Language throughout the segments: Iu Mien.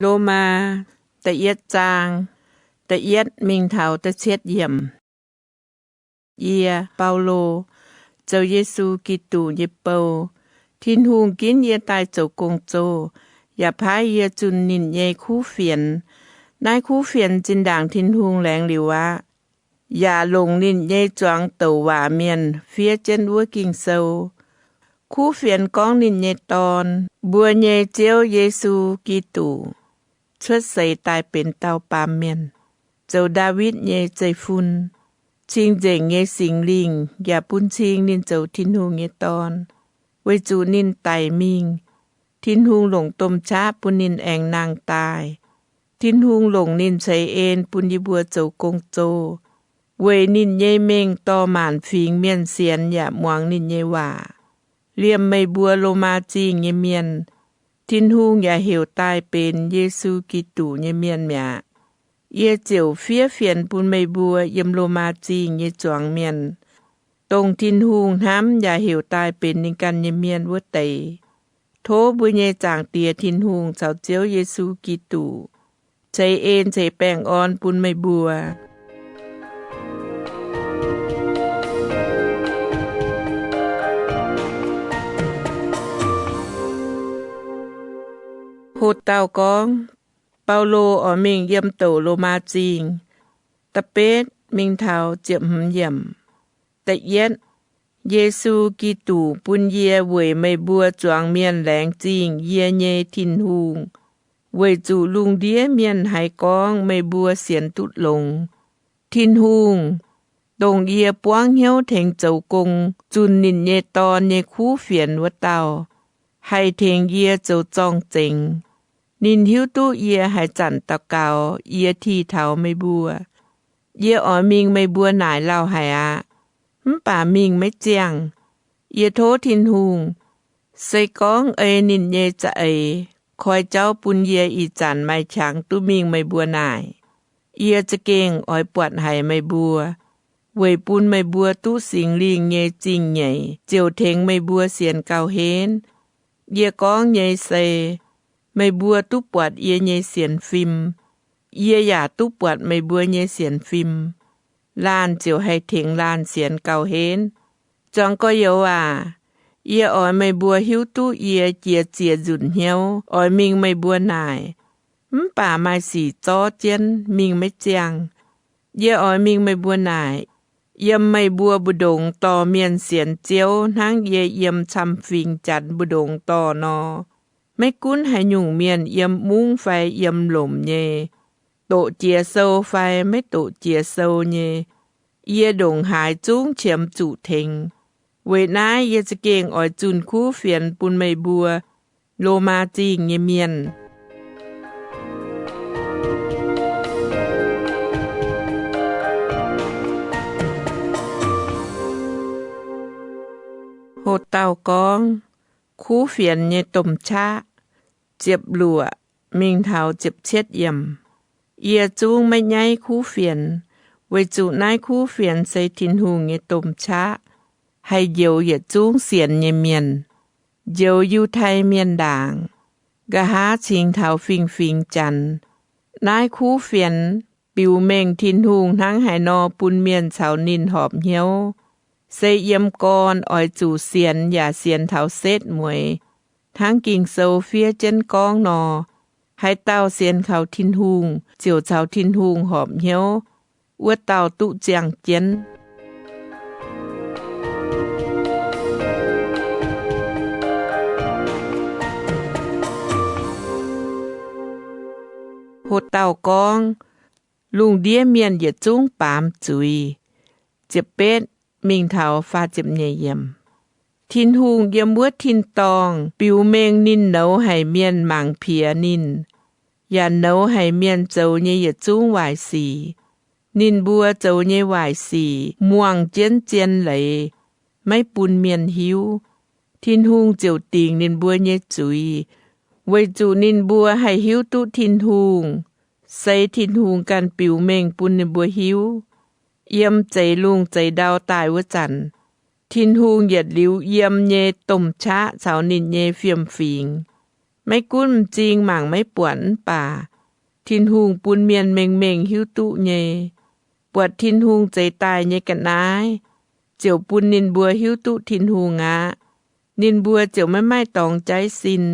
Lomaa da'yietv zaang, da'yietv mingh taux da'cietv yiemc. Yie, Baulo, zoux Yesu Giduc nyei bou. Tin-Hungh ginv yie daaih zoux gong-zoh, yaac paaiv yie zunh ninh nyei kuv fienx. Naaiv kuv fienx zinh ndaangc Tin-Hungh laengz liuz aqv, yaac longc ninh nyei zuangx douc waac mienh fiev jienv wuov Ging-Sou. Kuv fienx gorngv ninh nyei Dorn, mbuo nyei Ziouv Yesu Giduc, cuotv seix daaih benx dauh baamh mienh, zoux Ndaawitv nyei zeiv-fun. Cing-nzengc nyei Singx Lingh yaac bun cing ninh zoux Tin-Hungh nyei Dorn, weic zuqc ninh daic mingh, Tin-Hungh longc domh qaqv bun ninh aengx nangh daaih. Tin-Hungh longc ninh ceix en bun yie mbuo zoux gong-zoh, weic ninh nyei mengh dorh maanc fingx mienh sienx yaac muangx ninh nyei waac. Liemh meih mbuo Lomaa Zingh nyei mienh, Tin-Hungh yaac heuc daaih benx Yesu Giduc nyei mienh mi'aqv. Yie ziouc fiev fienx bun meih mbuo yiem Lomaa Zingh nyei zuangx mienh, dongh Tin-Hungh hnamv yaac heuc daaih benx ninh ganh nyei mienh wuov deix. Tov mbuo nyei Zaangc Diex Tin-Hungh caux Ziouv Yesu Giduc ceix en ceix baengh orn bun meih mbuo. Ho dauh gorngv, Baulo oix mingh yiem douc Lomaa Zingh. Da'betv mingh taux ziepc hmz yiemc. Da'yietv, Yesu Giduc bun yie weic meih mbuo zuangx mienh laengz zingh yie nyei Tin-Hungh, weic zuqc lungh ndiev mienh haiz gorngv meih mbuo sienx duqv longx. Tin-Hungh, dongh yie buangv hnyouv tengx zoux gong zunh ninh nyei Dorn nyei kuv fienx wuov dauh, haih tengx yie zoux zorng-zengx. Ninh hiuv duqv yie haaix zanc daux gaux yie tih taux meih mbuo. Yie oix mingh meih mbuo naaic lauh haic aqv, mv baac mingh maiv ziangh. Yie tov Tin-Hungh, se gorngv ei ninh nyei za'eix koi jauv bun yie ih zanc maaih qangx duqv mingh meih mbuo naaic, yie za'gengh oix buatc haic meih mbuo, weic bun meih mbuo duqv Singx Lingh nyei zingh nyeic ziouc tengx meih mbuo sienx gauh henv. Yie gorngv nyei se, meih mbuo duqv buatc yie nyei sienx fim, yie yaac duqv buatc meih mbuo nyei sienx fim. Laanh ziouc haih tengx laanh sienx gauh henv. Zuangx gorx-youz aac, yie oix meih mbuo hiuv duqv yie jiex ziex nzunc hnyouv oix mingh meih mbuo naaic, mv baac maaih sic zorv jienv mingh maiv ziangh. Yie oix mingh meih mbuo naaic, yiem meih mbuo mbu'ndongx dorh mienh sienx Ziouv hnangv yie yiem camv-fingx Janx mbu'ndongx dorh nor. Maiv gunv haaix nyungc mienh yiem mungv fai yiem lomc nyei, doqc jiex sou fai maiv doqc jiex sou nyei, yie ndongc haaix zungv qiemx zuqc tengx. Weic naaiv yie za'gengh oix zunh kuv fienx bun meih mbuo Lomaa Zingh nyei mienh. Ho dauh gorngv, kuv fienx nyei domh qaqv, ziepc luoqc mingh taux ziepc cietv yiemc. Yie zungv maiv nyaiv kuv fienx, weic zuqc naaiv kuv fienx se Tin-Hungh nyei domh qaqv, haih njoux yietc zungv sienx nyei mienh, njoux Yiutai Mienh ndaangc, nqa'haav cingx taux fingx-fingx Janx. Naaiv kuv fienx biux mengh Tin-Hungh hnangv haaix nor bun mienh caux ninh horpc hnyouv, se yiem gorn oix zuqc sienx yaac sienx taux setv mueiz, hnangv Ging-Sou fiev jienv gorngv nor, haaix dauh sienx kaux Tin-Hungh ziouc caux Tin-Hungh horpc hnyouv, wuov dauh duqv ziangh jienv. Ho dauh gorngv, lungh ndiev mienh yietc zungv baamz zuiz. Ziepc betv mingh taux faah ziepc nyeic yiemc. Tin-Hungh yiem wuov tin-dorngh biux mengh ninh nouz haic mienh mangc piex ninh, yaac nouz haic mienh zoux nyei yietc zungv waaic sic. Ninh mbuo zoux nyei waaic sic muangh jienv zien leiz, maiv bun mienh hiuv. Tin-Hungh ziouc dingc ninh mbuo nyei zuiz, weic zuqc ninh mbuo haih hiuv duqv Tin-Hungh, se Tin-Hungh ganh biux mengh bun ninh mbuo hiuv. Yiem zeix lungh zeix ndau daaih wuov zanc, Tin-Hungh yietc liuz yiem nyei domh qaqv caux ninh nyei fiem-fingx, Maiv gunv m'zing mangc maiv buatc mv baac Tin-Hungh bun mienh mengh mengh hiuv duqv nyei. Buatc Tin-Hungh zeix daaih nyei ga'naaiv ziouc bun ninh mbuo hiuv duqv Tin-Hungh aqv. Ninh mbuo ziouc maiv maaih dorngx jaiv sin.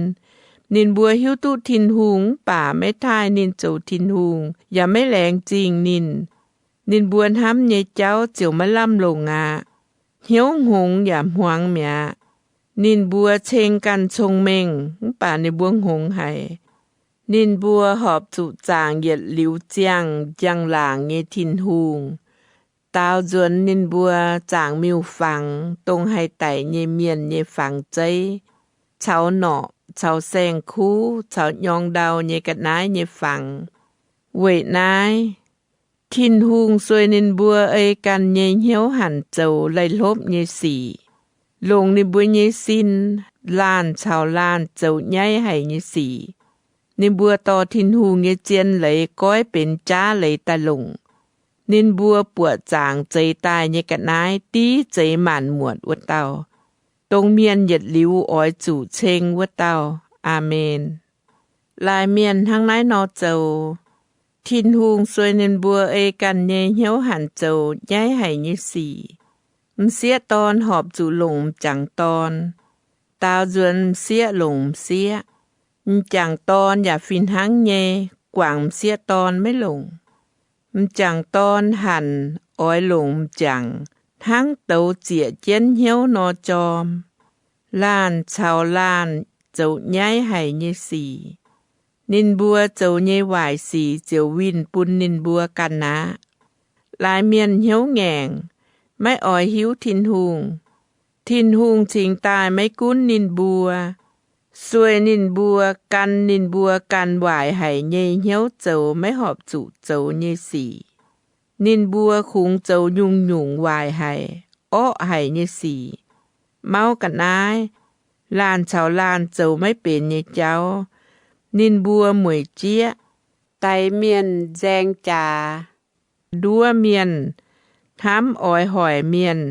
Ninh mbuo hiuv duqv Tin-Hungh mv baac maiv taaih ninh zoux Tin-Hungh yaac maiv laengz zingh ninh. Ninh mbuo hnamv nyei jauv ziouc maiv lamh longc aqv. Hnyouv hngongx yaac hmuangx mi'aqv. Ninh mbuo ceng ganh cong-mengh mv baac ninh mbuo hngongx haic. Ninh mbuo horpc zuqc zaangc yietc liuz ziangh njang-laangc nyei Tin-Hungh. Daaux nzuonx ninh mbuo zaangc miuc-fangx, dongh haih daic nyei mienh nyei fangx zeiv, caux norqc, caux saeng-kuv, caux nyorng ndau nyei ga'naaiv nyei fangx. Weic naaiv, Tin-Hungh sueih ninh mbuo ei ganh nyei hnyouv hanc zoux laih hlopv nyei sic, longc ninh mbuo nyei sin laanh caux laanh zoux nyaiv haic nyei sic. Ninh mbuo dorh Tin-Hungh nyei zien leiz goiv benx jaav leiz daaih longc. Ninh mbuo buoqc zaangc zeix daaih nyei ga'naaiv div zeix maanc muotc wuov dauh, dongh mienh yietc liuz oix zuqc ceng wuov dauh. Aamen. Laaix mienh hnangv naaiv nor zoux, Tin-Hungh sueih ninh mbuo ei ganh nyei hnyouv hanc zoux nyaiv haic nyei sic. M'sieqv dorn horpc zuqc longc m'jangc dorn. Daaux nzuonx m'sieqv longc m'sieqv. M'jangc dorn yaac fih hnangv nyei guangc m'sieqv dorn maiv longc. M'jangc dorn hanc oix longc m'jangc hnangv douz zieqc jienv hnyouv nor jorm. Laanh caux laanh zoux nyaiv haic nyei sic, ninh mbuo zoux nyei waaic sic ziouc winh bun ninh mbuo ganh aqv. Laaix mienh hnyouv ngaengc, maiv oix hiuv Tin-Hungh. Tin-Hungh cingx daaih maiv gunv ninh mbuo, sueih ninh mbuo gan ninh mbuo ganh waaic haic nyei hnyouv zoux maiv horpc zuqc zoux nyei sic. Ninh mbuo kungx zoux nyungc-nyungc waaic haic, orqv haic nyei sic, mauv ga'naaiv, laanh caux laanh zoux maiv benx nyei jauv. Ninh mbuo mueic jieqv, daix mienh nzaeng jaax, nduov mienh, hnamv oix hoic mienh,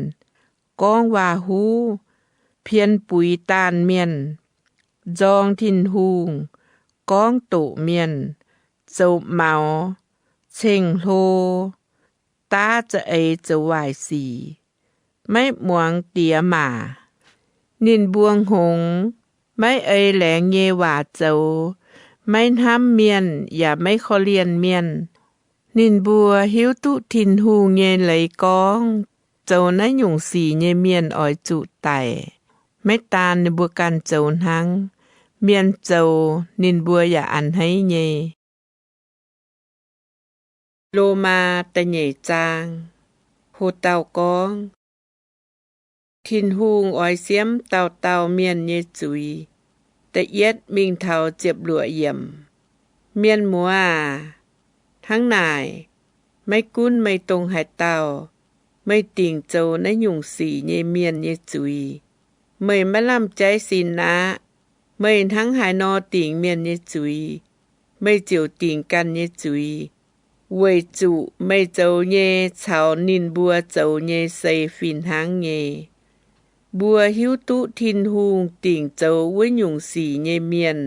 gorngv waac-huv, pien buix daanh mienh, nzorng Tin-Hungh, gorngv doqc mienh, zoux maux, ceng-hlo, daav za'eix zoux waaic sic, maiv muangx diex maac. Ninh mbuo hngongx, maiv ei laengz nyei waac zoux, maiv hnamv mienh yaac maiv korv-lienh mienh. Ninh mbuo hiuv duqv Tin-Hungh nyei leiz gorngv zoux naaiv nyungc sic nyei mienh oix zuqc daic. Maiv daan ninh mbuo ganh zoux hnangv, mienh zoux ninh mbuo yaac a'hneiv nyei. Lomaa da'nyeic zaang. Ho dauh gorngv, Tin-Hungh oix siemv dauh dauh mienh nyei zuiz. Da'yietv mingh taux ziepc luoqc yiemc. Mienh muoz aac, hnangv naaic, maiv gunv meih dongh haaix dauh, meih dingc zoux naaiv nyungc sic nyei mienh nyei zuiz, meih maiv lamh jaiv sin aqv. Meih hnangv haaix nor dingc mienh nyei zuiz, meih ziouc dingc ganh nyei zuiz, weic zuqc meih zoux nyei caux ninh mbuo zoux nyei se fih hnangv nyei. Mbuo hiuv duqv Tin-Hungh dingc zoux wuov nyungc sic nyei mienh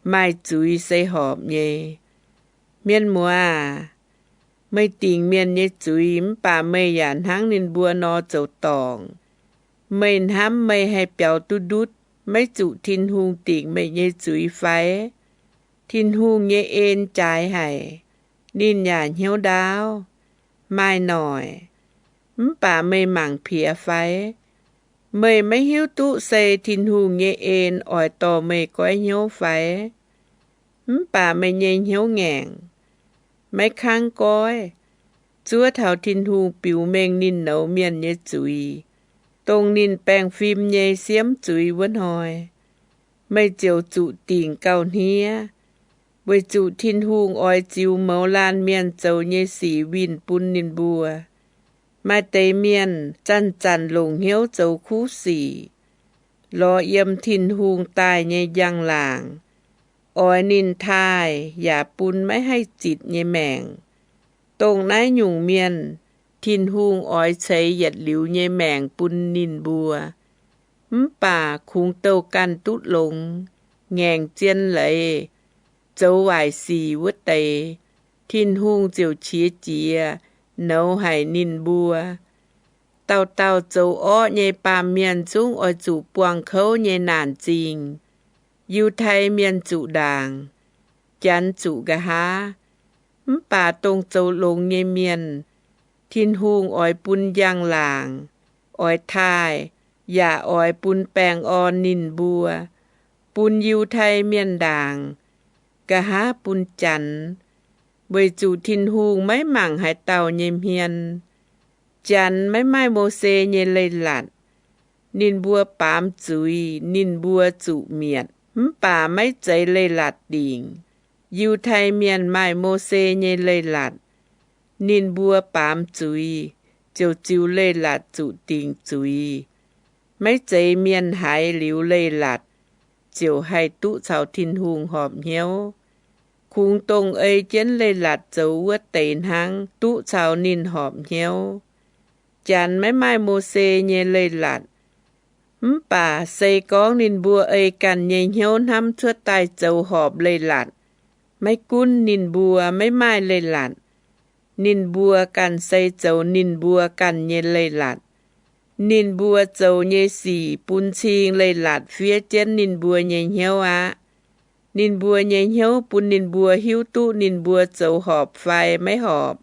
maaih zuiz se horpc nyei. Mienh muoz aac, meih dingc mienh nyei zuiz mv baac meih yaac hnangv ninh mbuo nor zoux dorngc. Meih hnamv meih haih biaux duqv ndutv, maiv zuqc Tin-Hungh dingc meih nyei zuiz fai? Tin-Hungh nyei en jaaix haic, ninh yaac hnyouv ndaauv, maaih noic, mv baac meih mangc piex fai? Meih maiv hiuv duqv se Tin-Hungh nyei en oix dorh meih goiv hnyouv fai? Mv baac meih nyei hnyouv ngaengc, maiv kangv goiv, zuov taux Tin-Hungh biux mengh ninh nouz mienh nyei zuiz, dongh ninh baengh fim nyei siemv zuiz wuov hnoi, meih ziouc zuqc dingc gauh hniev, weic zuqc Tin-Hungh oix ziux mouz laanh mienh zoux nyei sic winh bun ninh mbuo. Maaih deix mienh zanc-zanc longc hnyouv zoux kuv sic, lorz yiem Tin-Hungh daaih nyei njang-laangc, oix ninh taaih yaac bun maiv haih zitc nyei maengc. Dongh naaiv nyungc mienh, Tin-Hungh oix ceix yietc liuz nyei maengc bun ninh mbuo, mv baac kungx douh ganh duqv longx, ngaengc zien leiz, zoux waaic sic wuov deix, Tin-Hungh ziouc qiex jiez nouz haic ninh mbuo. Dauh dauh zoux orqv nyei baamh mienh zungv oix zuqc buangh kouv nyei naanc zingh. Yiutai Mienh zuqc ndaangc, Janx zuqc nqa'haav. Mv baac dongh zoux longx nyei mienh, Tin-Hungh oix bun njang-laangc, oix taaih, yaac oix bun baengh orn ninh mbuo, bun Yiutai Mienh ndaangc, nqa'haav bun Janx, weic zuqc Tin-Hungh maiv mangc haaix dauh nyei hmien. Janx maiv maaih Mose nyei leiz-latc. Ninh mbuo baamz zuiz, ninh mbuo zuqc mietc, mv baac maiv zeiz leiz-latc dingc. Yiutai Mienh maaih Mose nyei leiz-latc. Ninh mbuo baamz zuiz, ziouc ziux leiz-latc zuqc dingc zuiz. Maiv zeiz mienh haiz liuz leiz-latc ziouc haih duqv caux Tin-Hungh horpc hnyouv. Kungx dongh ei jienv leiz-latc zoux wuov deix hnangv duqv caux ninh horpc hnyouv. Janx maiv maaih Mose nyei leiz-latc. Mv baac se gorngv ninh mbuo ei ganh nyei hnyouv hnamv cuotv daaih zoux horpc leiz-latc, maiv gunv ninh mbuo maiv maaih leiz-latc, ninh mbuo ganh se zoux ninh mbuo ganh nyei leiz-latc. Ninh mbuo zoux nyei sic bun cing leiz-latc fiev jienv ninh mbuo nyei hnyouv aqv. Ninh mbuo nyei hnyouv bun ninh mbuo hiuv duqv ninh mbuo zoux horpc fai maiv horpc.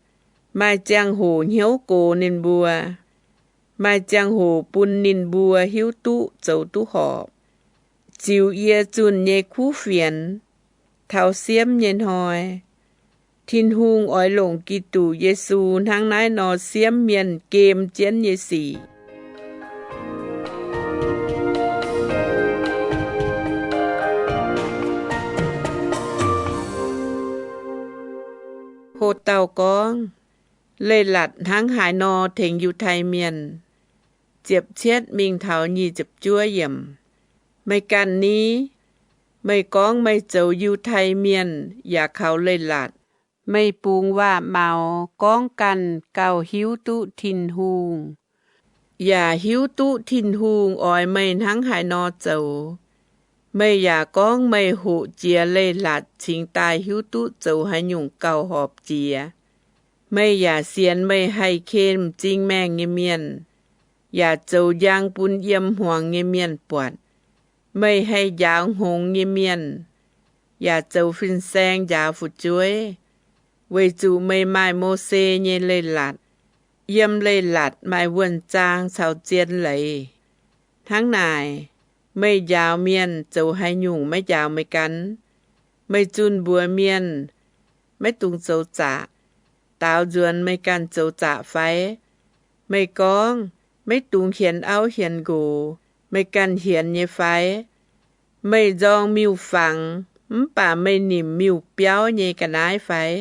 Maaih ziangh hoc hnyouv gox ninh mbuo. Maaih ziangh hoc bun ninh mbuo hiuv duqv zoux duqv horpc. Ziux yie zunh nyei kuv fienx, taux siemv nyei hnoi, Tin-Hungh oix longc Giduc Yesu hnangv naaiv nor siemv mienh gem jienv nyei sic. Ho dauh gorngv, Leiz-latc hnangv haaix nor tengx Yiutai Mienh? Ziepc cietv mingh taux nyic ziepc juov yiemc. Meih ganh ni? Meih gorngv meih zoux Yiutai Mienh yaac kaux leiz-latc. Meih bungx waac-maux gorngv ganh gauh hiuv duqv Tin-Hungh, yaac hiuv duqv Tin-Hungh oix meih hnangv haaix nor zoux. Meih yaac gorngv meih hoqc jiex leiz-latc cingx daaih hiuv duqv zoux haaix nyungc gauh horpc jiex. Meih yaac sienx meih haih ken m'zing maengh nyei mienh, yaac zoux njang bun yiem hmuangx nyei mienh buatc. Meih haih njaaux hngongx nyei mienh, yaac zoux fin-saeng njaaux fu'jueiv, weic zuqc meih maaih Mose nyei leiz-latc. Yiem leiz-latc maaih wuonh zaang caux zien leiz. Hnangv naaic, meih njaaux mienh zoux haaix nyungc maiv njaaux meih ganh? Meih zunh mbuox mienh, Maiv dungx zoux zaqc, daaux nzuonx meih ganh zoux zaqc fai? Meih gorngv, Maiv dungx hienx auv hienx nqox, meih ganh hienx nyei fai? Meih nzorng miuc-fangx, mv baac meih nimc miuc-biauv nyei ga'naaiv fai?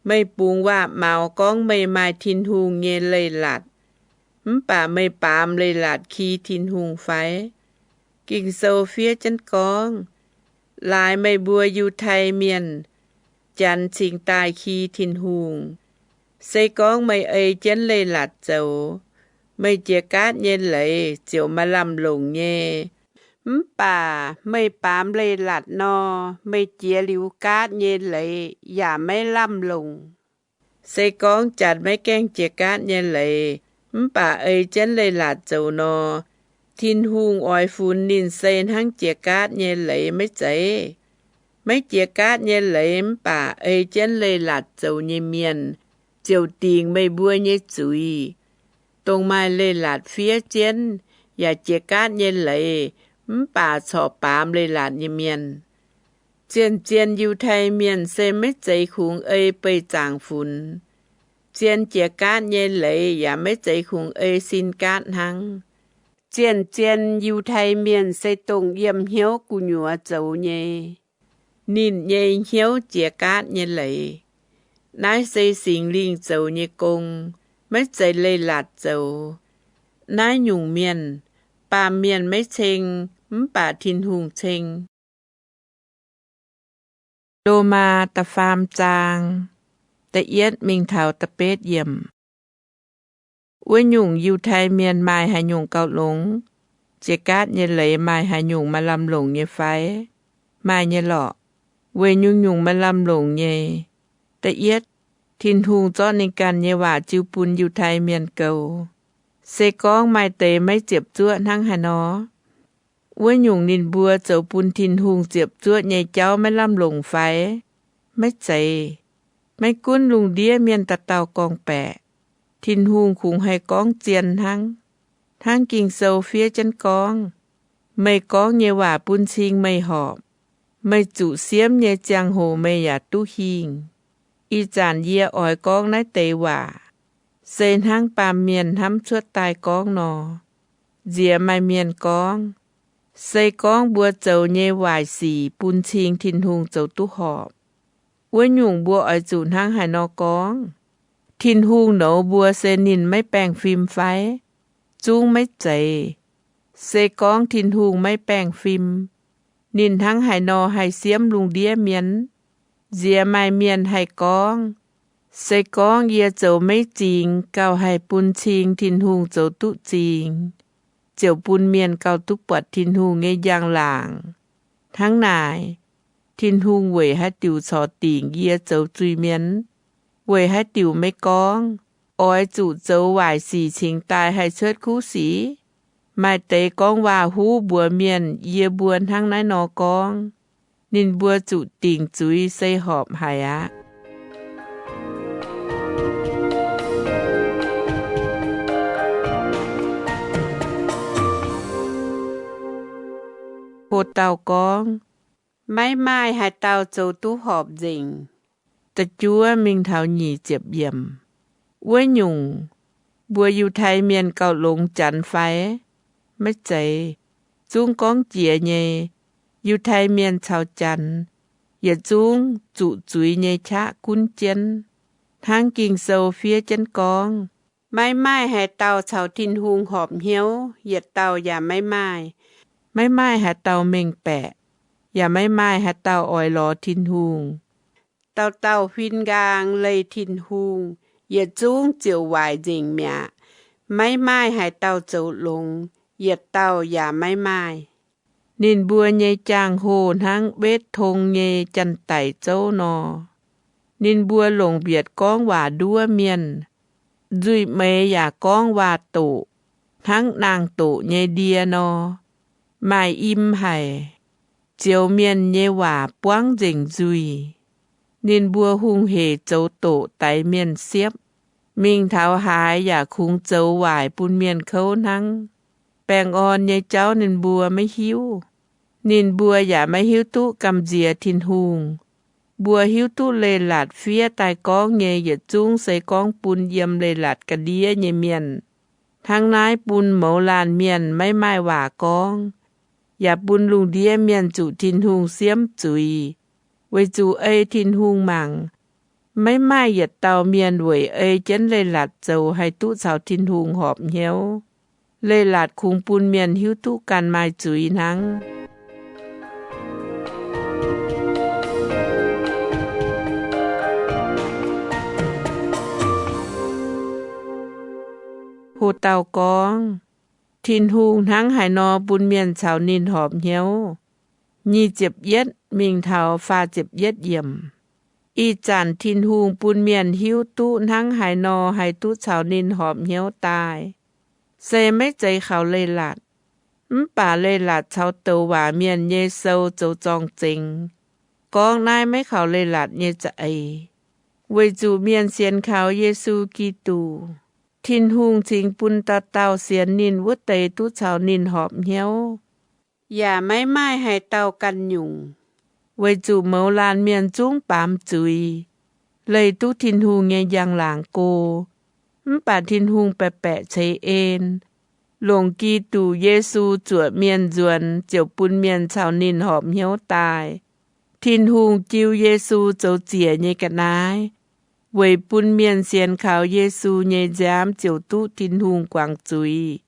Meih bungx waac-maux gorngv meih maaih Tin-Hungh nyei leiz-latc, mv baac meih baamz leiz-latc ki Tin-Hungh fai? Ging-Sou fiev jienv gorngv, Laaix meih mbuo Yiutai Mienh, Janx cingx daaih ki Tin-Hungh. Se gorngv meih ei jienv leiz-latc zoux, meih jiex gaatv nyei leiz ziouc maaih lamh longc nyei. Mv baac meih baamz leiz-latc nor, meih jiex liuz gaatv nyei leiz yaac maiv lamh longc. Se gorngv Janx maiv gaengh jiex gaatv nyei leiz, mv baac ei jienv leiz-latc zoux nor, Tin-Hungh oix funx ninh se hnangv jiex gaatv nyei leiz maiv zeiz? Maiv jiex gaatv nyei leiz mv baac ei jienv leiz-latc zoux nyei mienh ziouc dingc meih mbuo nyei zuiz. Dongh maaih leiz-latc fiev jienv yaac jiex gaatv nyei leiz mv baac corc baamz leiz-latc nyei mienh. Zien-zien Yiutai Mienh se maiv zeiz kungx ei beih-zaangc funx. Zien jiex gaatv nyei leiz yaac maiv zeiz kungx ei sin gaatv hnangv. Zien-zien Yiutai Mienh se dongh yiem hnyouv gu'nyuoz zoux nyei. Ninh nyei hnyouv jiex gaatv nyei leiz. Naaiv se Singx Lingh zoux nyei gong, maiv zeiz leiz-latc zoux. Naaiv nyungc mienh, baamh mienh maiv ceng, mv baac Tin-Hungh ceng. Lomaa da'faam zaang, da'yietv mingh taux da'betv yiemc. Wuov nyungc Yiutai Mienh maaih haaix nyungc gauh longx? Jiex gaatv nyei leiz maaih haaix nyungc maaih lamh longc nyei fai? Maaih nyei lorqc. Weic nyungc-nyungc maaih lamh longc nyei. Da'yietv, Tin-Hungh zorqv ninh ganh nyei waac jiu bun Yiutai Mienh goux. Se gorngv maaih deix maiv ziepc zuoqv hnangv haaix nor, wuov nyungc ninh mbuo zoux bun Tin-Hungh ziepc zuoqv nyei jauv maiv lamh longc fai? Maiv zeiz. Maiv gunv lungh ndiev mienh dauh dauh gorngv-baeqc, Tin-Hungh kungx haih gorngv zien hnangv. Hnangv Ging-Sou fiev jienv gorngv, Meih gorngv nyei waac bun cing meih horpc. Meih zuqc siemv nyei ziangh hoc meih yaac duqv hingh. Ih zanc yie oix gorngv naaiv deix waac, se hnangv baamh mienh hnamv cuotv daaih gorngv nor. Nziex maaih mienh gorngv, Se gorngv mbuo zoux nyei waaic sic bun cing Tin-Hungh zoux duqv horpc, wuov nyungc mbuo oix zuqc hnangv haaix nor gorngv? Tin-Hungh nouz mbuo se ninh maiv baengh fim fai? Zungv maiv zeiz. Se gorngv Tin-Hungh maiv baengh fim, ninh hnangv haaix nor haih siemv lungh ndiev mienh? Nziex maaih mienh haih gorngv, Se gorngv yie zoux maiv zingx gauh haih bun cing Tin-Hungh zoux duqv zingx, ziouc bun mienh gauh duqv buatc Tin-Hungh nyei njang-laangc. Hnangv naaic, Tin-Hungh weic haaix diuc corc dingc yie zoux zuiz-mienh? Weic haaix diuc meih gorngv, Oix zuqc zoux waaic sic cingx daaih haih cuotv kuv sic? Maaih deix gorngv waac-huv mbuox mienh yie mbuo hnangv naaiv nor gorngv, ninh mbuo zuqc dingc zuiz se horpc haic aqv. Ho dauh gorngv, Maiv maaih haaix dauh zoux duqv horpc nzengc. Da'juov mingh taux nyic ziepc yiemc. Wuov nyungc, mbuo Yiutai Mienh gauh longx janx fai? Maiv zeiz. Zungv gorngv jiex nyei, Yiutai Mienh caux janx yietc zungv zuqc zuiz nyei qaqv gunv jienv. Hnangv Ging-Sou fiev jienv gorngv, Maiv maaih haaix dauh caux Tin-Hungh horpc hnyouv, yietc dauh yaac maiv maaih. Maiv maaih haaix dauh mengh baeqc, yaac maiv maaih haaix dauh oix lorz Tin-Hungh. Dauh dauh huin nqaang leih Tin-Hungh, yietc zungv ziouc waaic nzengc mi'aqv. Maiv maaih haaix dauh zoux longx, yietc dauh yaac maiv maaih. Ninh mbuo nyei jaang hoh hnangv wetv tong nyei janx-daic zouv nor. Ninh mbuo longc mbietc gorngv waac nduov mienh. Nzuih meix yaac gorngv waac-doqc, hnangv naang-doqc nyei ndie nor. Maaih im haic. Zioux mienh nyei waac buangv nzengc nzuih. Ninh mbuo hungh hec zoux doqc daix mienh siepv. Mingh taux haaix yaac kungx zoux waaic bun mienh kouv hnangv. Baengh orn nyei jauv ninh mbuo maiv hiuv. Ninh mbuo yaac maiv hiuv duqv gamh nziex Tin-Hungh. Mbuo hiuv duqv leiz-latc fiev daaih gorngv nyei yietc zungv se gorngv bun yiem leiz-latc ga'ndiev nyei mienh. Hnangv naaiv bun mouz laanh mienh maiv maaih waac gorngv, yaac bun lungh ndiev mienh zuqc Tin-Hungh siemv zuiz. Weic zuqc ei Tin-Hungh mangc, maiv maaih yietc dauh mienh weic ei jienv leiz-latc zoux haih duqv caux Tin-Hungh horpc hnyouv. Leiz-latc kungx bun mienh hiuv duqv ganh maaih zuiz hnangv. Ho dauh gorngv, Tin-Hungh hnangv haaix nor bun mienh caux ninh horpc hnyouv? Nyic ziepc yietv mingh taux faah ziepc yietv yiemc. Ih zanc Tin-Hungh bun mienh hiuv duqv hnangv haaix nor haih duqv caux ninh horpc hnyouv daaih. Se maiv zeiz kaux leiz-latc. Mv baac leiz-latc caux douc waac mienh nyei sou zoux zorng-zengx gorngv naaiv maiv kaux leiz-latc nyei za'eix. Weic zuqc mienh sienx kaux Yesu Giduc, Tin-Hungh cingx bun dauh dauh sienx ninh wuov deix duqv caux ninh horpc hnyouv, yaac maiv maaih haaix dauh ganh nyungc. Weic zuqc mouz laanh mienh zungv baamz zuiz, leih duqv Tin-Hungh nyei njang-laangc go. Mv baac Tin-Hungh baeqc baeqc ceix en, longc Giduc Yesu zuoqc mienh nzuonx ziouc bun mienh caux ninh horpc hnyouv daaih. Tin-Hungh jiu Yesu zoux ziec nyei ga'naaiv, weic bun mienh sienx kaux Yesu nyei nziaamv ziouc duqv Tin-Hungh guangc zuiz.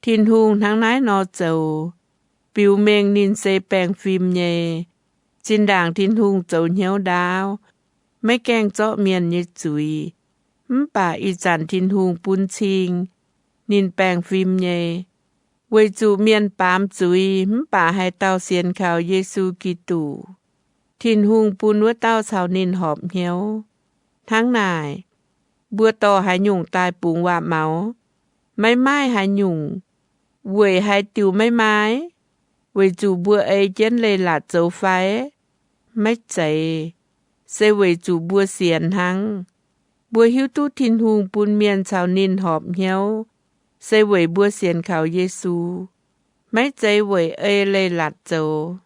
Tin-Hungh hnangv naaiv nor zoux, biux mengh ninh se baengh fim nyei. Zinh ndaangc Tin-Hungh zoux hnyouv ndaauv, maiv gaengh zorqv mienh nyei zuiz, mv baac ih zanc Tin-Hungh bun cing ninh baengh fim nyei. Weic zuqc mienh baamz zuiz mv baac haaix dauh sienx kaux Yesu Giduc, Tin-Hungh bun wuov dauh caux ninh horpc hnyouv. Hnangv naaic, mbuo dorh haaix nyungc daaih bungx waac-maux? Maiv maaih haaix nyungc. Weic haaix diuc maiv maaih? Weic zuqc mbuo ei jienv leiz-latc zoux fai? Maiv zeiz. Se weic zuqc mbuo sienx hnangv. Mbuo hiuv duqv Tin-Hungh bun mienh caux ninh horpc hnyouv se weic mbuo sienx kaux Yesu, maiv zeiz weic ei leiz-latc zoux.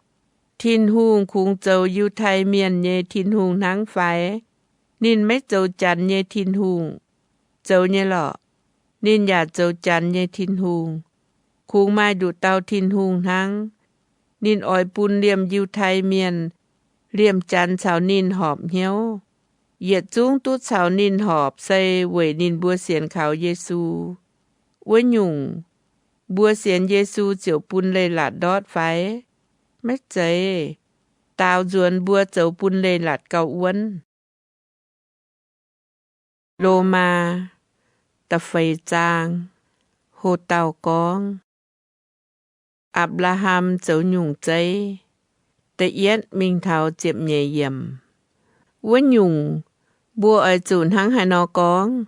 Tin-Hungh kungx zoux Yiutai Mienh nyei Tin-Hungh hnangv fai? Ninh maiv zoux Janx nyei Tin-Hungh? Zoux nyei lorqc. Ninh yaac zoux Janx nyei Tin-Hungh. Kungx maaih nduqc dauh Tin-Hungh hnangv. Ninh oix bun liemh Yiutai Mienh, liemh Janx caux ninh horpc hnyouv. Yietc zungv duqv caux ninh horpc se weic ninh mbuo sienx kaux Yesu. Wuov nyungc, mbuo sienx Yesu ziouc bun leiz-latc ndortv fai? Maiv zeiz. Daaux nzuonx mbuo zoux bun leiz-latc gauh wuonv. Lomaa da'feix zaang. Ho dauh gorngv, Apc^laa^ham zoux nyungc zeiv. Da'yietv mingh taux ziepc nyeic yiemc. Wuov nyungc, mbuo oix zuqc hnangv haaix nor gorngv?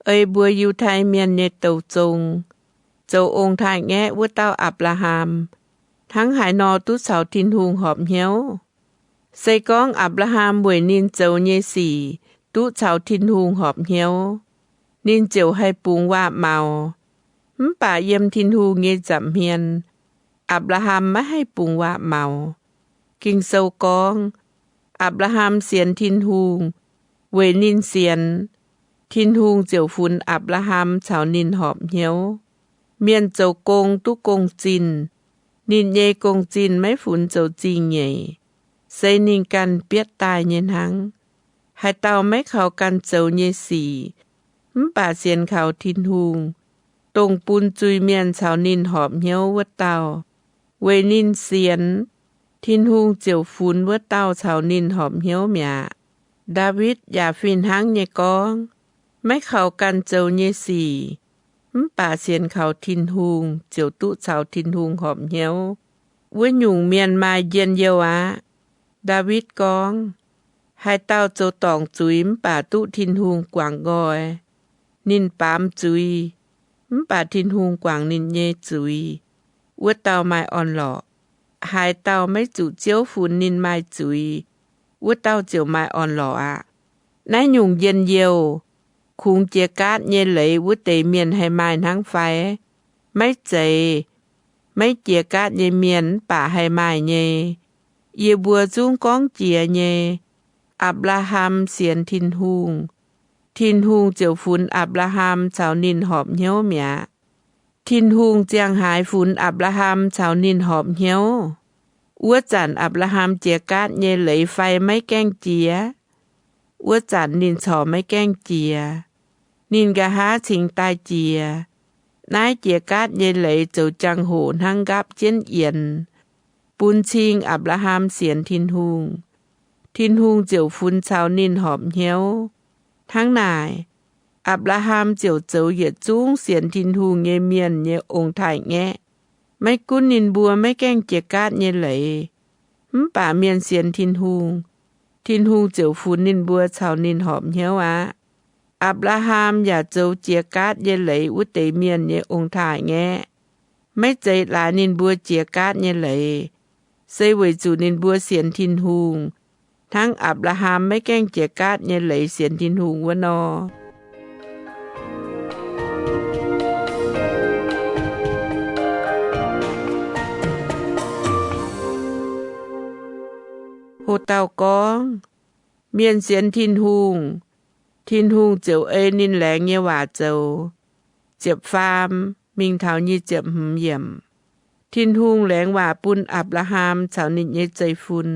Ei mbuo Yiutai Mienh nyei douz zong, zoux ong-taaix-ngaeqv wuov dauh Apc^laa^ham, hnangv haaix nor duqv caux Tin-Hungh horpc hnyouv? Se gorngv Apc^laa^ham weic ninh zoux nyei sic duqv caux Tin-Hungh horpc hnyouv, ninh ziouc haih bungx waac-maux. Mv baac yiem Tin-Hungh nyei nza'hmien, Apc^laa^ham maiv haih bungx waac-maux. Ging-Sou gorngv, Apc^laa^ham sienx Tin-Hungh. Weic ninh sienx, Tin-Hungh ziouc funx Apc^laa^ham caux ninh horpc hnyouv. Mienh zoux gong duqv gong-zinh. Ninh nyei gong-zinh maiv funx zoux zingh nyeic, se ninh ganh bietv daaih nyei hnangv. Haaix dauh maiv kaux ganh zoux nyei sic, mv baac sienx kaux Tin-Hungh, dongh bun zuiz-mienh caux ninh horpc hnyouv wuov dauh, weic ninh sienx, Tin-Hungh ziouc funx wuov dauh caux ninh horpc hnyouv mi'aqv. Ndaawitv yaac fih hnangv nyei gorngv, maiv kaux ganh zoux nyei sic, mv baac sienx kaux Tin-Hungh, ziouc duqv caux Tin-Hungh horpc hnyouv. Wuov nyungc mienh maaih njien-youh aqv. Ndaawitv gorngv, haaix dauh zoux dorngc zuiz mv baac duqv Tin-Hungh guangc nqoi, ninh baamz zuiz, mv baac Tin-Hungh guangc ninh nyei zuiz, wuov dauh maaih orn-lorqc. Haaix dauh maiv zuqc Ziouv funx ninh maaih zuiz, wuov dauh ziouc maaih orn-lorqc aqv. Naaiv nyungc njien-youh, kungx jiex gaatv nyei leiz wuov deix mienh haih maaih hnangv fai? Maiv zeiz. Maiv jiex gaatv nyei mienh mv baac haih maaih nyei. Yie mbuo zungv gorngv jiex nyei. Apc^laa^ham sienx Tin-Hungh, Tin-Hungh ziouc funx Apc^laa^ham caux ninh horpc hnyouv mi'aqv. Tin-Hungh ziangh haaix funx Apc^laa^ham caux ninh horpc hnyouv? Wuov zanc Apc^laa^ham jiex gaatv nyei leiz fai maiv gaengh jiex? Wuov zanc ninh corc maiv gaengh jiex. Ninh nqa'haav cingx daaih jiex. Naaiv jiex gaatv nyei leiz zoux jangx-hoc hnangv nqaapv jienv yienx, bun cing Apc^laa^ham sienx Tin-Hungh, Tin-Hungh ziouc funx caux ninh horpc hnyouv. Hnangv naaic, Apc^laa^ham ziouc zoux yietc zungv sienx Tin-Hungh nyei mienh nyei ong-taaix-ngaeqv. Maiv gunv ninh mbuo maiv gaengh jiex gaatv nyei leiz, mv baac mienh sienx Tin-Hungh, Tin-Hungh ziouc funx ninh mbuo caux ninh horpc hnyouv aqv. Apc^laa^ham yaac zoux jiex gaatv nyei leiz wuov deix mienh nyei ong-taaix-ngaeqv. Maiv zeiz laaix ninh mbuo jiex gaatv nyei leiz, se weic zuqc ninh mbuo sienx Tin-Hungh, hnangv Apc^laa^ham maiv gaengh jiex gaatv nyei leiz sienx Tin-Hungh wuov nor. Ho dauh gorngv, mienh sienx Tin-Hungh, Tin-Hungh ziouc ei ninh laengz nyei waac zoux. Ziepc faam mingh taux nyic ziepc hmz yiemc. Tin-Hungh laengz waac bun Apc^laa^ham caux ninh nyei zeiv-fun.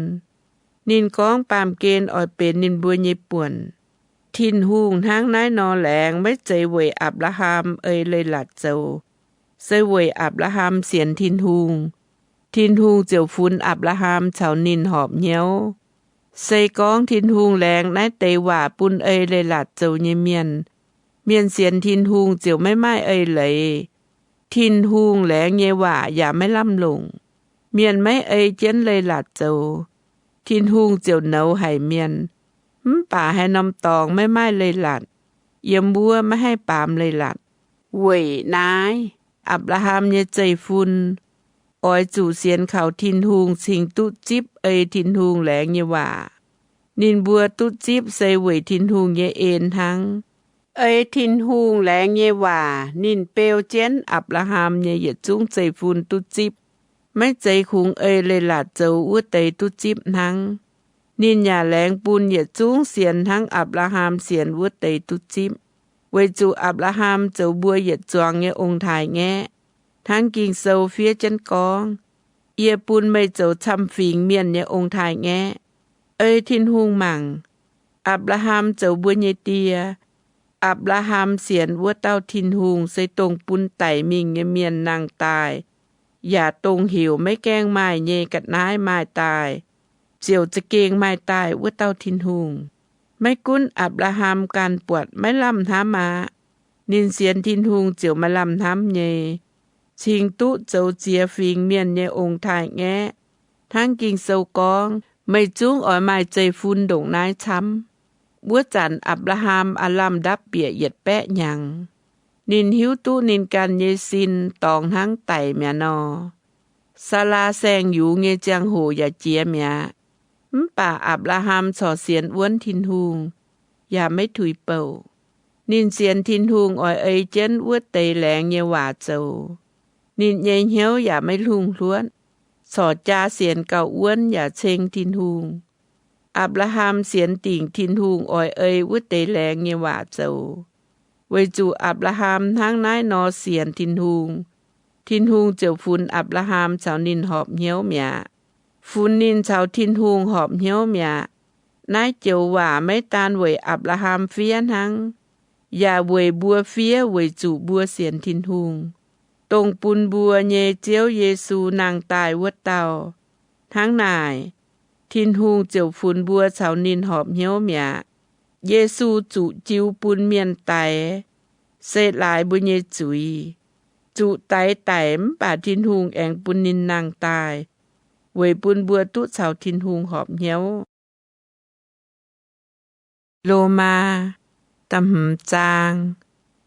Ninh gorngv baamh gen oix benx ninh mbuo nyei buonc. Tin-Hungh hnangv naaiv nor laengz maiv zeiz weic Apc^laa^ham ei leiz-latc zoux, se weic Apc^laa^ham sienx Tin-Hungh. Tin-Hungh ziouc funx Apc^laa^ham caux ninh horpc hnyouv. Se gorngv Tin-Hungh laengz naaiv deix waac bun ei leiz-latc zoux nyei mienh, mienh sienx Tin-Hungh ziouc maiv maaih eix leiz. Tin-Hungh laengz nyei waac yaac maiv lamh longc. Mienh maiv ei jienv leiz-latc zoux, Tin-Hungh ziouc nouz haic mienh. Mv baac haaix norm dorngx maiv maaih leiz-latc, yiem wuov maiv haih baamz leiz-latc. Weic naaiv, Apc^laa^ham nyei zeiv-fun oix zuqc sienx kaux Tin-Hungh cingx duqv zipv ei Tin-Hungh laengz nyei waac. Ninh mbuo duqv zipv se weic Tin-Hungh nyei en hnangv. Ei Tin-Hungh laengz nyei waac ninh beu jienv Apc^laa^ham nyei yietc zungv zeiv-fun duqv zipv. Maiv zeiz kungx ei leiz-latc zoux wuov deix duqv zipv hnangv. Ninh yaac laengz bun yietc zungv sienx hnangv Apc^laa^ham sienx wuov deix duqv zipv, weic zuqc Apc^laa^ham zoux mbuo yietc zuangx nyei ong-taaix-ngaeqv. Hnangv Ging-Sou fiev jienv gorngv, Yie bun meih zoux camv-fingx mienh nyei ong-taaix-ngaeqv. Ei Tin-Hungh mangc, Apc^laa^ham zoux mbuo nyei die. Apc^laa^ham sienx wuov dauh Tin-Hungh se dongh bun daic mingh nyei mienh nangh daaih, yaac dongh heuc maiv gaengh maaih nyei ga'naaiv maaih daaih, ziouc za'gengh maaih daaih wuov dauh Tin-Hungh. Maiv gunv Apc^laa^ham ganh buatc maiv lamh hnamv aqv, ninh sienx Tin-Hungh ziouc maaih lamh hnamv nyei, cingx duqv zoux ziex fingx mienh nyei ong-taaix-ngaeqv. Hnangv Ging-Sou gorngv, Meih zungv oix maaih zeiv-fun ndongc naaiv camv. Wuov zanc Apc^laa^ham aav lamh ndapv bieqc yietc baeqv hnyangx. Ninh hiuv duqv ninh ganh nyei sin dorngx hnangv daic mi'aqv nor. Saalaa saeng-yungz nyei ziangh hoc yaac jiex mi'aqv. Mv baac Apc^laa^ham corc sienx wuonv Tin-Hungh, yaac maiv tuix bouc. Ninh sienx Tin-Hungh oix ei jienv wuov deix laengz nyei waac zoux. Ninh nyei hnyouv yaac maiv hlungh hluotv, corc jaa sienx gauh wuonv yaac ceng Tin-Hungh. Apc^laa^ham sienx dingc Tin-Hungh oix ei wuov deix laengz nyei waac zoux. Weic zuqc Apc^laa^ham hnangv naaiv nor sienx Tin-Hungh, Tin-Hungh ziouc funx Apc^laa^ham caux ninh horpc hnyouv mi'aqv. Funx ninh caux Tin-Hungh horpc hnyouv mi'aqv. Naaiv joux waac maiv daan weic Apc^laa^ham fiev hnangv, yaac weic mbuo fiev weic zuqc mbuo sienx Tin-Hungh, dongh bun mbuo nyei Ziouv Yesu nangh daaih wuov dauh. Hnangv naaic, Tin-Hungh ziouc funx mbuo caux ninh horpc hnyouv mi'aqv. Yesu zuqc jiu bun mienh daix, se laaix mbuo nyei zuiz. Zuqc daix daic mv baac Tin-Hungh aengx bun ninh nangh daaih, weic bun mbuo duqv caux Tin-Hungh horpc hnyouv. Lomaa da'hmz zaang.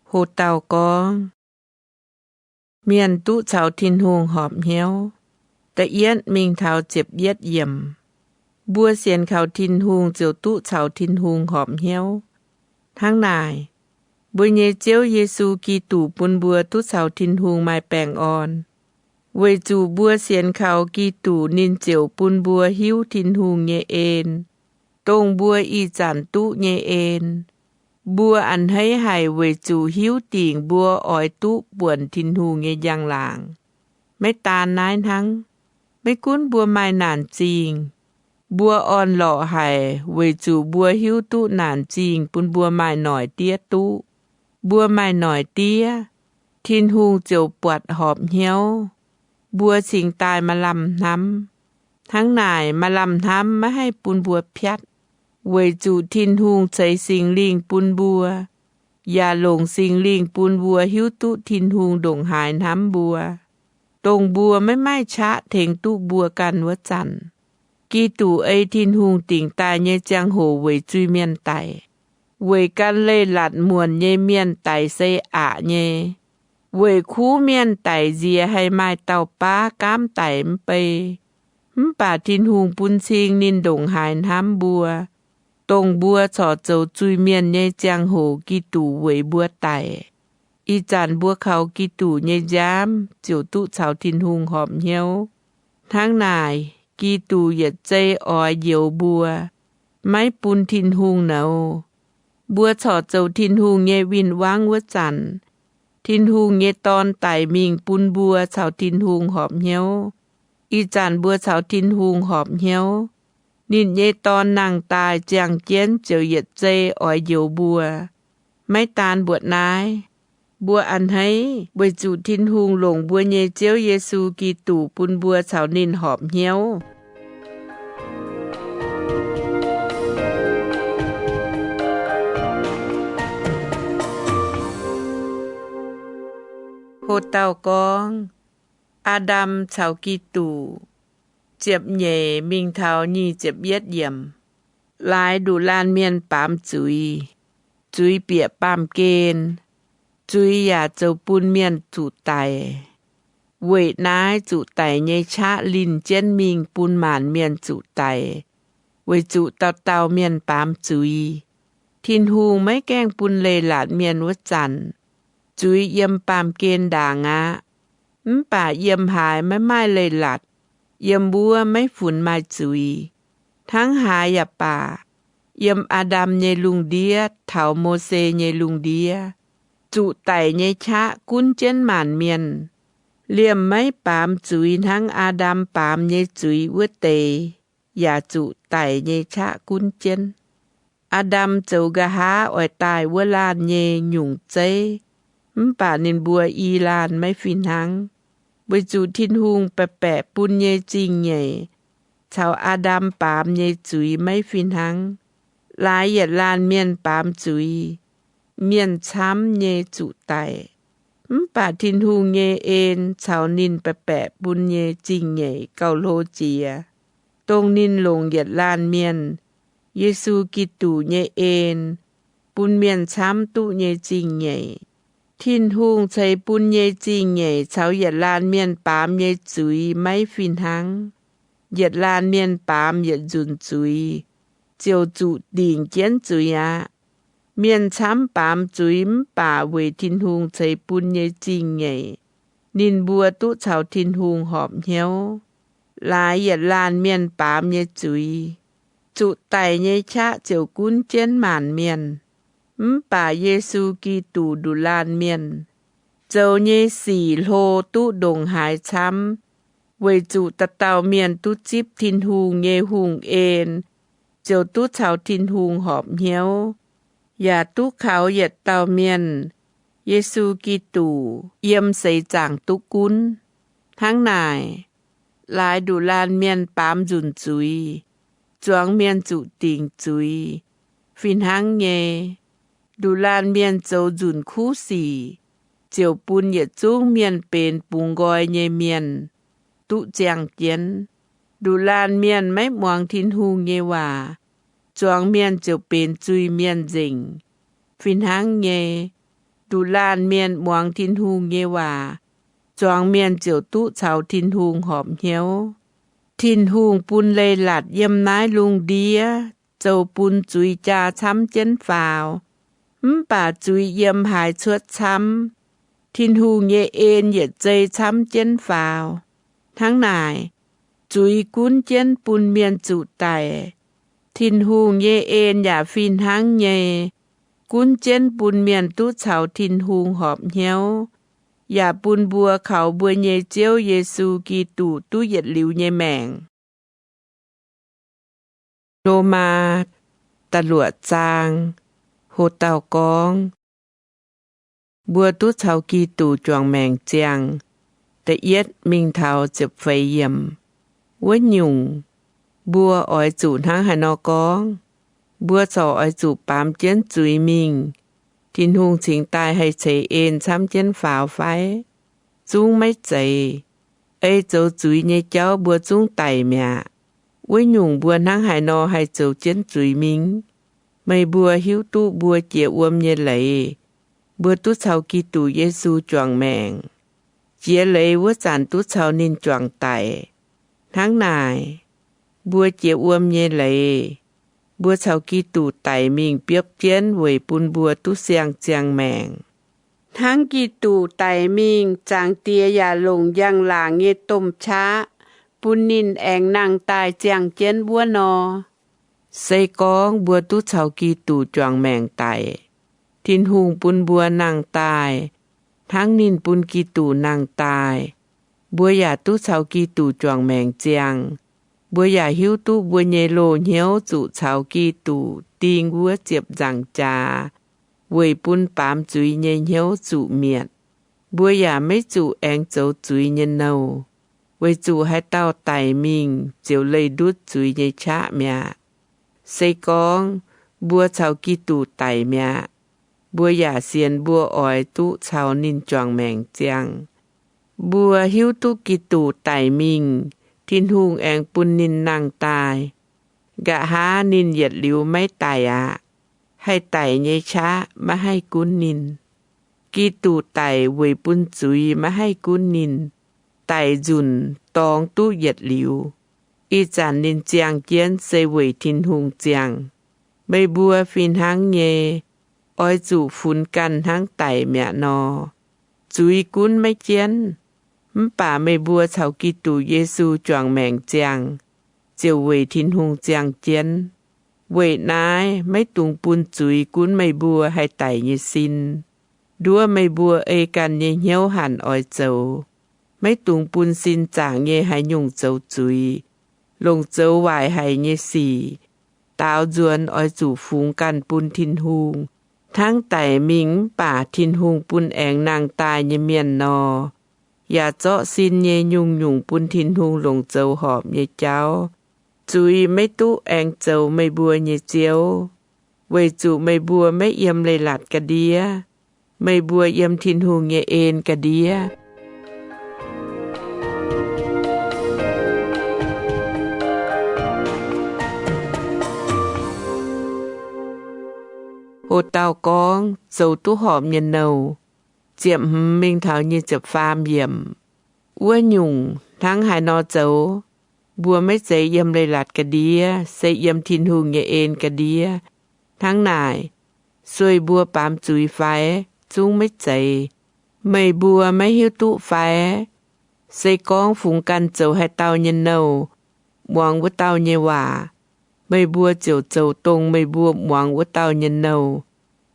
Ho dauh gorngv, mienh duqv caux Tin-Hungh horpc hnyouv. Da'yietv mingh taux ziepc yietv yiemc. Mbuo sienx kaux Tin-Hungh ziouc duqv caux Tin-Hungh horpc hnyouv. Hnangv naaic, mbuo nyei Ziouv Yesu Giduc bun mbuo duqv caux Tin-Hungh maaih baengh orn. Weic zuqc mbuo sienx kaux Giduc, ninh ziouc bun mbuo hiuv Tin-Hungh nyei en, dongh mbuo ih zanc duqv nyei en. Mbuo a'hneiv haic weic zuqc hiuv dingc mbuo oix duqv buonc Tin-Hungh nyei njang-laangc. Maiv daan naaiv hnangv, maiv gunv mbuo maaih naanc zingh, mbuo orn-lorqc haic weic zuqc mbuo hiuv duqv naanc zingh bun mbuo maaih noic diev duqv. Mbuo maaih noic diev, Tin-Hungh ziouc buatc horpc hnyouv, mbuo cingx daaih maaih lamh hnamv. Hnangv naaic, maaih lamh hnamv maiv haih bun mbuo piatv, weic zuqc Tin-Hungh ceix Singx Lingh bun mbuo, yaac longc Singx Lingh bun mbuo hiuv duqv Tin-Hungh ndongc haaix hnamv mbuo, dongh mbuo maiv maaih qaqv tengx duqv mbuo ganh wuov zanc. Giduc ei Tin-Hungh dingc daaih nyei ziangh hoc weic zuiz-mienh daic, weic gan leiz-latc muonc nyei mienh daic se aqc nyei, weic kuv mienh daic nziex haih maaih dauh baav gaamv daic mv bei. Mv baac Tin-Hungh bun cing ninh ndongc haaix hnamv mbuo, dongh mbuo corc zoux zuiz-mienh nyei ziangh hoc Giduc weic mbuo daic. Ih zanc mbuo kaux Giduc nyei nziaamv ziouc duqv caux Tin-Hungh horpc hnyouv. Hnangv naaic, Giduc yietc zei oix njoux mbuo, maiv bun Tin-Hungh nouz. Mbuo corc zoux Tin-Hungh nyei win-wangv wuov zanc, Tin-Hungh nyei Dorn daic mingh bun mbuo caux Tin-Hungh horpc hnyouv. Ih zanc mbuo caux Tin-Hungh horpc hnyouv, ninh nyei Dorn nangh daaih ziangh jienv ziouc yietc zei oix njoux mbuo. Maiv daan mbuoqc naaiv, mbuo a'hneiv weic zuqc Tin-Hungh longc mbuo nyei Ziouv Yesu Giduc bun mbuo caux ninh horpc hnyouv. Ho dauh gorngv, Aa^ndam caux Giduc, ziepc nyeic mingh taux nyic ziepc yietv yiemc. Laaix nduqc laanh mienh baamz zuiz, zuiz bieqc baamh gen, zuiz yaac zoux bun mienh zuqc daic. Weic naaiv zuqc daic nyei qaqv linh jienv mingh bun maanc mienh zuqc daic, weic zuqc dauh dauh mienh baamz zuiz. Tin-Hungh maiv gaengh bun leiz-latc mienh wuov zanc, zuiz yiem baamh gen ndaangc aqv. Mv baac yiem haaix maiv maaih leiz-latc, yiem wuov maiv funx maaih zuiz. Hnangv haaix yaac baac, yiem Aa^ndam nyei lungh ndiev taux Mose nyei lungh ndiev, zuqc daic nyei qaqv gunv jienv maanc mienh. Liemh maiv baamz zuiz hnangv Aa^ndam baamz nyei zuiz wuov deix yaac zuqc daic nyei qaqv gunv jienv. Aa^ndam zoux nqa'haav oix daaih wuov laanh nyei nyungc zeiv, mv baac ninh mbuo i laanh maiv fih hnangv, weic zuqc Tin-Hungh baeqc baeqc bun nyei zingh nyeic caux Aa^ndam baamz nyei zuiz maiv fih hnangv. Laaix yietc laanh mienh baamz zuiz, mienh camv nyei zuqc daic. Mv baac Tin-Hungh nyei en caux ninh baeqc baeqc bun nyei zingh nyeic gauh hlo jiex, dongh ninh longc yietc laanh mienh, Yesu Giduc nyei en, bun mienh camv duqv nyei zingh nyeic. Tin-Hungh ceix bun nyei zingh nyeic caux yietc laanh mienh baamz nyei zuiz maiv fih hnangv. Yietc laanh mienh baamz yietc nzunc zuiz, ziouc zuqc dingc jienv zuiz aqv. Mienh camv baamz zuiz mv baac weic Tin-Hungh ceix bun nyei zingh nyeic, ninh mbuo duqv caux Tin-Hungh horpc hnyouv. Laaix yietc laanh mienh baamz nyei zuiz, zuqc daic nyei qaqv ziouc gunv jienv maanc mienh. Mv baac Yesu Giduc nduqc laanh mienh, zoux nyei sic hlo duqv ndongc haaix camv, weic zuqc dauh dauh mienh duqv zipv Tin-Hungh nyei hungh en, ziouc duqv caux Tin-Hungh horpc hnyouv, yaac duqv kaux yietc dauh mienh, Yesu Giduc, yiem seix zaangc duqv gunv. Hnangv naaic, laaix nduqc laanh mienh baamz nzunc zuiz, zuangx mienh zuqc dingc zuiz. Fih hnangv nyei, nduqc laanh mienh zoux nzunc kuv sic, ziouc bun yietc zungv mienh benx bungx nqoi nyei mienh, duqv ziangh jienv. Nduqc laanh mienh maiv muangx Tin-Hungh nyei waac, zuangx mienh ziouc benx zuiz mienh nzengc. Fih hnangv nyei, nduqc laanh mienh muangx Tin-Hungh nyei waac, zuangx mienh ziouc duqv caux Tin-Hungh horpc hnyouv. Tin-Hungh bun leiz-latc yiem naaiv lungh ndiev zoux bun zuiz jaa camv jienv faaux. Mv baac zuiz yiem haaix cuotv camv, Tin-Hungh nyei en yietc zei camv jienv faaux. Hnangv naaic, zuiz gunv jienv bun mienh zuqc daic. Tin-Hungh nyei en yaac fih hnangv nyei, gunv jienv bun mienh duqv caux Tin-Hungh horpc hnyouv, yaac bun mbuo kaux mbuo nyei Ziouv Yesu Giduc duqv yietc liuz nyei maengc. Lomaa da'luoqc zaang, ho dauh gorngv, mbuo duqv caux Giduc juangc maengc ziangh, da'yietv mingh taux ziepc feix yiemc. Wuov nyungc, mbuo oix zuqc hnangv haaix nor gorngv? Mbuo corc oix zuqc baamz jienv zuiz mingh, Tin-Hungh cingx daaih haih ceix en camv jienv faaux fai? Zungv maiv zeiz. Ei zoux zuiz nyei jauv mbuo zungv daic mi'aqv. Wuov nyungc mbuo hnangv haaix nor haih zoux jienv zuiz mingh? Meih mbuo hiuv duqv mbuo jiex wuom nyei leiz, mbuo duqv caux Giduc Yesu juangc maengc. Jiex leiz wuov zanc duqv caux ninh juangc daic. Hnangv naaic, mbuo jiex wuom nyei leiz, mbuo caux Giduc daic mingh biopv jienv weic bun mbuo duqv siang-ziangh maengc. Hnangv Giduc daic mingh, Zaangc Diex yaac longc njang-laangc nyei domh qaqv bun ninh aengx nangh daaih ziangh jienv wuov nor. Se gorngv mbuo duqv caux Giduc juangc maengc daic, Tin-Hungh bun mbuo nangh daaih hnangv ninh bun Giduc nangh daaih. Mbuo yaac duqv caux Giduc juangc maengc ziangh. Mbuo yaac hiuv duqv mbuo nyei loz-hnyouv zuqc caux Giduc ding wuov ziepc nzaangc jaax, weic bun baamz zuiz nyei hnyouv zuqc mietc. Mbuo yaac maiv zuqc aengx zoux zuiz nyei nouh, weic zuqc haaix dauh daic mingh ziouc leih ndutv zuiz nyei qaqv mi'aqv. Se gorngv mbuo caux Giduc daic mi'aqv, mbuo yaac sienx mbuo oix duqv caux ninh juangc maengc ziangh. Mbuo hiuv duqv Giduc daic mingh, Tin-Hungh aengx bun ninh nangh daaih. Nqa'haav ninh yietc liuz maiv daic aqv. Haih daic nyei qaqv maiv haih gunv ninh. Giduc daic weic bun zuiz maiv haih gunv ninh, daic nzunc dorngx duqv yietc liuz. Ih zanc ninh ziangh jienv se weic Tin-Hungh ziangh. Meih mbuo fih hnangv nyei, oix zuqc funx ganh hnangv daic mi'aqv nor. Zuiz gunv maiv jienv, mv baac meih mbuo caux Giduc Yesu juangc maengc ziangh, ziouc weic Tin-Hungh ziangh jienv. Weic naaiv maiv dungx bun zuiz gunv meih mbuo haih daic nyei sin. Nduov meih mbuo ei ganh nyei hnyouv hanc oix zoux. Maiv dungx bun sin zaangc nyei haaix nyungc zoux zuiz, longc zoux waaic haic nyei sic. Daaux nzuonx oix zuqc fungx ganh bun Tin-Hungh, hnangv daic mingh mv baac Tin-Hungh bun aengx nangh daaih nyei mienh nor. Yaac zorqv sin nyei nyungc-nyungc bun Tin-Hungh longc zoux horpc nyei jauv. Zuiz maiv duqv aengx zoux meih mbuo nyei ziouv, weic zuqc meih mbuo maiv yiem leiz-latc ga'ndiev. Meih mbuo yiem Tin-Hungh nyei en ga'ndiev. Ho dauh gorngv zoux duqv horpc nyei nouh, ziepc hmz mingh taux nyic ziepc faam yiemc. Wuov nyungc hnangv haaix nor zoux? Mbuo maiv zeiz yiem leiz-latc ga'ndiev, se yiem Tin-Hungh nyei en ga'ndiev. Hnangv naaic, sueih mbuo baamz zuiz fai? Zungv maiv zeiz. Meih mbuo maiv hiuv duqv fai? Se gorngv fungx ganh zoux haaix dauh nyei nouh, muangx wuov dauh nyei waac, meih mbuo ziouc zoux dongh meih mbuo muangx wuov dauh nyei nouh.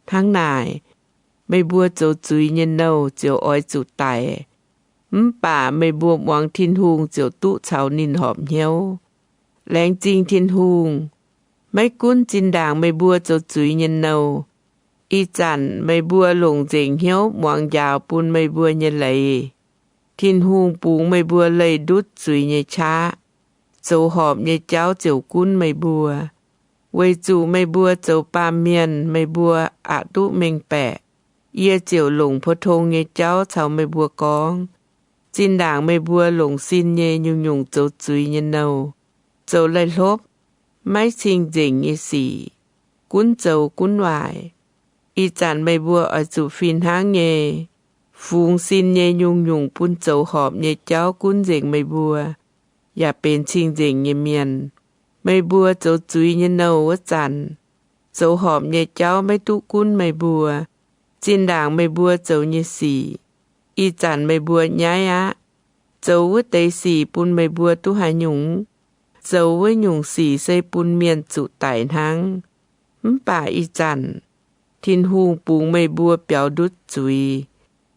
Hnangv naaic, meih mbuo zoux zuiz nyei nouh ziouc oix zuqc daic. Mv baac meih mbuo muangx Tin-Hungh ziouc duqv caux ninh horpc hnyouv. Laengz zingh Tin-Hungh, maiv gunv zinh ndaangc meih mbuo zoux zuiz nyei nouh, ih zanc meih mbuo longc nzengc hnyouv muangx njaaux bun meih mbuo nyei leiz. Tin-Hungh bungx meih mbuo leih ndutv zuiz nyei qaqv. Zoux horpc nyei jauv ziouc gunv meih mbuo. Weic zuqc meih mbuo zoux baamh mienh, meih mbuo aqc duqv mengh baeqc. Yie ziouc longc pou-tong nyei jauv caux meih mbuo gorngv. Zinh ndaangc meih mbuo longc sin nyei nyungc-nyungc zoux zuiz nyei nouh, zoux leih hlopv, maiv cing-nzengc nyei sic, gunv zoux gunv waaic. Ih zanc meih mbuo oix zuqc fih hnangv nyei, fungx sin nyei nyungc-nyungc bun zoux horpc nyei jauv gunv nzengc meih mbuo, yaac benx cing-nzengc nyei mienh. Meih mbuo zoux zuiz nyei nouh wuov zanc, zoux horpc nyei jauv maiv duqv gunv meih mbuo. Zinh ndaangc meih mbuo zoux nyei sic, ih zanc meih mbuo nyaiv aqv. Zoux wuov deix sic bun meih mbuo duqv haaix nyungc? Zoux wuov nyungc sic se bun mienh zuqc daic hnangv. Mv baac ih zanc Tin-Hungh bungx meih mbuo biaux ndutv zuiz,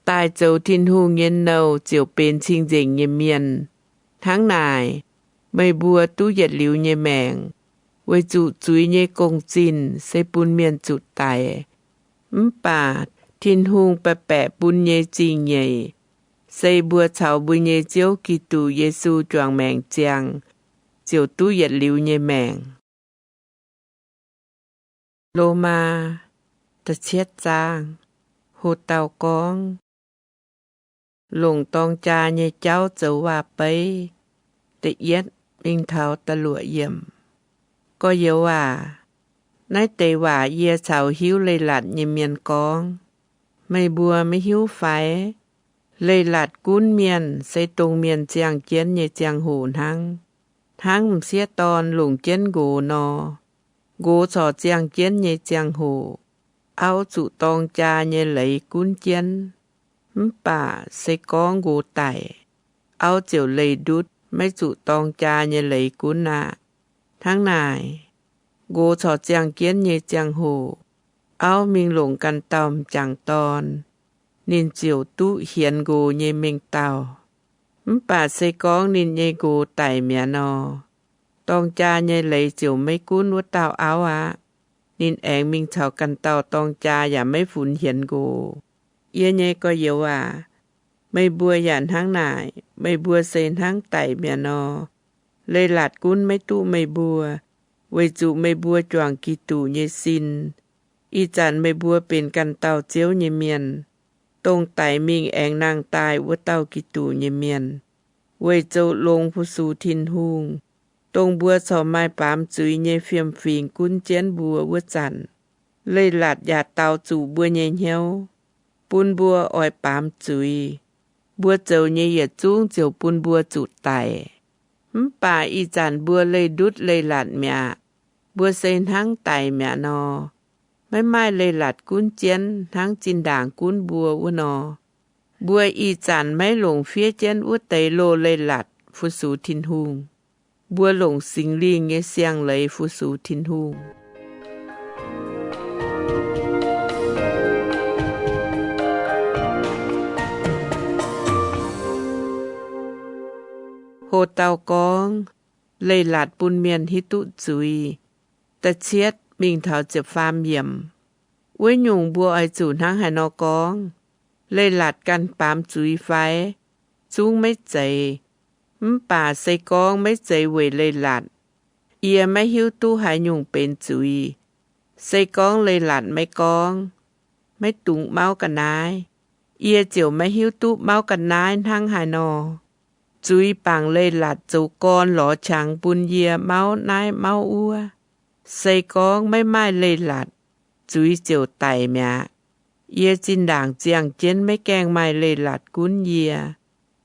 daaih zoux Tin-Hungh nyei nouh ziouc benx cing-nzengc nyei mienh. Hnangv naaic, meih mbuo duqv yietc liuz nyei maengc, weic zuqc zuiz nyei gong-zinh se bun mienh zuqc daic. Mv baac Tin-Hungh baeqc baeqc bun nyei zingh nyeic se mbuo caux mbuo nyei Ziouv Giduc Yesu juangc maengc ziangh, ziouc duqv yietc liuz nyei maengc. Lomaa da'cietv zaang. Ho dauh gorngv, longc dorng jaa nyei jauv zoux waac-beiv, da'yietv mingh taux da'luoqc yiemc. Gorx-youz aac, naaiv deix waac yie caux hiuv leiz-latc nyei mienh gorngv. Meih mbuo maiv hiuv fai? Leiz-latc gunv mienh se dongh mienh ziangh jienv nyei ziangh hoc hnangv. Hnangv m'sieqv dorn longc jienv nqox nor, nqox corc ziangh jienv nyei ziangh hoc, auv zuqc dorng jaa nyei leiz gunv jienv. Mv baac se gorngv nqox daic, auv ziouc leih ndutv maiv zuqc dorng jaa nyei leiz gunv aqv. Hnangv naaic, nqox corc ziangh jienv nyei ziangh hoc, auv mingh longc ganh dauh m'jangc dorn, ninh ziouc duqv hienx nqox nyei mengh dauh. Mv baac se gorngv ninh nyei nqox daic mi'aqv nor, dorng jaa nyei leiz ziouc maiv gunv wuov dauh auv aqv. Ninh aengx mingh caux ganh dauh dorng jaa yaac maiv funx hienx nqox. Yie nyei gorx-youz aac, meih mbuo yaac hnangv naaic. Meih mbuo se hnangv daic mi'aqv nor, leiz-latc gunv maiv duqv meih mbuo, weic zuqc meih mbuo juangc Giduc nyei sin. Ih zanc meih mbuo benx ganh dauh Ziouv nyei mienh, dongh daic mingh aengx nangh daaih wuov dauh Giduc nyei mienh, weic zoux longx fu-sux Tin-Hungh, dongh mbuo corc maaih baamz zuiz nyei fiem-fingx gunv jienv mbuo wuov zanc. Leiz-latc yaac daaux zuqc mbuo nyei hnyouv, bun mbuo oix baamz zuiz. Mbuo zoux nyei yietc zungv ziouc bun mbuo zuqc daic. Mv baac ih zanc mbuo leih ndutv leiz-latc mi'aqv. Mbuo se hnangv daic mi'aqv nor, maiv maaih leiz-latc gunv jienv hnangv zinh ndaangc gunv mbuo wuov nor. Mbuo ih zanc maiv longc fiev jienv wuov deix loz-leiz-latc fu-sux Tin-Hungh. Mbuo longc Singx Lingh nyei siang-leiz fu-sux Tin-Hungh. Ho dauh gorngv, Leiz-latc bun mienh hiuv duqv zuiz. Da'cietv mingh taux ziepc faam yiemc. Wuov nyungc mbuo oix zuqc hnangv haaix nor gorngv? Leiz-latc ganh baamz zuiz fai? Zungv maiv zeiz. Mv baac se gorngv maiv zeiz weic leiz-latc, yie maiv hiuv duqv haaix nyungc benx zuiz. Se gorngv leiz-latc maiv gorngv, maiv dungx mauv ga'naaiv, yie ziouc maiv hiuv duqv mauv ga'naaiv hnangv haaix nor. Zuiz bangc leiz-latc zoux gorn lorz qangx bun yie mauv naaiv mauv wuov. Se gorngv maiv maaih leiz-latc, zuiz ziouc daic mi'aqv. Yie zinh ndaangc ziangh jienv maiv gaengh maaih leiz-latc gunv yie.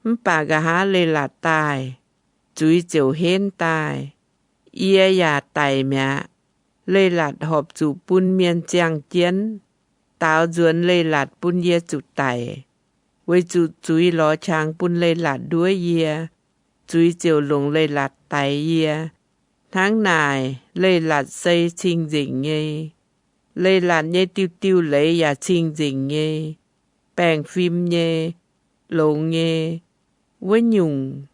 Mv baac nqa'haav leiz-latc daaih, zuiz ziouc henv daaih, yie yaac daic mi'aqv. Leiz-latc horpc zuqc bun mienh ziangh jienv, daaux nzuonx leiz-latc bun yie zuqc daic, weic zuqc zuiz lorz qangx bun leiz-latc nduov yie, zuiz ziouc longc leiz-latc daix yie. Hnangv naaic, leiz-latc se cing-nzengc nyei. Leiz-latc nyei diuh diuh leiz yaac cing-nzengc nyei, baengh fim nyei, longx nyei. Wuov nyungc,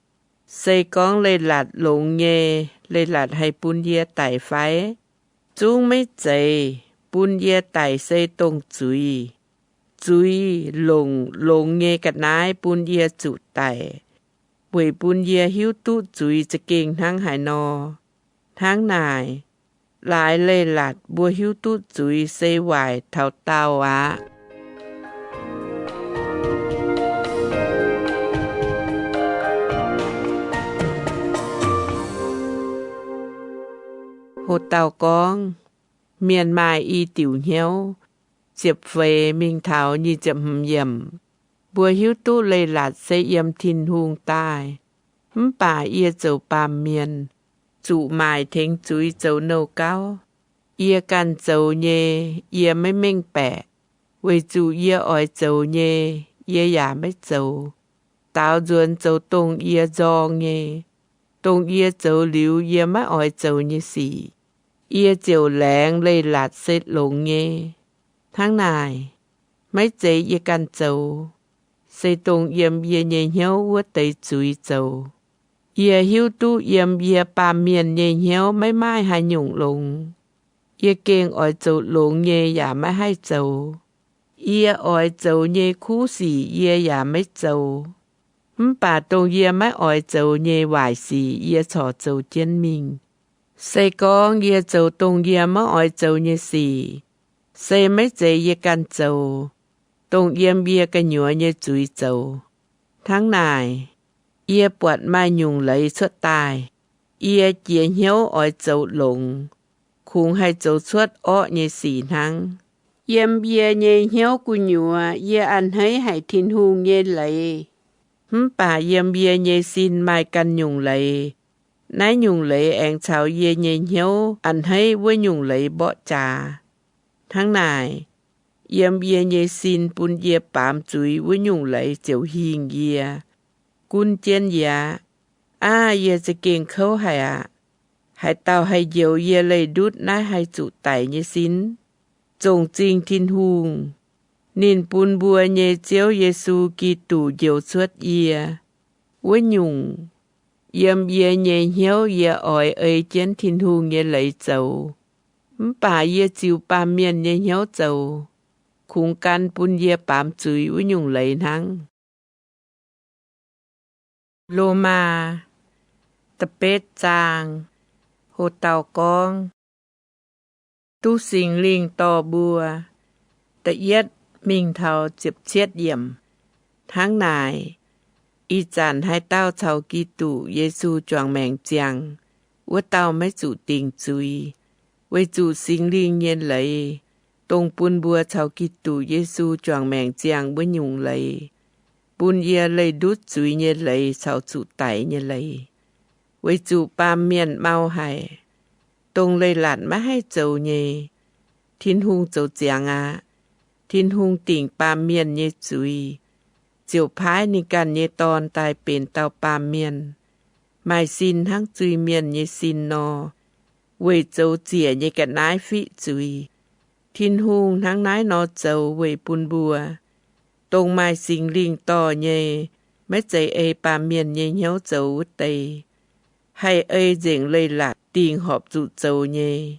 se gorngv leiz-latc longx nyei, leiz-latc haih bun yie daic fai? Zungv maiv zeiz. Bun yie daic se dongh zuiz. Zuiz longc longx nyei ga'naaiv bun yie zuqc daic, weic bun yie hiuv duqv zuiz za'gengh hnangv haaix nor. Hnangv naaic, laaix leiz-latc mbuo hiuv duqv zuiz se waaic taux daauh aqv. Ho dauh gorngv, Mienh Maaih I Diuc Hnyouv, ziepc feix mingh taux nyic ziepc hmz yiemc. Mbuo hiuv duqv leiz-latc se yiem Tin-Hungh daaih. Mv baac yie zoux baamh mienh, zuqc maaic tengx zuiz zoux nouh gauv. Yie ganh zoux nyei, yie maiv mengh baeqc, weic zuqc yie oix zoux nyei, yie yaac maiv zoux. Daaux nzuonx zoux dongh yie nzorng nyei, dongh yie zoux liuz yie maiv oix zoux nyei sic, yie ziouc laengz leiz-latc se longx nyei. Hnangv naaic, maiv zeiz yie ganh zoux, se dongh yiem yie nyei hnyouv wuov deix zuiz zoux. Yie hiuv duqv yiem yie baamh mienh nyei hnyouv maiv maaih haaix nyungc longx. Yie gengh oix zoux longx nyei yaac maiv haih zoux. Yie oix zoux nyei kuv sic yie yaac maiv zoux. Mv baac dongh yie maiv oix zoux nyei waaic sic yie corc zoux jienv mingh. Se gorngv yie zoux dongh yie maiv oix zoux nyei sic, se maiv zeiz yie ganh zoux, dongh yiem yie gu'nyuoz nyei zuiz zoux. Hnangv naaic, yie buatc maaih nyungc leiz cuotv daaih, yie jiex hnyouv oix zoux longx, kungx haih zoux cuotv orqv nyei sic hnangv. Yiem yie nyei hnyouv gu'nyuoz yie a'hneiv haic Tin-Hungh nyei leiz. Mv baac yiem yie nyei sin maaih ganh nyungc leiz. Naaiv nyungc leiz aengx caux yie nyei hnyouv a'hneiv wuov nyungc leiz mborqv jaax. Hnangv naaic, yiem yie nyei sin bun yie baamz zuiz wuov nyungc leiz ziouc hingh yie, gunv jienv yie aqv. Aav, yie za'gengh kouv haic aqv. Haaix dauh haih njoux yie leih ndutv naaiv haih zuqc daic nyei sin? Zongc zingh Tin-Hungh, ninh bun mbuo nyei Ziouv Yesu Giduc njoux cuotv yie. Wuov nyungc, yiem yie nyei hnyouv yie oix ei jienv Tin-Hungh nyei leiz zoux. Mv baac yie ziux baamh mienh nyei hnyouv zoux, kungx gan bun yie baamz zuiz wuov nyungc leiz hnangv. Lomaa da'betv zaang. Ho dauh gorngv, Duqv Singx Lingh dorh mbuo. Da'yietv mingh taux ziepc cietv yiemc. Hnangv naaic, ih zanc haaix dauh caux Giduc Yesu juangc maengc ziangh, wuov dauh maiv zuqc dingc zuiz, weic zuqc Singx Lingh nyei leiz, dongh bun mbuo caux Giduc Yesu juangc maengc ziangh wuov nyungc leiz, bun yie leih ndutv zuiz nyei leiz caux zuqc daic nyei leiz. Weic zuqc baamh mienh mau haic, dongh leiz-latc maiv haih zoux nyei, Tin-Hungh zoux ziangx aqv. Tin-Hungh dingc baamh mienh nyei zuiz, ziouc paaiv ninh ganh nyei Dorn daaih benx dauh baamh mienh, maaih sin hnangv zuiz-mienh nyei sin nor, weic zoux ziec nyei ga'naaiv fiqv zuiz. Tin-Hungh hnangv naaiv nor zoux weic bun mbuo, dongh maaih Singx Lingh dorh nyei, maiv zeiz ei baamh mienh nyei hnyouv zoux wuov deix, haih ei nzengc leiz-latc dingc horpc zuqc zoux nyei.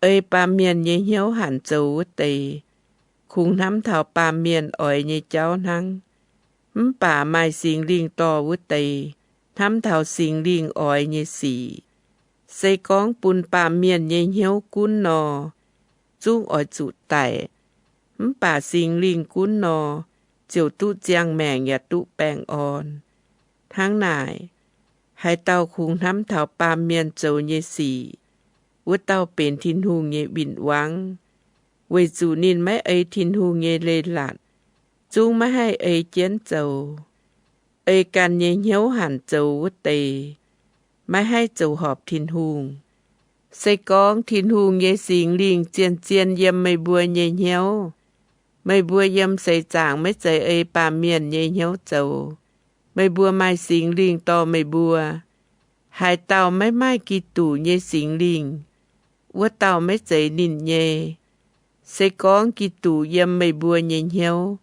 Ei baamh mienh nyei hnyouv hanc zoux wuov deix, kungx hnamv taux baamh mienh oix nyei jauv hnangv. Mv baac maaih Singx Lingh dorh wuov deix, hnamv taux Singx Lingh oix nyei sic. Se gorngv bun baamh mienh nyei hnyouv gunv nor, zungv oix zuqc daic. Mv baac Singx Lingh gunv nor, ziouc duqv ziangh maengc yaac duqv baengh orn. Hnangv naaic, haaix dauh kungx hnamv taux baamh mienh zoux nyei sic, wuov dauh benx Tin-Hungh nyei win-wangv, weic zuqc ninh maiv ei Tin-Hungh nyei leiz-latc, zungv maiv haih ei jienv zoux. Ei ganh nyei hnyouv hanc zoux wuov deix, maiv haih zoux horpc Tin-Hungh. Se gorngv Tin-Hungh nyei Singx Lingh zien-zien yiem meih mbuo nyei hnyouv, meih mbuo yiem seix zaangc maiv zeiz ei baamh mienh nyei hnyouv zoux. Meih mbuo maaih Singx Lingh dorh meih mbuo. Haaix dauh maiv maaih Giduc nyei Singx Lingh, wuov dauh maiv zeiz ninh nyei. Se gorngv Giduc yiem meih mbuo nyei hnyouv,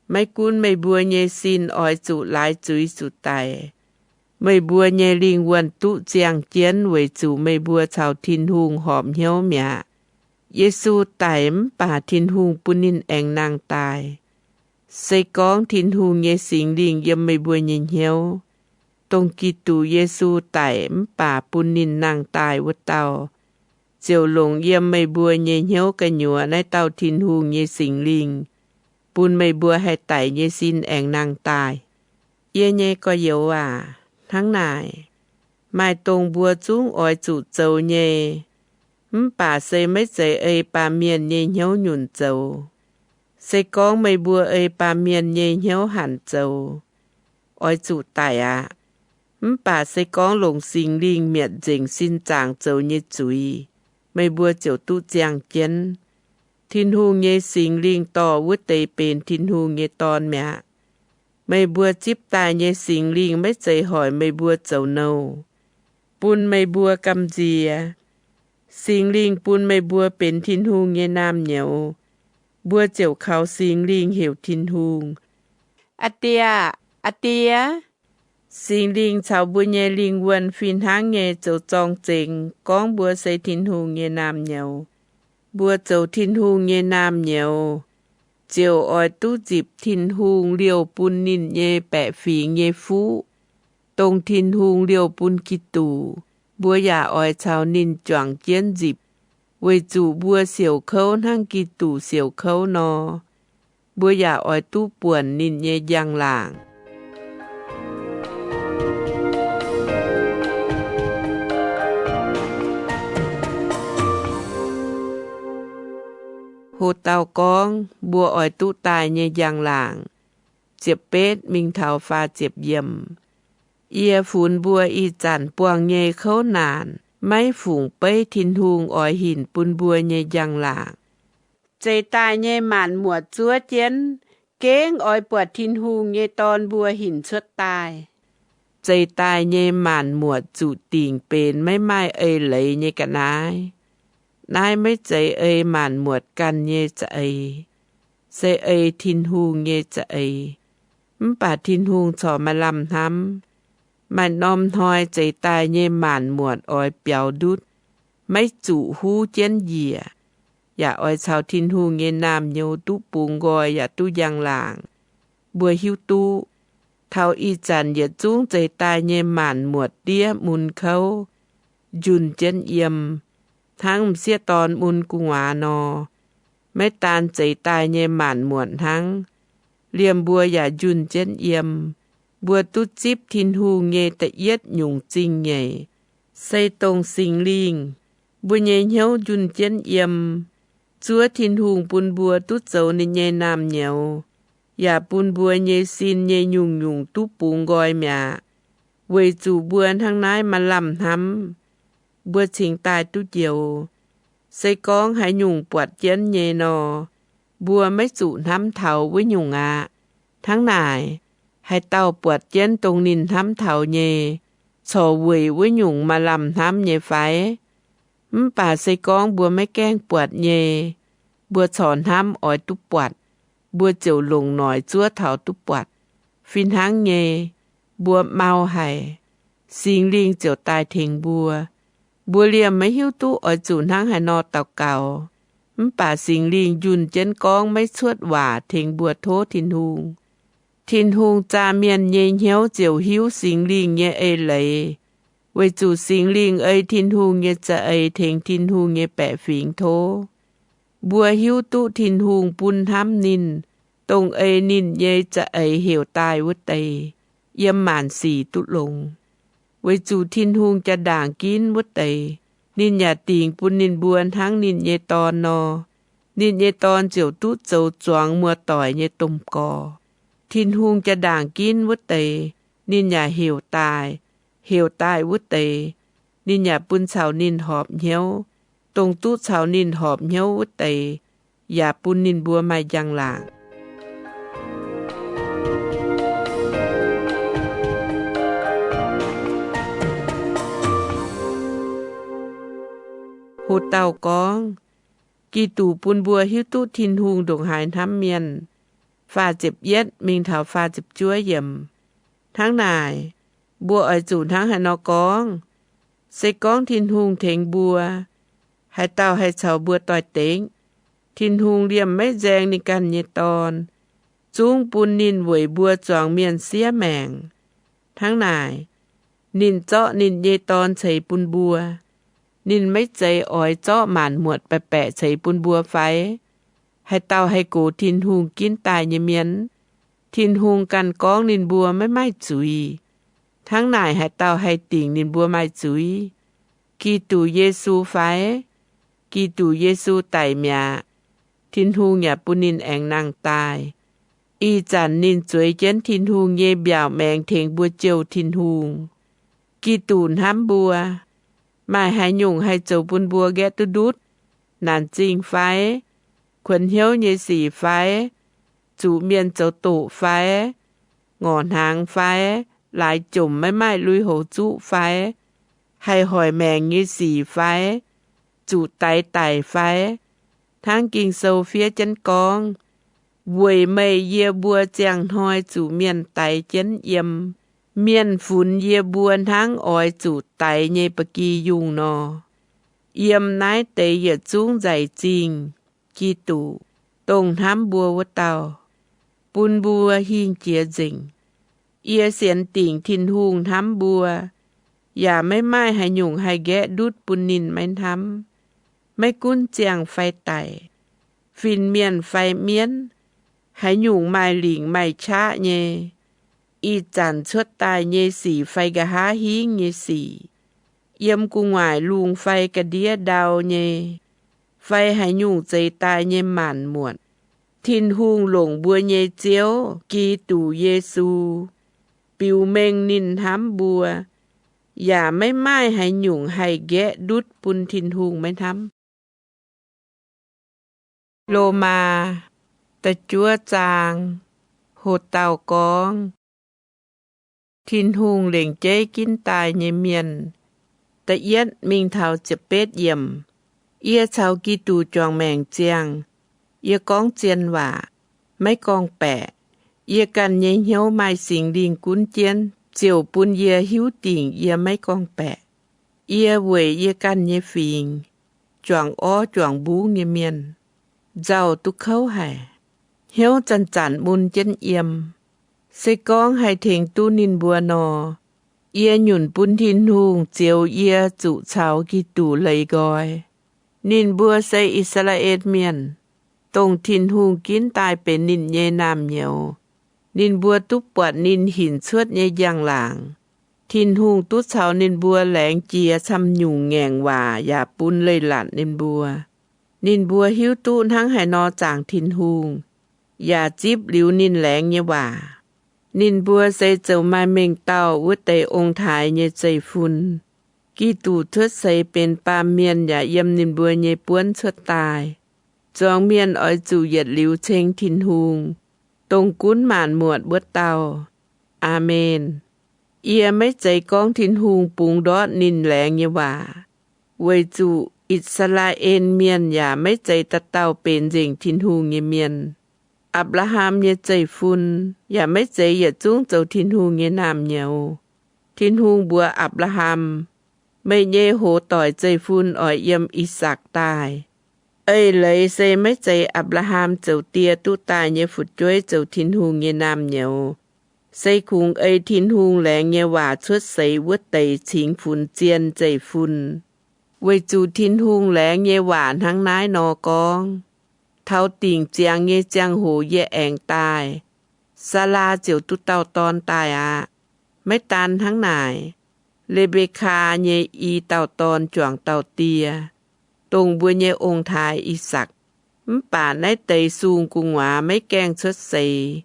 maiv gunv meih mbuo nyei sin oix zuqc laaix zuiz zuqc daic, meih mbuo nyei lingh wuonh duqv ziangh jienv weic zuqc meih mbuo caux Tin-Hungh horpc hnyouv mi'aqv. Yesu daic mv baac Tin-Hungh bun ninh aengx nangh daaih. Se gorngv Tin-Hungh nyei Singx Lingh yiem meih mbuo nyei hnyouv, dongh Giduc Yesu daic mv baac bun ninh nangh daaih wuov dauh, ziouc longc yiem meih mbuo nyei hnyouv gu'nyuoz naaiv dauh Tin-Hungh nyei Singx Lingh, bun meih mbuo haih daic nyei sin aengx nangh daaih. Yie nyei gorx-youz aac, hnangv naaic, maaih dongh mbuo zungv oix zuqc zoux nyei, mv baac se maiv zeiz ei baamh mienh nyei hnyouv nyunc zoux. Se gorngv meih mbuo ei baamh mienh nyei hnyouv hanc zoux, oix zuqc daic aqv. Mv baac se gorngv longc Singx Lingh mietc nzengc sin zaangc zoux nyei zuiz, meih mbuo ziouc duqv ziangh jienv. Tin-Hungh nyei Singx Lingh dorh wuov deix benx Tin-Hungh nyei dorn mi'aqv. Meih mbuo zipv daaih nyei Singx Lingh maiv zeiz hoic meih mbuo zoux nouh, bun meih mbuo gamh nziex. Singx Lingh bun meih mbuo benx Tin-Hungh nyei naamh nyouz. Mbuo ziouc kaux Singx Lingh heuc Tin-Hungh, Aa Die aah! Aa Die! Singx Lingh caux mbuo nyei lingh wuonh fih hnangv nyei zoux zorng-zengx gorngv mbuo se Tin-Hungh nyei naamh nyouz. Mbuo zoux Tin-Hungh nyei naamh nyouz, ziouc oix duqv nzipc Tin-Hungh liouh bun ninh nyei baeqc fingx nyei fuqv, dongh Tin-Hungh liouh bun Giduc. Mbuo yaac oix caux ninh juangc jienv nzipc, weic zuqc mbuo siouc kouv hnangv Giduc siouc kouv nor. Mbuo yaac oix duqv buonc ninh nyei njang-laangc. Ho dauh gorngv mbuo oix duqv daaih nyei njang-laangc. Ziepc betv mingh taux faah ziepc yiemc. Yie funx mbuo ih zanc buangh nyei kouv naanc maiv fungc beiv Tin-Hungh oix hinc bun mbuo nyei njang-laangc. Zeix daaih nyei maanc muotc zuov jienv, gengh oix buatc Tin-Hungh nyei Dorn mbuo hinc cuotv daaih. Zeix daaih nyei maanc muotc zuqc dingc benx maiv maaih eix leiz nyei ga'naaiv. Naaiv maiv zeiz ei maanc muotc ganh nyei za'eix, se ei Tin-Hungh nyei za'eix. Mv baac Tin-Hungh corc maaih lamh hnamv. Maaih norm hnoi zeix daaih nyei maanc muotc oix biaux ndutv, maiv zuqc huv jienv njiec, yaac oix caux Tin-Hungh nyei naamh nyouz duqv bungx nqoi yaac duqv njang-laangc. Mbuo hiuv duqv, taux ih zanc yietc zungv zeix daaih nyei maanc muotc diev mun kouv, njunh jienv yiem. hnangv m'sieqv dorn mun gu'nguaaz nor, maiv daan zeix daaih nyei maanc muotc hnangv. Liemh mbuo yaac njunh jienv yiem. Mbuo duqv zipv Tin-Hungh nyei da'yietv nyungc zingh nyeic, se dongh Singx Lingh. Mbuo nyei hnyouv njunh jienv yiem, zuov Tin-Hungh bun mbuo duqv zoux ninh nyei naamh nyouz, yaac bun mbuo nyei sin nyei nyungc-nyungc duqv bungx nqoi mi'aqv. Weic zuqc mbuo hnangv naaiv maaih lamh hnamv, mbuo cingx daaih duqv njoux. Se gorngv haaix nyungc buatc jienv nyei nor, mbuo maiv zuqc hnamv taux wuov nyungc aqv. Hnangv naaic, haaix dauh buatc jienv dongh ninh hnamv taux nyei, corc weic wuov nyungc maaih lamh hnamv nyei fai? Mv baac se gorngv mbuo maiv gaengh buatc nyei, mbuo corc hnamv oix duqv buatc, mbuo ziouc longc noic zuov taux duqv buatc. Fih hnangv nyei, mbuo mau haic, Singx Lingh ziouc daaih tengx mbuo. Mbuo liemh maiv hiuv duqv oix zuqc hnangv haaix nor daux gaux, mv baac Singx Lingh njunh jienv gorngv maiv cuotv waac tengx mbuo tov Tin-Hungh. Tin-Hungh zaah mienh nyei hnyouv ziouc hiuv Singx Lingh nyei eix leiz, weic zuqc Singx Lingh ei Tin-Hungh nyei za'eix tengx Tin-Hungh nyei baeqc fingx tov. Mbuo hiuv duqv Tin-Hungh bun hnamv ninh, dongh ei ninh nyei za'eix heuc daaih wuov deix, yiem maanc sic duqv longx. Weic zuqc Tin-Hungh jaa-ndaangc ginv wuov deix, ninh yaac dingc bun ninh mbuo hnangv ninh nyei Dorn nor, ninh nyei Dorn ziouc duqv zoux zuangx muoz-doic nyei domh gorx. Tin-Hungh jaa-ndaangc ginv wuov deix, ninh yaac heuc daaih. Heuc daaih wuov deix, ninh yaac bun caux ninh horpc hnyouv. Dongh duqv caux ninh horpc hnyouv wuov deix, yaac bun ninh mbuo maaih njang-laangc. Ho dauh gorngv, Giduc bun mbuo hiuv duqv Tin-Hungh ndongc haaix hnamv mienh. Faah ziepc yietv mingh taux faah ziepc juov yiemc. Hnangv naaic, mbuo oix zuqc hnangv haaix nor gorngv? Se gorngv Tin-Hungh tengx mbuo, haaix dauh haih caux mbuo doix-dekc? Tin-Hungh liemh maiv nzaeng ninh ganh nyei Dorn, zungv bun ninh weic mbuo zuangx mienh siev maengc. Hnangv naaic, ninh zorqv ninh nyei Dorn ceix bun mbuo. Ninh maiv zeiz oix zorqv maanc muotc baeqc baeqc ceix bun mbuo fai? Haaix dauh haih gox Tin-Hungh ginv daaih nyei mienh? Tin-Hungh ganh gorngv ninh mbuo maiv maaih zuiz. Hnangv naaic haaix dauh haih dingc ninh mbuo maaih zuiz? Giduc Yesu fai? Giduc Yesu daic mi'aqv. Tin-Hungh yaac bun ninh aengx nangh daaih. Ih zanc ninh zueiz jienv Tin-Hungh nyei mbiaauc maengx tengx mbuo jouh Tin-Hungh. Giduc hnamv mbuo. Maaih haaix nyungc haih zoux bun mbuo nqaeqv duqv ndutv? Naanc zingh fai? Kuonx hnyouv nyei sic fai? Zuqc mienh zoux doqc fai? Ngorc hnaangx fai? Laaix jomc maiv maaih lui-houx zuqv fai? Haih hoic maengc nyei sic fai? Zuqc daix daic fai? Hnangv Ging-Sou fiev jienv gorngv, weic meih yie mbuo ziangh hnoi zuqc mienh daix jienv yiem. Mienh funx yie mbuo hnangv oix zuqc daix nyei ba'gi yungh nor, yiem naaiv deix yietc zungv nzaic zingh Giduc, dongh hnamv mbuo wuov dauh, bun mbuo hingh jiex nzengc. Yie sienx dingc Tin-Hungh hnamv mbuo, yaac maiv maaih haaix nyungc haih nqaeqv ndutv bun ninh maiv hnamv. Maiv gunv ziangh fai daic, fin-mienh fai mienv, haaix nyungc maaih lingc maaih qaqv nyei, ih zanc cuotv daaih nyei sic fai nqa'haav hingv nyei sic, yiem gu'nguaaic lungh fai ga'ndiev ndau nyei, fai haaix nyungc zeix daaih nyei maanc muotc, Tin-Hungh longc mbuo nyei Ziouv, Giduc Yesu, biux mengh ninh hnamv mbuo, yaac maiv maaih haaix nyungc haih nqaeqv ndutv bun Tin-Hungh maiv hnamv. Lomaa da'juov zaang. Ho dauh gorngv, Tin-Hungh lengc jeiv ginv daaih nyei mienh. Da'yietv mingh taux ziepc betv yiemc. Yie caux Giduc juangc maengc ziangh, yie gorngv zien waac, maiv gorngv-baeqc. Yie ganh nyei hnyouv maaih Singx Lingh gunv jienv, ziouc bun yie hiuv dingc yie maiv gorngv-baeqc. Yie weic yie ganh nyei fingx juangc orv juangc mbungv nyei mienh, nzauh duqv kouv haic. Hnyouv zanc-zanc mun jienv yiem. Se gorngv haih tengx duqv ninh mbuo nor, yie nyunc bun Tin-Hungh zioux yie zuqc caux Giduc leiz nqoi. Ninh mbuo se I^saa^laa^en Mienh, dongh Tin-Hungh ginv daaih benx ninh nyei naamh nyouz. Ninh mbuo duqv buatc ninh hinc cuotv nyei njang-laangc. Tin-Hungh duqv caux ninh mbuo laengz jiex camv-nyungc ngaengc waac yaac bun leiz-latc ninh mbuo. Ninh mbuo hiuv duqv hnangv haaix nor zaangc Tin-Hungh, yaac zipv liuz ninh laengz nyei waac. Ninh mbuo se zoux maaih mengh dauh wuov deix ong-taaix nyei zeiv-fun. Giduc cuotv seix benx baamh mienh yaac yiem ninh mbuo nyei buonv cuotv daaih. Zuangx mienh oix zuqc yietc liuz ceng Tin-Hungh, dongh gunv maanc muotc wuov dauh. Aamen. Yie maiv zeiz gorngv Tin-Hungh bungx ndortv ninh laengz nyei waac, weic zuqc I^saa^laa^en Mienh yaac maiv zeiz dauh dauh benx nzengc Tin-Hungh nyei mienh. Apc^laa^ham nyei zeiv-fun yaac maiv zeiz yietc zungv zoux Tin-Hungh nyei naamh nyouz. Tin-Hungh mbuox Apc^laa^ham, Meih nyei hoz doic zeiv-fun oix yiem I^sakc daaih. Eix leiz se maiv zeiz Apc^laa^ham zoux die duqv daaih nyei fu'jueiv zoux Tin-Hungh nyei naamh nyouz. Se kungx ei Tin-Hungh laengz nyei waac cuotv seix wuov deix cingx funx zien zeiv-fun. Weic zuqc Tin-Hungh laengz nyei waac hnangv naaiv nor gorngv, Taux dingc ziangx nyei ziangh hoc yie aengx daaih, Saalaa ziouc duqv dauh dorn daaih aqv. Maiv daan hnangv naaic, Le^mbe^kaa nyei i dauh dorn juangc dauh die, dongh mbuo nyei ong-taaix I^sakc. Mv baac naaiv deix sung gu'nguaaz maiv gaengh cuotv seix,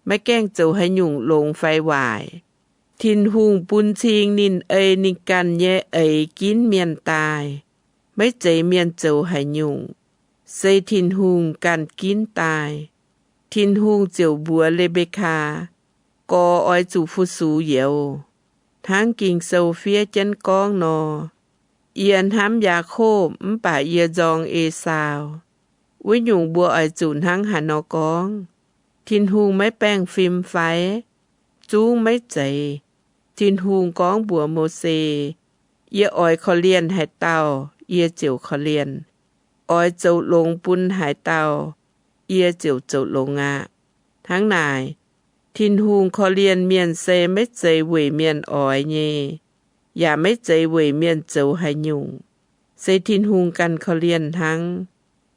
maiv gaengh zoux haaix nyungc longx fai waaic. Tin-Hungh bun cing ninh ei ninh ganh nyei eix ginv mienh daaih. Maiv zeiz mienh zoux haaix nyungc, se Tin-Hungh ganh ginv daaih. Tin-Hungh ziouc mbuox Le^mbe^kaa, Gorx oix zuqc fu-sux youz, hnangv Ging-Sou fiev jienv gorngv nor, Yie hnamv Yaakopv mv baac yie nzorng Esaau. Wuov nyungc mbuo oix zuqc hnangv haaix nor gorngv? Tin-Hungh maiv baengh fim fai? Zungv maiv zeiz. Tin-Hungh gorngv mbuox Mose, Yie oix korv-lienh haaix dauh, yie ziouc korv-lienh. Oix zoux longx bun haaix dauh, yie ziouc zoux longx aqv. Hnangv naaic, Tin-Hungh korv-lienh mienh se maiv zeiz weic mienh oix nyei, yaac maiv zeiz weic mienh zoux haaix nyungc. Se Tin-Hungh ganh korv-lienh hnangv.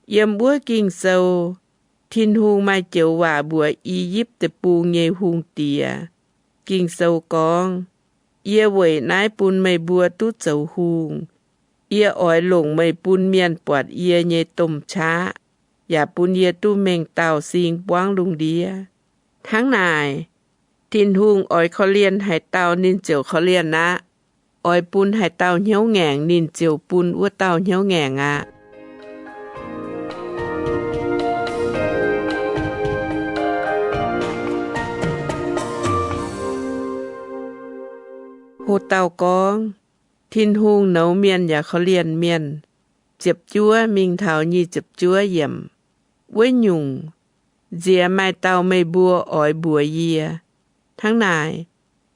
Yiem wuov Ging-Sou, Tin-Hungh maaih joux waac mbuox I^yipv Deic-Bung nyei hungh diex. Ging-Sou gorngv, Yie weic naaiv bun meih mbuo duqv zoux hungh. Yie oix longc meih bun mienh buatc yie nyei domh qaqv, yaac bun yie duqv mengh dauh sing buangv lungh ndiev. Hnangv naaic, Tin-Hungh oix korv-lienh haaix dauh ninh ziouc korv-lienh aqv. Oix bun haaix dauh hnyouv ngaengc ninh ziouc bun wuov dauh hnyouv ngaengc aqv. Ho dauh gorngv, Tin-Hungh nouz mienh yaac korv-lienh mienh. Ziepc juov mingh taux nyic ziepc juov yiemc. Wuov nyungc, nziex maaih dauh meih mbuo oix mbuox yie. Hnangv naaic,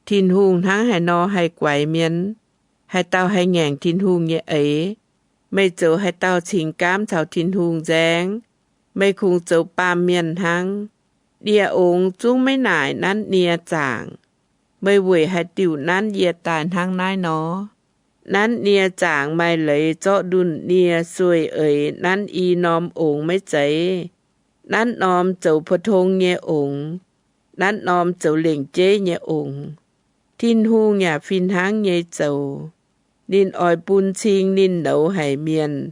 Tin-Hungh hnangv haaix nor haih guaix mienh? Haaix dauh haih ngaengc Tin-Hungh nyei eix? Meih zoux haaix dauh cingx gaamv caux Tin-Hungh nzaeng? Meih kungx zoux baamh mienh hnangv. Nie ongx zungv maiv naaic nanv nie zaangc. Meih weic haaix diuc nanv yie daaih hnangv naaiv nor? Nanv nie zaangc maaih leiz zorqv ndunh nie sueih eix nanv i norm ongx maiv zeiz? Nanv norm zoux pou-tong nyei ongx, nanv norm zoux lengc jeiv nyei ongx. Tin-Hungh yaac fih hnangv nyei zoux. Ninh oix bun cing ninh nouz haic mienh,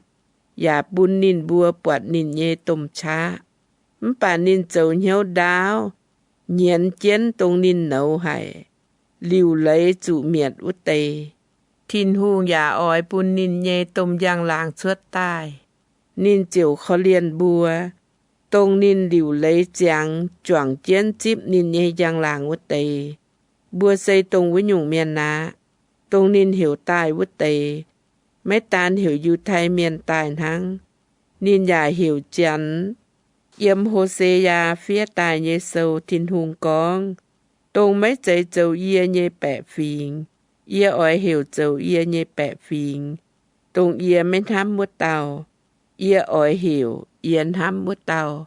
yaac bun ninh mbuo buatc ninh nyei domh qaqv. Mv baac ninh zoux hnyouv ndaauv, nyienz jienv dongh ninh nouz haic, liuc leiz zuqc mietc wuov deix. Tin-Hungh yaac oix bun ninh nyei domh njang-laangc cuotv daaih. Ninh ziouc korv-lienh mbuo, dongh ninh liuc leiz ziangx juangc jienv zipv ninh nyei njang-laangc wuov deix. Mbuo se dongh wuov nyungc mienh aqv. Dongh ninh heuc daaih wuov deix, maiv daan heuc Yiutai Mienh daaih hnangv. Ninh yaac heuc Janx. Yiem Ho^se^yaa fiev daaih nyei sou Tin-Hungh gorngv, Dongh maiv zeiz zoux yie nyei baeqc fingx, yie oix heuc zoux yie nyei baeqc fingx. Dongh yie maiv hnamv wuov dauh, yie oix heuc yie hnamv wuov dauh.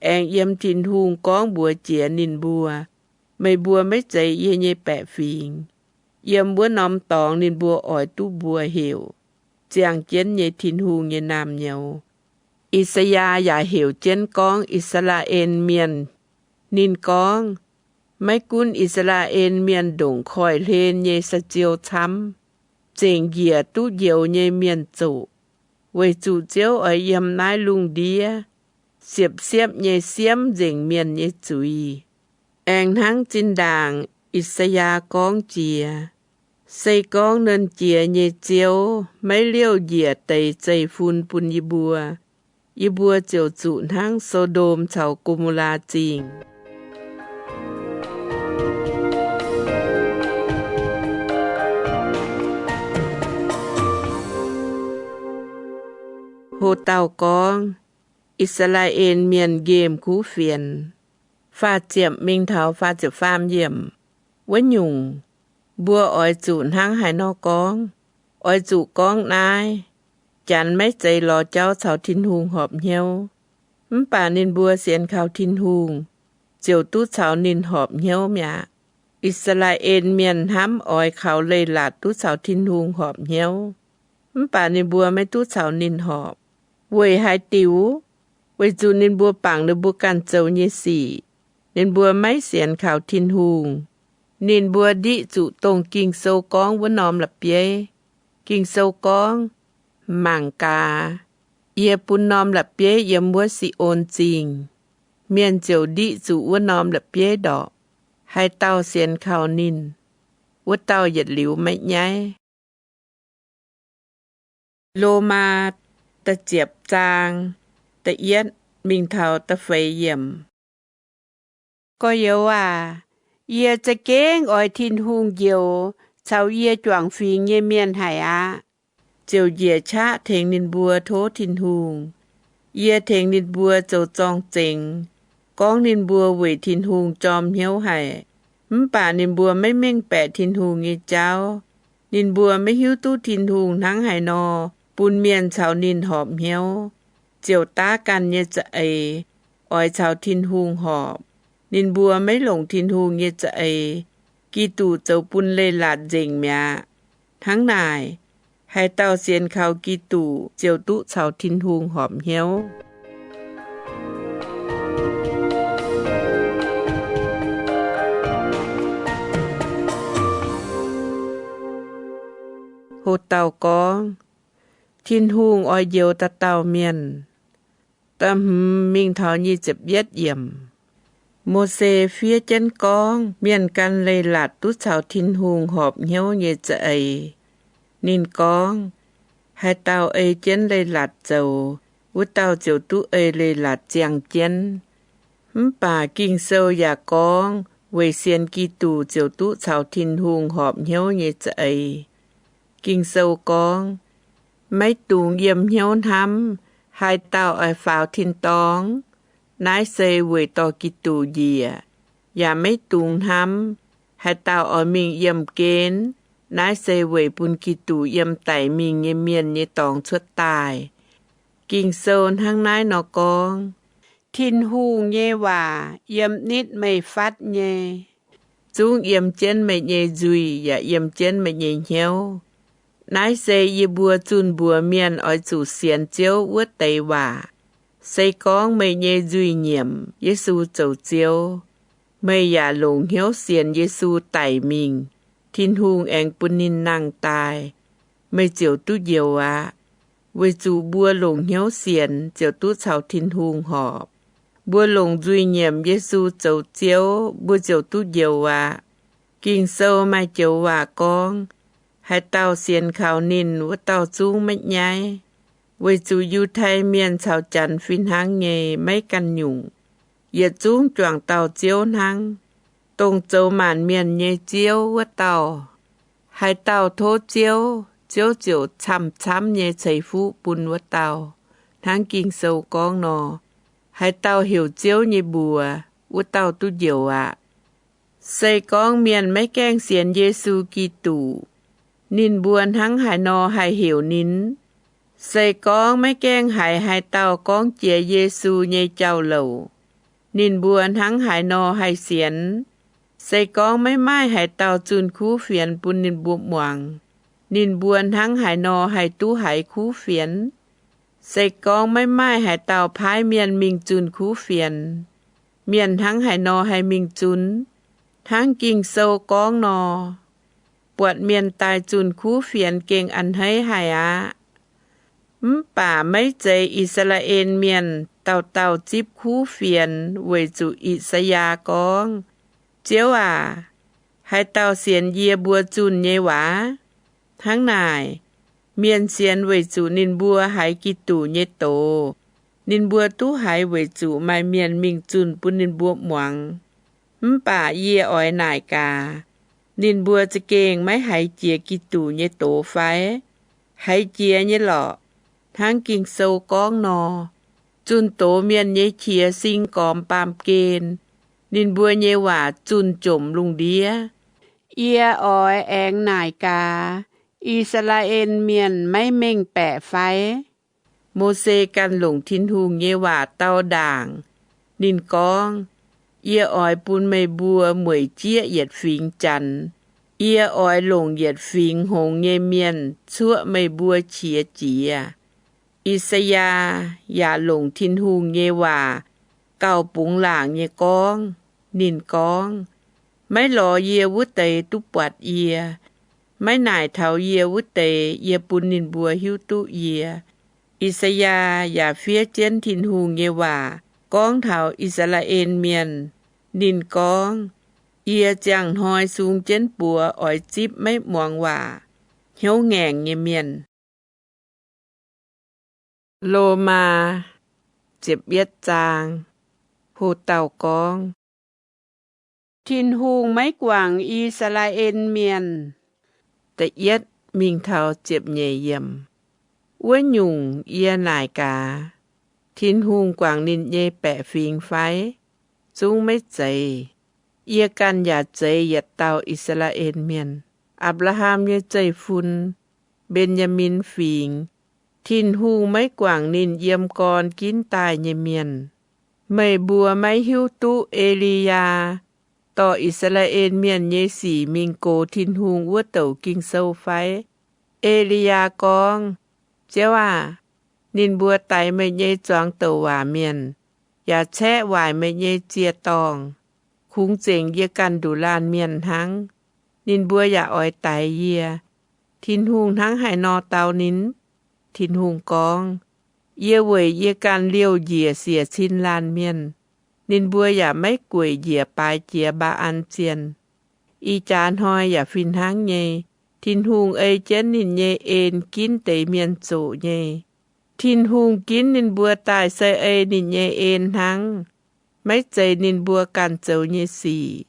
Aengx yiem Tin-Hungh gorngv mbuox jiex ninh mbuo, Meih mbuo maiv zeiz yie nyei baeqc fingx. Yiem wuov norm dorngx ninh mbuo oix duqv mbuo heuc. ziangh jienv nyei Tin-Hungh nyei naamh nyouz. I^saa^yaa yaac heuc jienv gorngv I^saa^laa^en Mienh. Ninh gorngv, maiv gunv I^saa^laa^en Mienh ndongc koiv-hlen nyei saa-ziou camv, zengc njiec duqv njoux nyei mienh zoqc, weic zuqc Ziouv oix yiem naaiv lungh ndiev siepv-siepv nyei siemv nzengc mienh nyei zuiz. Aengx hnangv zinh ndaangc I^saa^yaa gorngv jiex, se gorngv Nernh Jiex nyei Ziouv maiv liouh njiec deix zeiv-fun bun yie mbuo, yie mbuo ziouc zuqc hnangv So^ndom caux Go^mo^laa Zingh. Ho dauh gorngv, I^saa^laa^en Mienh nqemh kuv fienx. Faah ziepc mingh taux faah ziepc faam yiemc. Wuov nyungc, mbuo oix zuqc hnangv haaix nor gorngv? Oix zuqc gorngv naaiv, Janx maiv zeiz lorz jauv caux Tin-Hungh horpc hnyouv, mv baac ninh mbuo sienx kaux Tin-Hungh ziouc duqv caux ninh horpc hnyouv mi'aqv. I^saa^laa^en Mienh hnamv oix kaux leiz-latc duqv caux Tin-Hungh horpc hnyouv, mv baac ninh mbuo maiv duqv caux ninh horpc. Weic haaix diuc? Weic zuqc ninh mbuo bangc ninh mbuo ganh zoux nyei sic. Ninh mbuo maiv sienx kaux Tin-Hungh. Ninh mbuo ndiqv zuqc dongh Ging-Sou gorngv wuov norm la'bieiv. Ging-Sou gorngv, Mangc gaax, yie bun norm la'bieiv yiem wuov Si^on Zingh. Mienh ziouc ndiqv zuqc wuov norm la'bieiv ndorqc. Haaix dauh sienx kaux ninh, wuov dauh yietc liuz maiv nyaiv. Lomaa da'ziepc zaang, da'yietv mingh taux da'feix yiemc. Gorx-youz aac, yie za'gengh oix Tin-Hungh njoux caux yie juangc fingx nyei mienh haic aqv. Ziouc njiec qaqv tengx ninh mbuo tov Tin-Hungh. Yie tengx ninh mbuo zoux zorng-zengx, gorngv ninh mbuo weic Tin-Hungh jorm hnyouv haic, mv baac ninh mbuo maiv mengh baeqc Tin-Hungh nyei jauv. Ninh mbuo maiv hiuv duqv Tin-Hungh hnangv haaix nor bun mienh caux ninh horpc hnyouv, ziouc daav ganh nyei za'eix oix caux Tin-Hungh horpc. Ninh mbuo maiv longc Tin-Hungh nyei za'eix. Giduc zoux bun leiz-latc nzengc mi'aqv. Hnangv naaic, haaix dauh sienx kaux Giduc ziouc duqv caux Tin-Hungh horpc hnyouv. Ho dauh gorngv, Tin-Hungh oix njoux dauh dauh mienh. Da'hmz mingh taux nyic ziepc yietv yiemc. Mose fiev jienv gorngv mienh gan leiz-latc duqv caux Tin-Hungh horpc hnyouv nyei za'eix. Ninh gorngv, haaix dauh ei jienv leiz-latc zoux, wuov dauh ziouc duqv ei leiz-latc ziangh jienv. Mv baac Ging-Sou yaac gorngv weic sienx Giduc ziouc duqv caux Tin-Hungh horpc hnyouv nyei za'eix. Ging-Sou gorngv, maiv dungx yiem hnyouv hnamv haaix dauh oix faaux tin-dorngh, naaiv se weic dorh Giduc njiec. Yaac maiv dungx hnamv haaix dauh oix mingh yiem gen, naaiv se weic bun Giduc yiem daic mingh nyei mienh nyei dorngx cuotv daaih. Ging-Sou hnangv naaiv nor gorngv, Tin-Hungh nyei waac yiem nitv meih fatv nyei. Zungv yiem jienv meih nyei nzuih yaac yiem jienv meih nyei hnyouv. Naaiv se yie mbuo zunh mbuox mienh oix zuqc sienx Ziouv wuov deix waac. Se gorngv meih nyei nzuih nyiemc Yesu zoux Ziouv, meih yaac longc hnyouv sienx Yesu daic mingh, Tin-Hungh aengx bun ninh nangh daaih, meih ziouc duqv njoux aqv. Weic zuqc mbuo longc hnyouv sienx ziouc duqv caux Tin-Hungh horpc. Mbuo longc nzuih nyiemc Yesu zoux Ziouv, mbuo ziouc duqv njoux aqv. Ging-Sou maaih joux waac gorngv, haaix dauh sienx kaux ninh, wuov dauh zungv maiv nyaiv. Weic zuqc Yiutai Mienh caux Janx fih hnangv nyei maiv ganh nyungc, yietc zungv juangc dauh Ziouv hnangv, dongh zoux maanc mienh nyei Ziouv wuov dauh. Haaix dauh tov Ziouv, Ziouv ziouc camv-camv nyei ceix fuqv bun wuov dauh. Hnangv Ging-Sou gorngv nor, haaix dauh heuc Ziouv nyei mbuox, wuov dauh duqv njoux aqv. Se gorngv mienh maiv gaengh sienx Yesu Giduc, ninh mbuo hnangv haaix nor haih heuc ninh? Se gorngv maiv gaengh haiz haaix dauh gorngv jiex Yesu nyei jauv-louc, ninh mbuo hnangv haaix nor haih sienx? Se gorngv maiv maaih haaix dauh zunh kuv fienx bun ninh mbuo muangx, Ninh mbuo hnangv haaix nor haih duqv haiz kuv fienx? Se gorngv maiv maaih haaix dauh paaiv mienh mingh zunh kuv fienx, mienh hnangv haaix nor haih mingh zunv? Hnangv Ging-Sou gorngv nor, buatc mienh daaih zunh kuv fienx gengh a'hneiv haic aqv. Mv baac maiv zeiz I^saa^laa^en Mienh dauh dauh zipv kuv fienx, weic zuqc I^saa^yaa gorngv, Ziouv aac, haaix dauh sienx yie mbuo zunh nyei waac? Hnangv naaic, mienh sienx weic zuqc ninh mbuo haiz Giduc nyei doz. Ninh mbuo duqv haiz weic zuqc maaih mienh mingh zunh bun ninh mbuo muangx. Mv baac yie oix naaic gaax, ninh mbuo za'gengh maiv haiz jiex Giduc nyei doz fai? Haiz jiex nyei lorqc. Hnangv Ging-Sou gorngv nor, Zunh doz mienh nyei qiex sing gormx baamh gen, ninh mbuo nyei waac zunh jomc lungh ndiev. Yie oix aengx naaic gaax, I^saa^laa^en Mienh maiv mengh baeqc fai? Mose ganh longc Tin-Hungh nyei waac dau ndaangc. Ninh gorngv, Yie oix bun meih mbuo mueic jieqv yietc fingx Janx. Yie oix longc yietc fingx hngongx nyei mienh cuoqv meih mbuo qiex jiez. I^saa^yaa yaac longc Tin-Hungh nyei waac gauh bungx laangc nyei gorngv. Ninh gorngv, Maiv lorz yie wuov deix duqv buatc yie. Maiv naaic taux yie wuov deix, yie bun ninh mbuo hiuv duqv yie. I^saa^yaa yaac fiev jienv Tin-Hungh nyei waac gorngv taux I^saa^laa^en Mienh. Ninh gorngv, Yie ziangh hnoi sung jienv buoz oix zipv maiv muangx waac, hnyouv ngaengc nyei mienh. Lomaa ziepc yietv zaang. Ho dauh gorngv, Tin-Hungh maiv guangc I^saa^laa^en Mienh. Da'yietv mingh taux ziepc nyeic yiemc. Wuov nyungc, yie naaic gaax, Tin-Hungh guangc ninh nyei baeqc fingx fai? Zungv maiv zeiz. Yie ganh yaac zeiz yietc dauh I^saa^laa^en Mienh, Apc^laa^ham nyei zeiv-fun, Mben^yaa^min Fingx. Tin-Hungh maiv guangc ninh yiem gorn ginv daaih nyei mienh. Meih mbuo maiv hiuv duqv E^li^yaa dorh I^saa^laa^en Mienh nyei sic mingh gox Tin-Hungh wuov douc Ging-Sou fai? E^li^yaa gorngv, Ziouv aah! Ninh mbuo daix meih nyei zuangx douc waac mienh, yaac caeqv waaic meih nyei ziec-dorngh. Kungx zengc yie ganh nduqc laanh mienh hnangv. Ninh mbuo yaac oix daix yie. Tin-Hungh hnangv haaix nor dau ninh? Tin-Hungh gorngv, Yie weic yie ganh liouh njiec siec cin laanh mienh. Ninh mbuo yaac maiv gueic njiec baaix jiex Mbaa^an zienh. Ih jaax hnoi yaac fih hnangv nyei. Tin-Hungh ei jienv ninh nyei en ginv deix mienh zoqc nyei. Tin-Hungh ginv ninh mbuo daaih se ei ninh nyei en hnangv, maiv zeiz ninh mbuo ganh zoux nyei sic.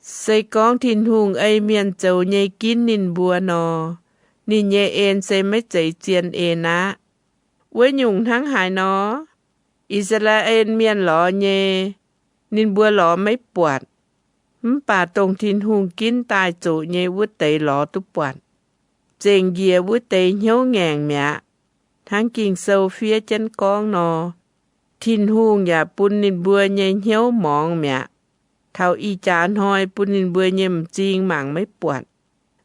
Se gorngv Tin-Hungh ei mienh zoux nyei ginv ninh mbuo nor, ninh nyei en se maiv zeiz zien en aqv. Wuov nyungc hnangv haaix nor? I^saa^laa^en Mienh lorz nyei, ninh mbuo lorz maiv buatc. Mv baac dongh Tin-Hungh ginv daaih zoqc nyei wuov deix lorz duqv buatc. Zengc njiec wuov deix hnyouv ngaengc mi'aqv. Hnangv Ging-Sou fiev jienv gorngv nor, Tin-Hungh yaac bun ninh mbuo nyei hnyouv morngx mi'aqv. Taux ih jaax hnoi bun ninh mbuo nyei m'zing mangc maiv buatc,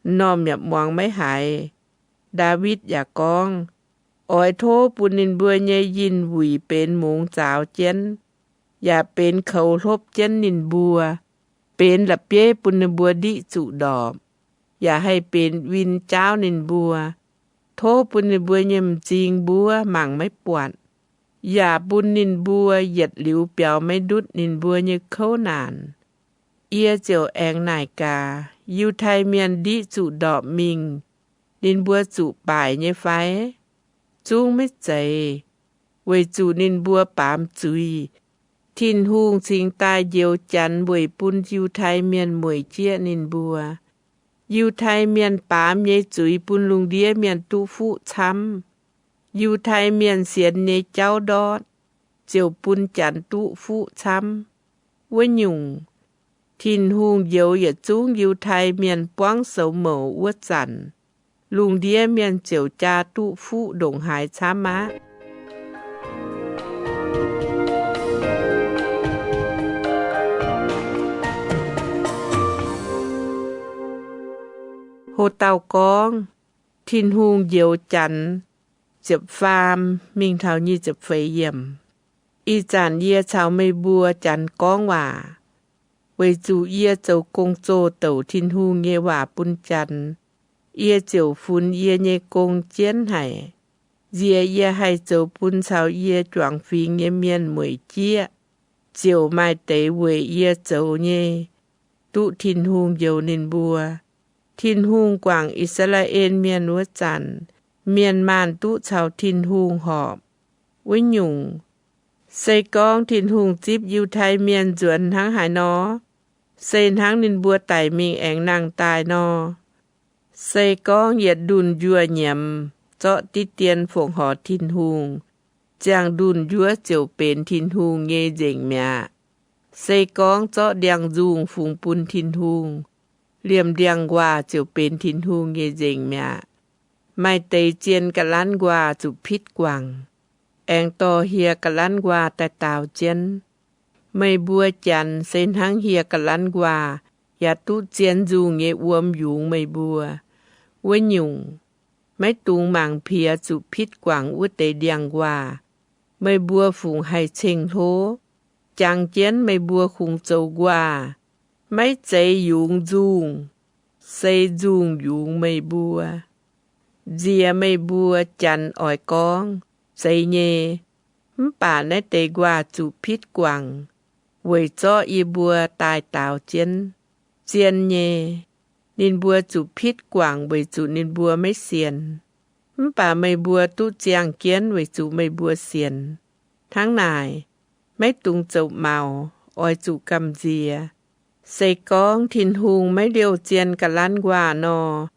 m'normh yaac muangx maiv haiz. Ndaawitv yaac gorngv, Oix tov bun ninh mbuo nyei yinh wuic benx mungz zaaux jienv, yaac benx koux hlopv jienv ninh mbuo, benx la'bieiv bun ninh mbuo ndiqv zuqc ndorpc, yaac haih benx win jaauv ninh mbuo. Tov bun ninh mbuo nyei m'zing mbuov mangc maiv buatc, yaac bun ninh mbuo yietc liuz biaux maiv ndutv ninh mbuo nyei kouv naanc. Yie ziouc aengx naaic gaax, Yiutai Mienh ndiqv zuqc ndorpc mingh, ninh mbuo zuqc baaic nyei fai? Zungv maiv zeiz, weic zuqc ninh mbuo baamz zuiz. Tin-Hungh cingx daaih njoux Janx weic bun Yiutai Mienh mueic jieqv ninh mbuo. Yiutai Mienh baamz nyei zuiz bun lungh ndiev mienh duqv fuqv camv. Yiutai Mienh sienx nyei jauv ndortv ziouc bun Janx duqv fuqv camv. Wuov nyungc, Tin-Hungh njoux yietc zungv Yiutai Mienh buangv soux mouc wuov zanc, lungh ndiev mienh ziouc jaa duqv fuqv ndongc haaix camv aqv. Ho dauh gorngv, Tin-Hungh njoux Janx ziepc faam mingh taux nyic ziepc feix yiemc. Ih zanc yie caux meih mbuo Janx gorngv waac, weic zuqc yie zoux gong-zoh douc Tin-Hungh nyei waac bun Janx. Yie ziouc funx yie nyei gong jienv haic. Nziex yie haih zoux bun caux yie juangc fingx nyei mienh mueic jieqv, ziouc maaih deix weic yie zoux nyei duqv Tin-Hungh njoux ninh mbuo. Tin-Hungh guangc I^saa^laa^en Mienh wuov zanc, mienh maanh duqv caux Tin-Hungh horpc. Wuov nyungc, se gorngv Tin-Hungh zipv Yiutai Mienh nzuonx hnangv haaix nor, se hnangv ninh mbuo daic mingh aengx nangh daaih nor. Se gorngv yietc ndunh njuoh nyiemz zorqv diqv dien fongc horc Tin-Hungh, ziangh ndunh njuov ziouc benx Tin-Hungh nyei nzengc mi'aqv. Se gorngv zorqv ndiangx-nzungh fungx bun Tin-Hungh, liemh ndiangx-nquaah ziouc benx Tin-Hungh nyei nzengc mi'aqv. Maaih deix zien ga'lanv nquaah zuqc pitv guangc, aengx dorh hieh ga'lanv nquaah daaih daaux jienv. Meih mbuo Janx se hnangv hieh ga'lanv nquaah yaac duqv zien nzungh nyei wuom yungz meih mbuo. Wuov nyungc, maiv dungx mangc piex zuqc pitv guangc wuov deix ndiangx-nquaah. Meih mbuo fungc haih ceng-hlo, jangx jienv meih mbuo kungx zoux nquaah, maiv zeiz yungz nzungh, se nzungh yungz meih mbuo. Nziex meih mbuo Janx oix gorngv, Zeiz nyei. Mv baac naaiv deix nquaah zuqc pitv guangc weic zorqv yie mbuo daaih daaux jienv. Zien nyei. Ninh mbuo zuqc pitv guangc weic zuqc ninh mbuo maiv sienx. Mv baac meih mbuo duqv ziangh jienv weic zuqc meih mbuo sienx. Hnangv naaic, maiv dungx zoux maux, oix zuqc gamh nziex. Se gorngv Tin-Hungh maiv liouh zien ga'lanv nquaah nor,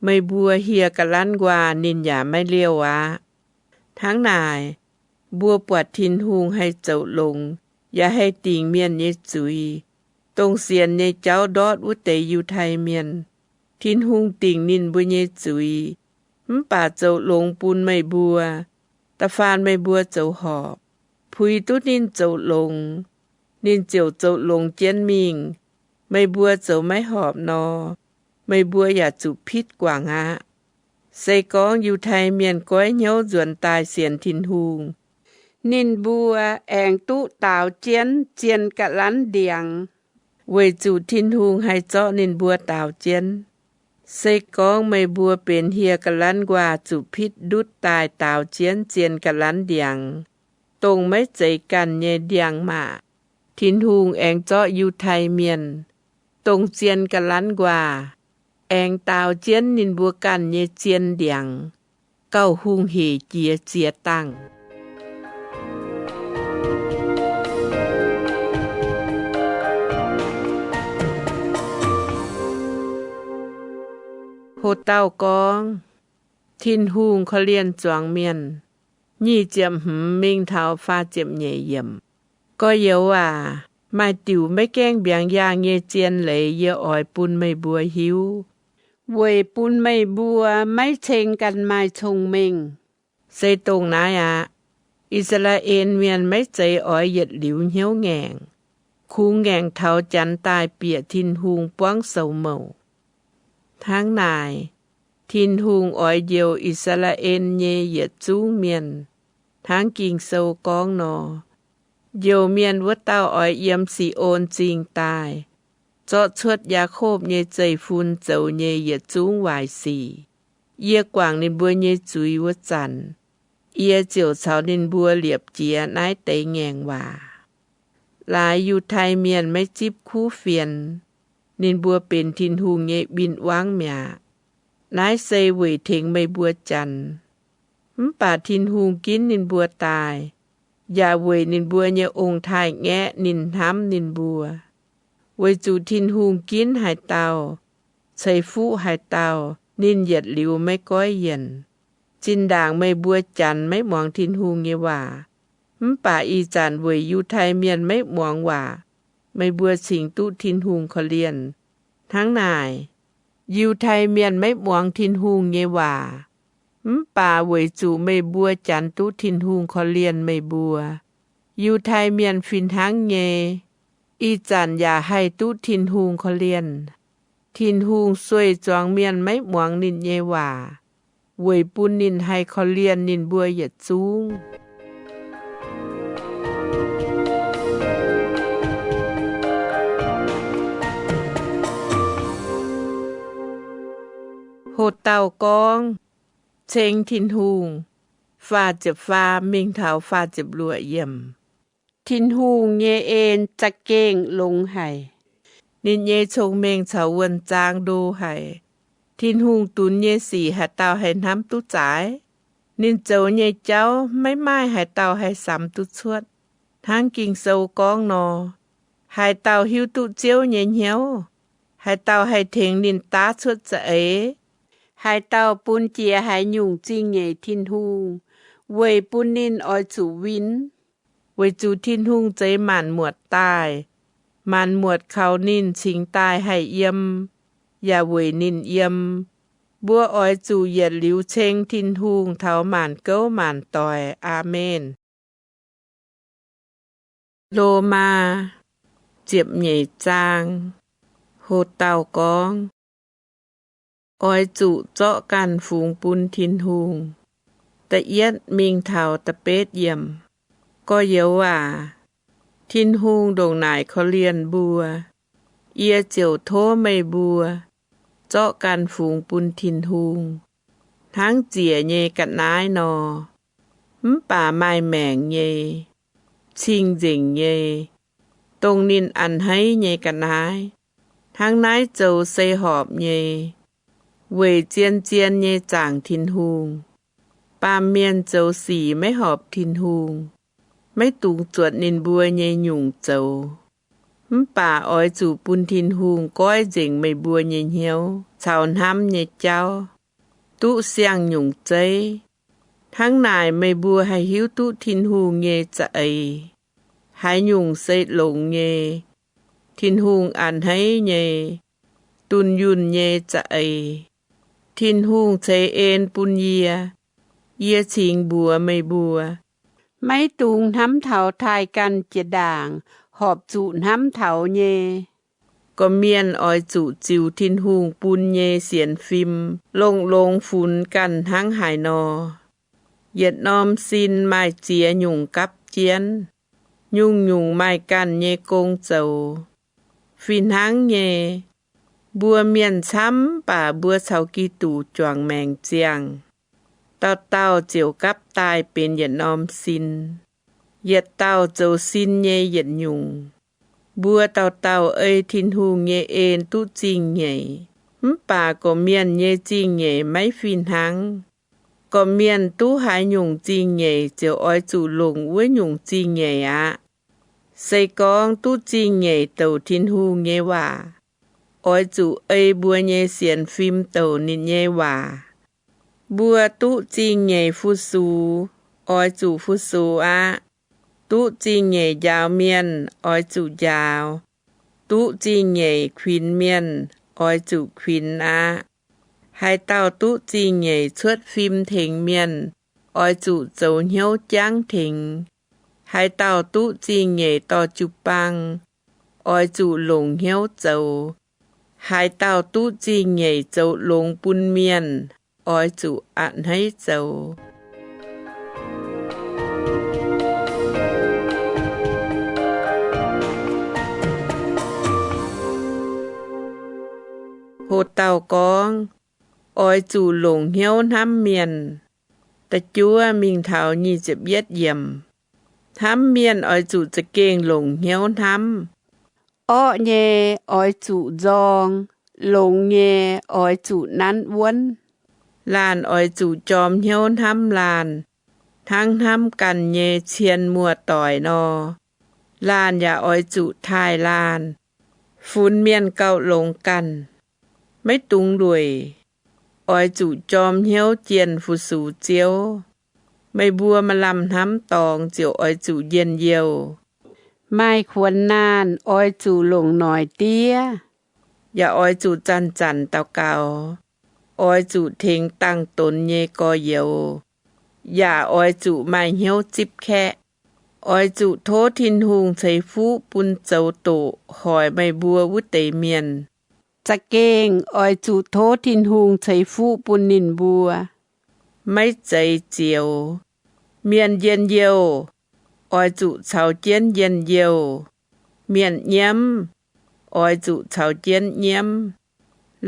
meih mbuo hieh ga'lanv nquaah ninh yaac maiv liouh aqv. Hnangv naaic, mbuo buatc Tin-Hungh haih zoux longx yaac haih dingc mienh nyei zuiz, dongh sienx nyei jauv ndortv wuov deix Yiutai Mienh. Tin-Hungh dingc ninh mbuo nyei zuiz, mv baac zoux longx bun meih mbuo, da'faanh meih mbuo zoux horpc. Puix duqv ninh zoux longx, ninh ziouc zoux longx jienv mingh. Meih mbuo zoux maiv horpc nor, meih mbuo yaac zuqc pitv guangc aqv. Se gorngv Yiutai Mienh goiv hnyouv nzuonx daaih sienx Tin-Hungh, ninh mbuo aengx duqv daaux jienv zien ga'lanv ndiangx, weic zuqc Tin-Hungh haih zorqv ninh mbuo daaux jienv. Se gorngv meih mbuo benx hieh ga'lanv nquaah zuqc pitv ndutv daaih daaux jienv zien ga'lanv ndiangx, dongh maiv zeiz ganh nyei ndiangx-maac, Tin-Hungh aengx zorqv Yiutai Mienh, dongh zien ga'lanv nquaah, aengx daaux jienv ninh mbuo ganh nyei zien ndiangx, gauh hungh hec jiex ziex dangh. Ho dauh gorngv, Tin-Hungh korv-lienh zuangx mienh. Nyic ziepc hmz mingh taux faah ziepc nyeic yiemc. Gorx-youz aac, maaih diuc maiv gaengh mbiaangx yaangh nyei zien leiz yie oix bun meih mbuo hiuv, weic bun meih mbuo maiv ceng ganh maaih cong-mengh. Se dongh naaiv aqv. I^saa^laa^en Mienh maiv zeiz oix yietc liuz hnyouv ngaengc, kungx ngaengc taux Janx daaih bieqc Tin-Hungh buangv sou mouc. Hnangv naaic, Tin-Hungh oix njoux I^saa^laa^en nyei yietc zungv mienh, hnangv Ging-Sou gorngv nor, Njoux mienh wuov dauh oix yiem Si^on Zingh daaih, zorqv cuotv Yaakopv nyei zeiv-fun zoux nyei yietc zungv waaic sic. Yie guangc ninh mbuo nyei zuiz wuov zanc, yie ziouc caux ninh mbuo liepc jiez naaiv deix ngaengc waac. Laaix Yiutai Mienh maiv zipv kuv fienx, ninh mbuo benx Tin-Hungh nyei win-wangv mi'aqv. Naaiv se weic tengx meih mbuo Janx. Mv baac Tin-Hungh ginv ninh mbuo daaih, yaac weic ninh mbuo nyei ong-taaix-ngaeqv ninh hnamv ninh mbuo. Weic zuqc Tin-Hungh ginv haaix dauh, ceix fuqv haaix dauh, ninh yietc liuz maiv goiv yienc. Zinh ndaangc meih mbuo Janx maiv muangx Tin-Hungh nyei waac, mv baac ih zanc weic Yiutai Mienh maiv muangx waac, meih mbuo cingx duqv Tin-Hungh korv-lienh. Hnangv naaic, Yiutai Mienh maiv muangx Tin-Hungh nyei waac, mv baac weic zuqc meih mbuo Janx duqv Tin-Hungh korv-lienh meih mbuo. Yiutai Mienh fih hnangv nyei, ih zanc yaac haih duqv Tin-Hungh korv-lienh. Tin-Hungh sueih zuangx mienh maiv muangx ninh nyei waac, weic bun ninh haih korv-lienh ninh mbuo yietc zungv. Ho dauh gorngv, Ceng Tin-Hungh, faah ziepc faam mingh taux faah ziepc luoqc yiemc. Tin-Hungh nyei en za'gengh longx haic. Ninh nyei cong-mengh caux wuonh zaang ndo haic. Tin-Hungh dunx nyei sic haaix dauh haih hnamv duqv zaaix? Ninh zoux nyei jauv maiv maaih haaix dauh haih samx duqv cuotv. Hnangv Ging-Sou gorngv nor, haaix dauh hiuv duqv Ziouv nyei hnyouv? Haaix dauh haih tengx ninh daav cuotv za'eix? Haaix dauh bun jiex haaix nyungc zingh nyeic Tin-Hungh weic bun ninh oix zuqc win? Weic zuqc Tin-Hungh zeix maanc muotc daaih. Maanc muotc kaux ninh cingx daaih haih yiem, yaac weic ninh yiem. Mbuo oix zuqc yietc liuz ceng Tin-Hungh taux maanc gouv maanc doic. Aamen. Lomaa ziepc nyeic zaang. Ho dauh gorngv, oix zuqc zorqv ganh fungx bun Tin-Hungh. Da'yietv mingh taux da'betv yiemc. Gorx-youz aac, Tin-Hungh ndongc naaic korv-lienh mbuo. Yie ziouc tov meih mbuo zorqv ganh fungx bun Tin-Hungh, hnangv ziec nyei ga'naaiv nor, mv baac maaih maengc nyei, cing-nzengc nyei, dongh ninh a'hneiv nyei ga'naaiv. Hnangv naaiv zoux se horpc nyei, weic zien-zien nyei zaangc Tin-Hungh. Baamh mienh zoux sic maiv horpc Tin-Hungh, maiv dungx zuotc ninh mbuo nyei nyungc zoux. Mv baac oix zuqc bun Tin-Hungh goiv nzengc meih mbuo nyei hnyouv caux hnamv nyei jauv, duqv siang-nyungc zeiv. Hnangv naaic meih mbuo haih hiuv duqv Tin-Hungh nyei za'eix, haaix nyungc se longx nyei, Tin-Hungh a'hneiv nyei, dunh yunh nyei za'eix. Tin-Hungh ceix en bun yie. Yie cingx mbuox meih mbuo, maiv dungx hnamv taux taaih ganh jiex ndaangc horpc zuqc hnamv taux nyei. Gorqv-mienh oix zuqc ziux Tin-Hungh bun nyei sienx fim longx-longx funx ganh hnangv haaix nor. Yietc norm sin maaih ziex nyungc gapv jienv, nyungc-nyungc maaih ganh nyei gong zoux. Fih hnangv nyei, mbuo mienh camv mv baac mbuo caux Giduc juangc maengc ziangh, dauh dauh ziouc gapv daaih benx yietc norm sin. Yietc dauh zoux sin nyei yietc nyungc. Mbuo dauh dauh ei Tin-Hungh nyei en duqv zingh nyeic, mv baac gorqv-mienh nyei zingh nyeic maiv fih hnangv. Gorqv-mienh duqv haaix nyungc zingh nyeic ziouc oix zuqc longc wuov nyungc zingh nyeic aqv. Se gorngv duqv zingh nyeic douc Tin-Hungh nyei waac, oix zuqc ei mbuo nyei sienx fim douc ninh nyei waac. Mbuo duqv zingh nyeic fu-sux, oix zuqc fu-sux aqv. Duqv zingh nyeic njaaux mienh, oix zuqc njaaux. Duqv zingh nyeic kuinx mienh, oix zuqc kuinx aqv. Haaix dauh duqv zingh nyeic cuotv fim tengx mienh, oix zuqc zoux hnyouv jangv tengx. Haaix dauh duqv zingh nyeic dorh jiu-baang, oix zuqc longc hnyouv zoux. Haaix dauh duqv zingh nyeic zoux longx bun mienh, oix zuqc a'hneiv zoux. Ho dauh gorngv, oix zuqc longc hnyouv hnamv mienh. Da'juov mingh taux nyic ziepc yietv yiemc. Hnamv mienh oix zuqc za'gengh longc hnyouv hnamv. Orqv nyei oix zuqc nzorng, longx nyei oix zuqc nanv wuonv. Laanh oix zuqc jorm hnyouv hnamv laanh, hnangv hnamv ganh nyei cien muoz-doic nor. Laanh yaac oix zuqc taaih laanh, funx mienh gauh longx ganh, maiv dungx lueic. Oix zuqc jorm hnyouv jienh fu-sux Ziouv. Meih mbuo maaih lamh hnamv dorngx ziouc oix zuqc njien-youh. Maaih kuonx naanh oix zuqc longc noic diev, yaac oix zuqc zanc-zanc daux gaux. Oix zuqc tengx dangh donx nyei gorx-youz, yaac oix zuqc maaih hnyouv zipv kaeqv. Oix zuqc tov Tin-Hungh ceix fuqv bun zoux doqc hoic meih mbuo wuov deix mienh. Za'gengh oix zuqc tov Tin-Hungh ceix fuqv bun ninh mbuo. maiv zeiz zioux. Mienh njien-youh oix zuqc caux jienv njien-youh. Mienh nyiemv oix zuqc caux jienv nyiemv.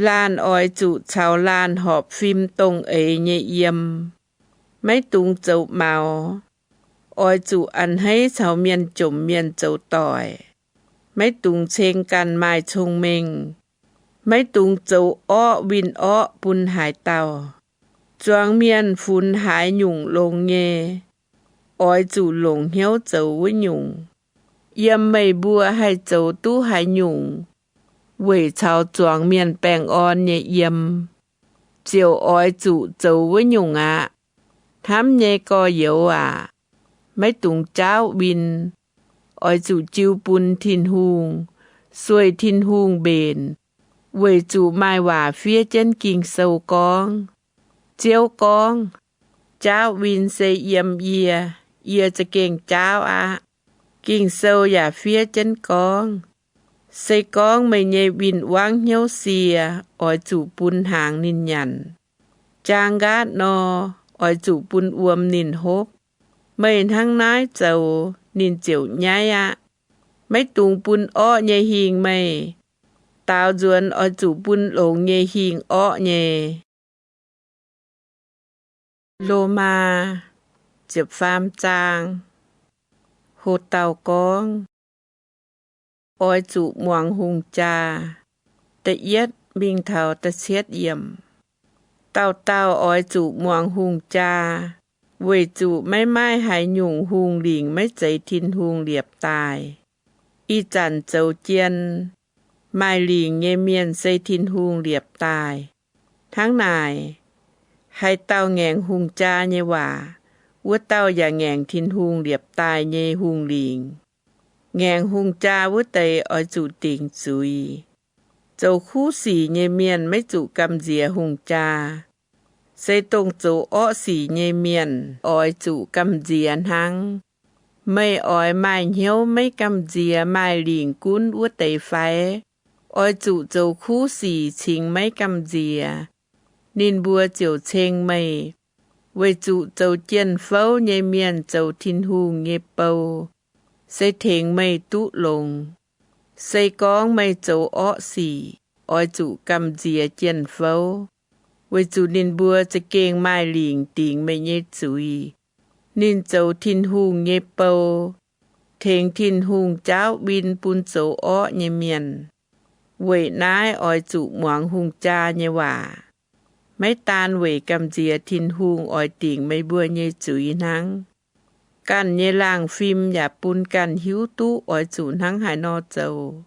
Laanh oix zuqc caux laanh horpc fim dongh eix nyei yiem. Maiv dungx zoux maux. Oix zuqc a'hneiv caux mienh jomc mienh zoux doic. Maiv dungx ceng ganh maaih cong-mengh. Maiv dungx zoux orqv winh orqv bun haaix dauh. Zuangx mienh funx haaix nyungc longx nyei, oix zuqc longc hnyouv zoux wuov nyungc. Yiem meih mbuo haih zoux duqv haaix nyungc weic caux zuangx mienh baengh orn nyei yiem, ziouc oix zuqc zoux wuov nyungc aqv. Hnamv nyei gorx-youz aac, maiv dungx jaauv win. Oix zuqc jiu bun Tin-Hungh, sueih Tin-Hungh mbenc, weic zuqc maaih waac fiev jienv Ging-Sou gorngv, Ziouv gorngv, Jaauv win se yiem yie, yie za'gengh jaauv aqv. Ging-Sou yaac fiev jienv gorngv, Se gorngv meih nyei win-wangv hnyouv sie, oix zuqc bun hnaangx ninh nyanc. Jaang nqaatv nor, oix zuqc bun wuom ninh hopv. Meih hnangv naaiv zoux, ninh ziouc nyaiv aqv. Maiv dungx bun orqv nyei hingh meih. Daaux nzuonx oix zuqc bun longx nyei hingh orqv nyei. Lomaa ziepc faam zaang. Ho dauh gorngv, oix zuqc muangx hungh jaa. Da'yietv mingh taux da'cietv yiemc. Dauh dauh oix zuqc muangx hungh jaa, weic zuqc maiv maaih haaix nyungc hungh lingc maiv zeiz Tin-Hungh liepc daaih. Ih zanc zoux jien, maaih lingc nyei mienh se Tin-Hungh liepc daaih. Hnangv naaic, haaix dauh ngaengc hungh jaa nyei waac, wuov dauh yaac ngaengc Tin-Hungh liepc daaih nyei hungh lingc. Ngaengc hungh jaa wuov deix oix zuqc dingc zuiz. Zoux kuv sic nyei mienh maiv zuqc gamh nziex hungh jaa. Se dongh zoux orqv sic nyei mienh oix zuqc gamh nziex hnangv. Meih oix maaih hnyouv maiv gamh nziex maaih lingc gunv wuov deix fai? Oix zuqc zoux kuv sic cingx maiv gamh nziex, ninh mbuo ziouc ceng meih. Weic zuqc zoux jien-fouv nyei mienh zoux Tin-Hungh nyei bou, se tengx meih duqv longx. Se gorngv meih zoux orqv sic, oix zuqc gamh nziex jien-fouv, weic zuqc ninh mbuo za'gengh maaih lingc dingc meih nyei zuiz. Ninh zoux Tin-Hungh nyei bou, tengx Tin-Hungh jaauv win bun zoux orqv nyei mienh. Weic naaiv oix zuqc muangx hungh jaa nyei waac, maiv daan weic gamh nziex Tin-Hungh oix dingc meih mbuo nyei zuiz hnangv. Ganh nyei laangh fim yaac bun ganh hiuv duqv oix zuqc hnangv haaix nor zoux.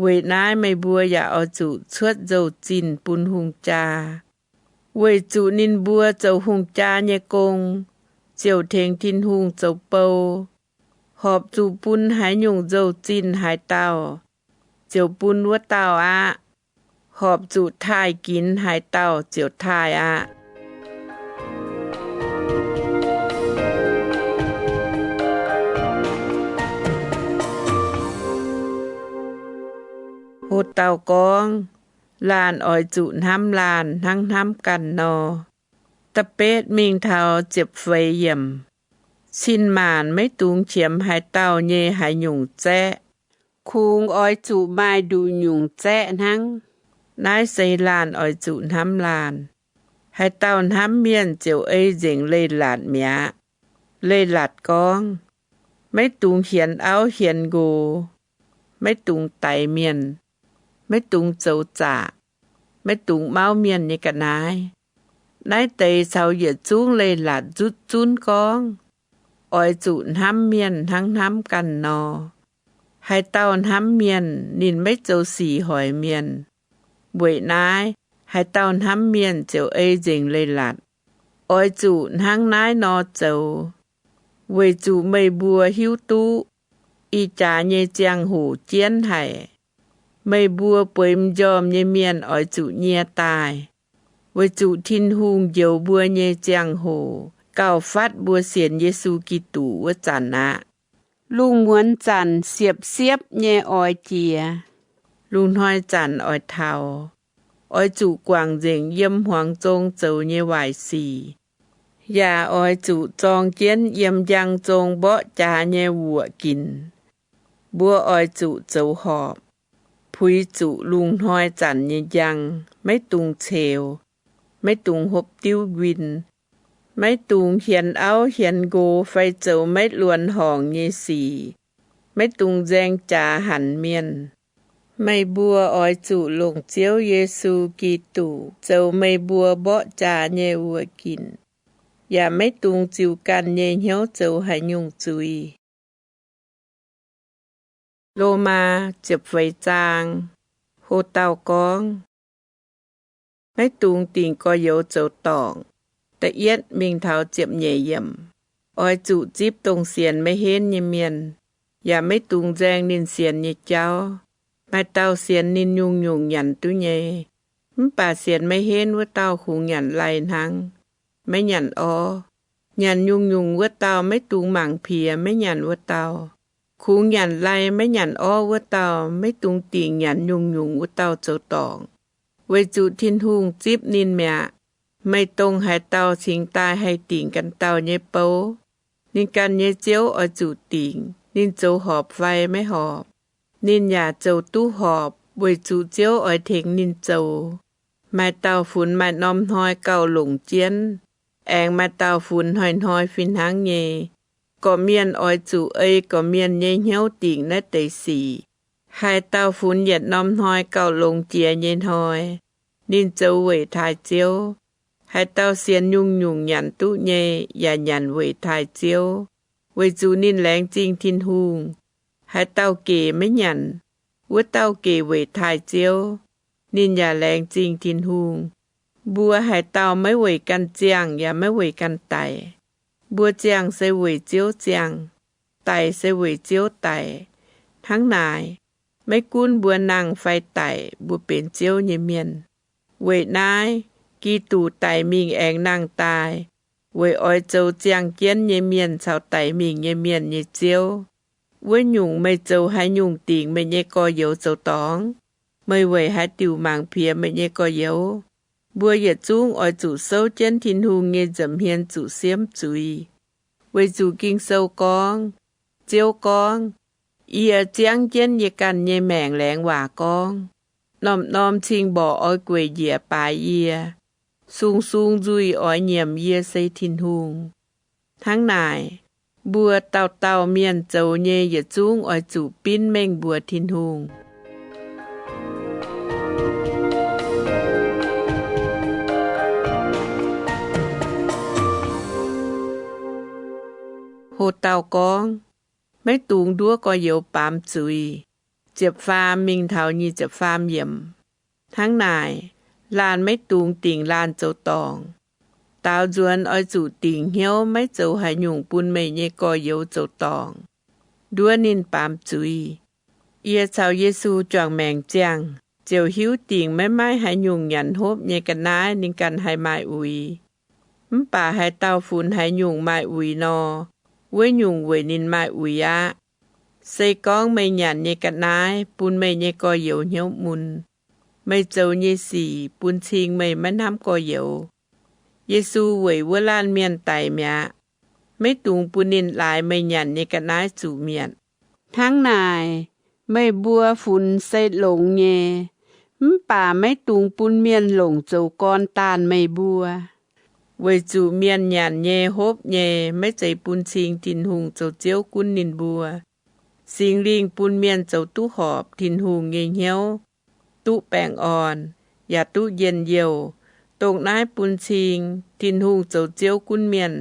Weic naaiv meih mbuo yaac oix zuqc cuotv nzou-zinh bun hungh jaa, weic zuqc ninh mbuo zoux hungh jaa nyei gong ziouc tengx Tin-Hungh zoux bou. Horpc zuqc bun haaix nyungc nzou-zinh haaix dauh, ziouc bun wuov dauh aqv. Horpc zuqc taaih ginx haaix dauh ziouc taaih aqv. Ho dauh gorngv, laanh oix zuqc hnamv laanh hnangv hnamv ganh nor. Da'betv mingh taux ziepc feix yiemc. Cin-maanc maiv dungx qiemx haaix dauh nyei haaix nyungc zaeqv. Kungx oix zuqc maaih nduqc nyungc zaeqv hnangv. Naaiv se laanh oix zuqc hnamv laanh. Haaix dauh hnamv mienh ziouc ei nzengc leiz-latc mi'aqv. Leiz-latc gorngv, maiv dungx hienx auv hienx nqox, maiv dungx daix mienh, maiv dungx zoux zaqc, maiv dungx mauv mienh nyei ga'naaiv. Naaiv deix caux yietc zungv leiz-latc nzutv zunv gorngv, oix zuqc hnamv mienh hnangv hnamv ganh nor. Haaix dauh hnamv mienh, ninh maiv zoux sic hoic mienh. Weic naaiv, haaix dauh hnamv mienh ziouc ei nzengc leiz-latc. Oix zuqc hnangv naaiv nor zoux, weic zuqc meih mbuo hiuv duqv ih jaax nyei ziangh hoc jienv haic. Meih mbuo bueix m'njormh nyei mienh oix zuqc nyie daaih, weic zuqc Tin-Hungh njoux mbuo nyei ziangh hoc gauh fatv mbuo sienx Yesu Giduc wuov zanc aqv. Lungh muonz zanc siepv-siepv nyei oix jiex. Lungh hnoi zanc oix taux. Oix zuqc guangc nzengc yiem hmuangx zong zoux nyei waaic sic. yaac oix zuqc zorng jienv yiem njang zong mborqv jaax nyei wuoqc ginc. Mbuo oix zuqc zoux horpc, puix zuqc lungh hnoi zanc nyei njang, maiv dungx ceux, maiv dungx hopv diuv nquin, maiv dungx hienx auv hienx nqo fai zoux maiv luonx horngc nyei sic, maiv dungx nzaeng jaax hanc mienh. Meih mbuo oix zuqc longc Ziouv Yesu Giduc zoux meih mbuo mborqv jaax nyei wuoqc ginc, yaac maiv dungx ziux ganh nyei hnyouv zoux haaix nyungc zuiz. Lomaa ziepc feix zaang. Ho dauh gorngv, maiv dungx dingc gorx-youz zoux dorngc. Da'yietv mingh taux ziepc nyeic yiemc. Oix zuqc zipv dongh sienx maiv henv nyei mienh, yaac maiv dungx nzaeng ninh sienx nyei jauv. Maaih dauh sienx ninh nyungc-nyungc nyanc duqv nyei, mv baac sienx maiv henv wuov dauh kungx nyanc laih hnangv, maiv nyanc orv. Nyanc nyungc-nyungc wuov dauh maiv dungx mangc piex maiv nyanc wuov dauh. Kungx nyanc laih maiv nyanc orv wuov dauh maiv dungx dingc nyanc nyungc-nyungc wuov dauh zoux dorngc, weic zuqc Tin-Hungh zipv ninh mi'aqv. Meih dongh haaix dauh cingx daaih haih dingc ganh dauh nyei bou? Ninh ganh nyei ziouv oix zuqc dingc, ninh zoux horpc fai maiv horpc. Ninh yaac zoux duqv horpc, weic zuqc Ziouv oix tengx ninh zoux. Maaih dauh funx maaih norm hnoi gauh longc jienv, aengx maaih dauh funx hnoi-hnoi fih hnangv nyei. Gorqv-mienh oix zuqc ei gorqv-mienh nyei hnyouv dingc naaiv deix sic. Haaix dauh funx yietc norm hnoi gauh longx jiex nyei hnoi, ninh zoux weic taaih Ziouv. Haaix dauh sienx nyungc-nyungc nyanc duqv nyei yaac nyanc weic taaih Ziouv, weic zuqc ninh laengz zingh Tin-Hungh. Haaix dauh gec maiv nyanc, wuov dauh gec weic taaih Ziouv, ninh yaac laengz zingh Tin-Hungh. Mbuo haaix dauh maiv weic ganh ziangh yaac maiv weic ganh daic. Mbuo ziangh se weic Ziouv ziangh, daic se weic Ziouv daic. Hnangv naaic, maiv gunv mbuo nangh fai daic, mbuo benx Ziouv nyei mienh. Weic naaiv, Giduc daic mingh aengx nangh daaih, weic oix zoux ziangh jienv nyei mienh caux daic mingh nyei mienh nyei Ziouv. Wuov nyungc, meih zoux haaix nyungc dingc meih nyei gorx-youz zoux dorngc? Meih weic haaix diuc mangc piex meih nyei gorx-youz? Mbuo yietc zungv oix zuqc souv jienv Tin-Hungh nyei nza'hmien zuqc siemv zuiz. Weic zuqc Ging-Sou gorngv, Ziouv gorngv, Yie ziangv jienv yie ganh nyei maengc laengz waac gorngv, norm-norm cing-mborqc oix gueic njiec baaix yie, sung-sung nzuih oix nyiemc yie se Tin-Hungh. Hnangv naaic, mbuo dauh dauh mienh zoux nyei yietc zungv oix zuqc binv mengh mbuox Tin-Hungh. Ho dauh gorngv, maiv dungx nduov gorx-youz baamz zuiz. Ziepc faam mingh taux nyic ziepc faam yiemc. Hnangv naaic, laanh maiv dungx dingc laanh zoux dorngc. Daaux nzuonx oix zuqc dingc hnyouv maiv zoux haaix nyungc bun meih nyei gorx-youz zoux dorngc, nduov ninh baamz zuiz. Yie caux Yesu juangc maengc ziangh, ziouc hiuv dingc maiv maaih haaix nyungc nyanc hopv nyei ga'naaiv ninh ganh haih maaih uix. Mv baac haaix dauh funx haaix nyungc maaih uix nor, wuov nyungc weic ninh maaih uix aqv. Se gorngv meih nyanc nyei ga'naaiv bun meih nyei gorx-youz hnyouv mun, meih zoux nyei sic bun cing meih maiv hnamv gorx-youz. Yesu weic wuov laanh mienh daic mi'aqv, maiv dungx bun ninh laaix meih nyanc nyei ga'naaiv zuqc mietc. Hnangv naaic, meih mbuo funx se longx nyei, mv baac maiv dungx bun mienh longc zoux gorn daanh meih mbuo. Weic zuqc mienh nyanc nyei hopv nyei maiv zeiz bun cing Tin-Hungh zoux Ziouv gunv ninh mbuo. Singx Lingh bun mienh zoux duqv horpc Tin-Hungh nyei hnyouv, duqv baengh orn, yaac duqv njien-youh. Dongh naaiv bun cing Tin-Hungh zoux Ziouv gunv mienh.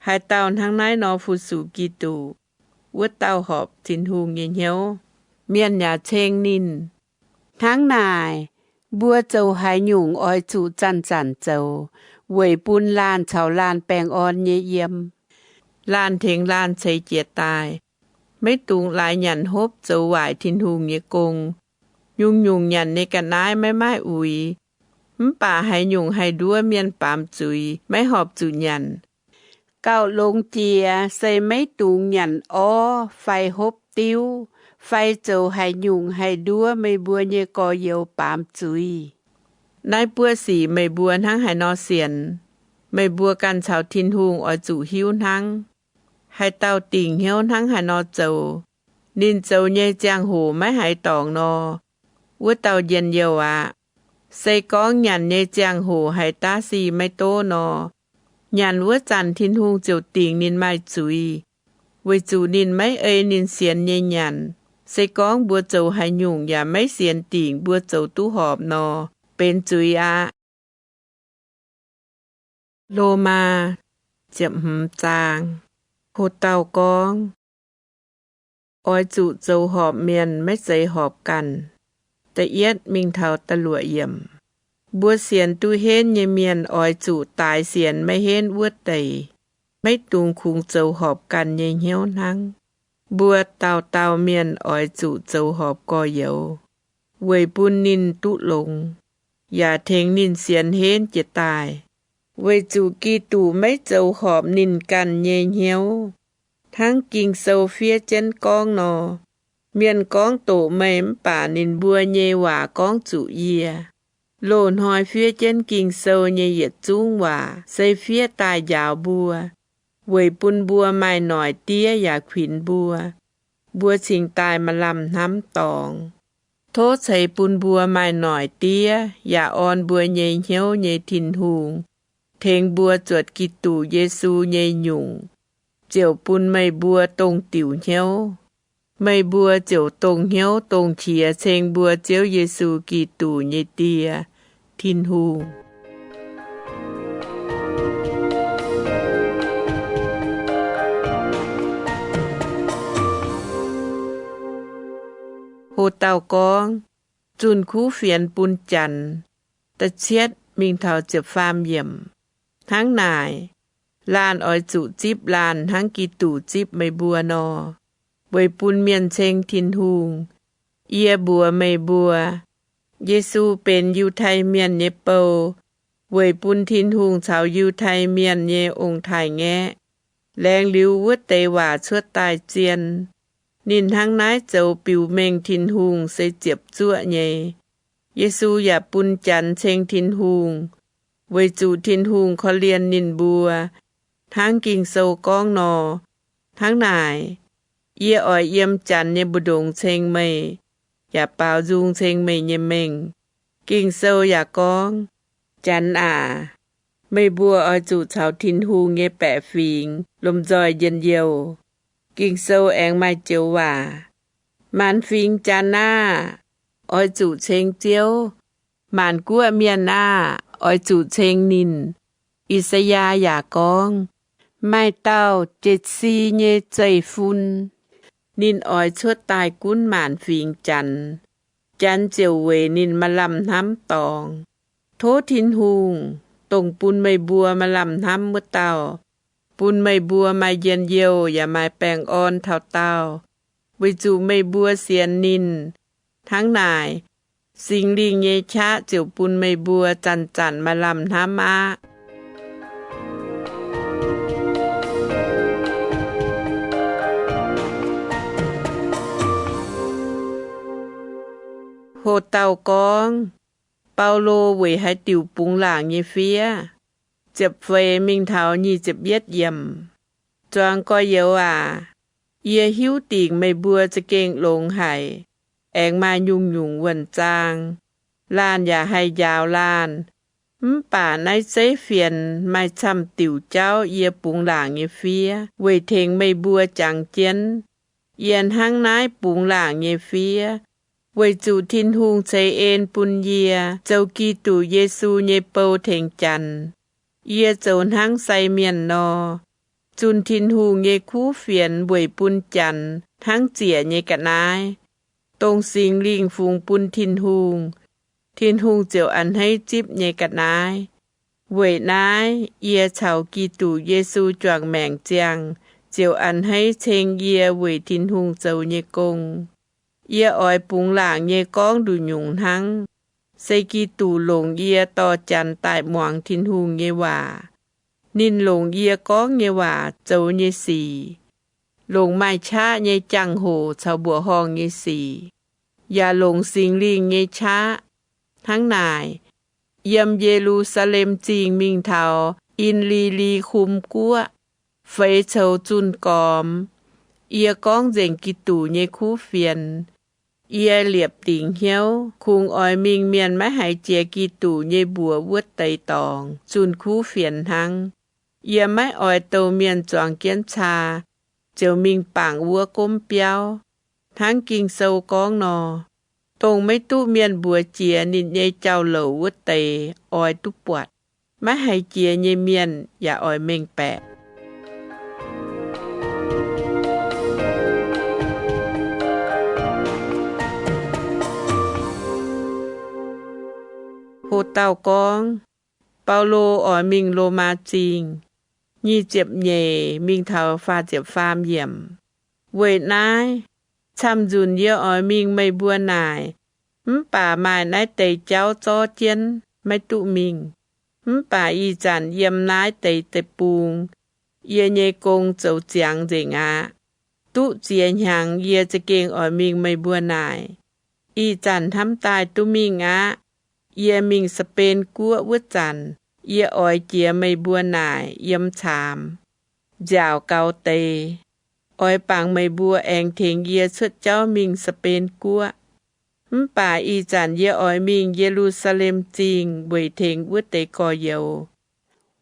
Haaix dauh hnangv naaiv nor fu-sux Giduc, wuov dauh horpc Tin-Hungh nyei hnyouv, mienh yaac ceng ninh. Hnangv naaic, mbuo zoux haaix nyungc oix zuqc zanc-zanc zoux, weic bun laanh caux laanh baengh orn nyei yiem. Laanh tengx laanh ceix jiez daaih, maiv dungx laaix nyanc hopv zoux waaic Tin-Hungh nyei gong. Nyungc-nyungc nyanc nyei ga'naaiv maiv maaih uix, mv baac haaix nyungc haih nduov mienh baamz zuiz maiv horpc zuqc nyanc. Gauh longx jiex se maiv dungx nyanc orv fai hopv diuv, fai zoux haaix nyungc haih nduov meih mbuo nyei gorx-youz baamz zuiz. Naaiv buoqv sic meih mbuo hnangv haaix nor sienx? meih mbuo ganh caux Tin-Hungh oix zuqc hiuv hnangv. Haaix dauh dingc hnyouv hnangv haaix nor zoux, ninh zoux nyei ziangh hoc maiv haiz dorngc nor, wuov dauh njien-youh aqv. Se gorngv nyanc nyei ziangh hoc haaix daav sic maiv doqv nor, nyanc wuov zanc Tin-Hungh ziouc dingc ninh maaih zuiz, weic zuqc ninh maiv ei ninh sienx nyei nyanc. Se gorngv mbuo zoux haaix nyungc yaac maiv sienx dingc mbuo zoux duqv horpc nor, benx zuiz aqv. Lomaa ziepc hmz zaang. Ho dauh gorngv, oix zuqc zoux horpc mienh, maiv zeiz horpc ganh. Da'yietv mingh taux da'luoqc yiemc. Mbuo sienx duqv henv nyei mienh oix zuqc daix sienx maiv henv wuov deix, maiv dungx kungx zoux horpc ganh nyei hnyouv hnangv. Mbuo dauh dauh mienh oix zuqc zoux horpc gorx-youz, weic bun ninh duqv longx, yaac tengx ninh sienx henv jiez daaih. Weic zuqc Giduc maiv zoux horpc ninh ganh nyei hnyouv. Hnangv Ging-Sou fiev jienv gorngv nor, mienh gorngv doqc meih mv baac ninh mbuo nyei waac gorngv zuqc yie. Loz-hnoi fiev jienv Ging-Sou nyei yietc zungv waac se fiev daaih njaaux mbuo, weic bun mbuo maaih noic diev yaac kuinx mbuo, mbuo cingx daaih maaih lamh hnamv dorngx. Tov ceix bun mbuo maaih noic diev yaac orn mbuo nyei hnyouv nyei Tin-Hungh, tengx mbuo zuotc Giduc Yesu nyei nyungc, ziouc bun meih mbuo dongh diuc hnyouv. Meih mbuo ziouc dongh hnyouv dongh qiex ceng mbuo Ziouv Yesu Giduc nyei Die, Tin-Hungh. Ho dauh gorngv, zunh kuv fienx bun Janx. Da'cietv mingh taux ziepc faam yiemc. Hnangv naaic, laanh oix zuqc zipv laanh hnangv Giduc zipv meih mbuo nor, weic bun mienh ceng Tin-Hungh. Yie mbuox meih mbuo, Yesu benx Yiutai Mienh nyei bou, weic bun Tin-Hungh caux Yiutai Mienh nyei ong-taaix-ngaeqv. Laengz liuz wuov deix waac cuotv daaih zien. Ninh hnangv naaiv zoux biux mengh Tin-Hungh se ziepc zuoqv nyei. Yesu yaac bun Janx ceng Tin-Hungh, weic zuqc Tin-Hungh korv-lienh ninh mbuo, hnangv Ging-Sou gorngv nor. Hnangv naaic, yie oix yiem Janx nyei mbu'ndongx ceng meih, yaac baaux nzung ceng meih nyei mengh. Ging-Sou yaac gorngv, Janx aac, meih mbuo oix zuqc caux Tin-Hungh nyei baeqc fingx lomh nzoih njien-youh. Ging-Sou aengx maaih joux waac, Maanc fingx Janx aah! Oix zuqc ceng Ziouv. Maanc guoqv mienh aah! Oix zuqc ceng ninh. I^saa^yaa yaac gorngv, Maaih dauh jiex si nyei zeiv-fun. Ninh oix cuotv daaih gunv maanc fingx Janx. Janx ziouc weic ninh maaih lamh hnamv dorngx. Tov Tin-Hungh, dongh bun meih mbuo maaih lamh hnamv wuov dauh, bun meih mbuo maaih njien-youh yaac maaih baengh orn taux daauh, weic zuqc meih mbuo sienx ninh. Hnangv naaic, Singx Lingh nyei qaqv ziouc bun meih mbuo zanc-zanc maaih lamh hnamv aqv. Ho dauh gorngv, Baulo weic haaix diuc bungx laangc nyei fiev? Ziepc feix mingh taux nyic ziepc yietv yiemc. Zuangx gorx-youz aac, yie hiuv dingc meih mbuo za'gengh longx haic, aengx maaih nyungc-nyungc wuonh zaang. Laanh yaac haih njaaux laanh, mv baac naaiv zeiv fienx maaih camv diuc jauv yie bungx laangc nyei fiev weic tengx meih mbuo jangx jienv. Yie hnangv naaiv bungx laangc nyei fiev, weic zuqc Tin-Hungh ceix en bun yie zoux Giduc Yesu nyei bou tengx Janx. Yie zoux hnangv sai mienh nor, zunh Tin-Hungh nyei kuv fienx weic bun Janx hnangv ziec nyei ga'naaiv, dongh Singx Lingh fungx bun Tin-Hungh, Tin-Hungh ziouc a'hneiv zipv nyei ga'naaiv. Weic naaiv yie caux Giduc Yesu juangc maengc ziangh, ziouc a'hneiv ceng yie weic Tin-Hungh zoux nyei gong. Yie oix bungx laangc nyei gorngv nduqc nyungc hnangv. Se Giduc longc yie dorh Janx daaih muangx Tin-Hungh nyei waac. Ninh longc yie gorngv nyei waac zoux nyei sic, longc maaih qaqv nyei jangx-hoc caux mbuoqc horngh nyei sic, yaac longc Singx Lingh nyei qaqv. Hnangv naaic, yiem Ye^lu^saa^lem Zingh mingh taux In^li^li^kum Guoqv, feix coux zunh gormx. Yie gorngv nzengc Giduc nyei kuv fienx. Yie liepc dingc hnyouv kungx oix mingh mienh maiv haiz jiex Giduc nyei mbuox wuov deix dorngx zunh kuv fienx hnangv. Yie maiv oix douh mienh zuangx jienv caa ziouc mingh bangc wuov gomv biauv. Hnangv Ging-Sou gorngv nor, dongh maiv duqv mienh mbuox jiex ninh nyei jauv-louc wuov deix oix duqv buatc. Maiv haiz jiex nyei mienh yaac oix mengh baeqc. Ho dauh gorngv, Baulo oix mingh Lomaa Zingh, nyic ziepc nyeic mingh taux faah ziepc faam yiemc. Weic naaiv, camv-nzunc yie oix mingh meih mbuo naaic, mv baac maaih naaiv deix jauv zorv jienv maiv duqv mingh. Mv baac ih zanc yiem naaiv deix deic-bung, yie nyei gong zoux ziangx nzengc aqv. Duqv ziex hnyangx yie za'gengh oix mingh meih mbuo naaic. Ih zanc hnamv daaih duqv mingh aqv. Yie mingh Saa^ben Guoqv wuov zanc, yie oix jiex meih mbuo naaic yiem caamx, nziaauc gaux deix, oix bangc meih mbuo aengx tengx yie cuotv jauv mingh Saa^ben Guoqv. Mv baac ih zanc yie oix mingh Ye^lu^saa^lem Zingh weic tengx wuov deix gorx-youz,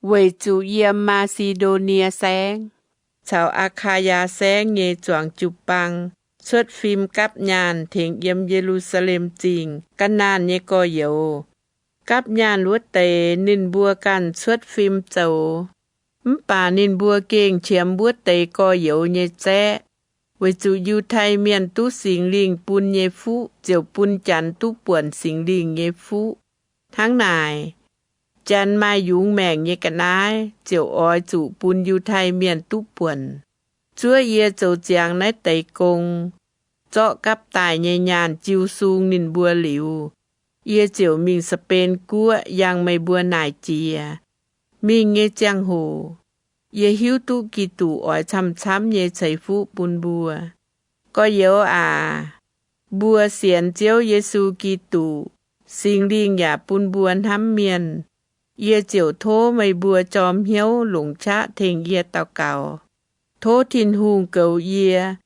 weic zuqc yiem Maa^si^ndo^nie Saengv caux Aa^kaa^yaa Saengv nyei zuangx jiu-baang cuotv fim gapv nyaanh tengx yiem Ye^lu^saa^lem Zingh ga'naanh nyei gorx-youz. Gapv nyaanh wuov deix ninh mbuo ganh cuotv fim zoux. Mv baac ninh mbuo gengh qiemx wuov deix gorx-youz nyei zaeqv, weic zuqc Yiutai Mienh duqv Singx Lingh bun nyei fuqv ziouc bun Janx duqv buonc Singx Lingh nyei fuqv. Hnangv naaic, Janx maaih yungz maengc nyei ga'naaiv ziouc oix zuqc bun Yiutai Mienh duqv buonc. Zuov yie zoux ziangx naaiv deix gong, zorqv gapv daaih nyei nyaanh jiu sung ninh mbuo liuz, yie ziouc mingh Saa^ben Guoqv yangh meih mbuo naaic jiex. Mingh nyei ziangh hoc, yie hiuv duqv Giduc oix camv-camv nyei ceix fuqv bun mbuo. Gorx-youz aac, mbuo sienx Ziouv Yesu Giduc, Singx Lingh yaac bun mbuo hnamv mienh. Yie ziouc tov meih mbuo jorm hnyouv longc qaqv tengx yie daux gaux. Tov Tin-Hungh goux yie,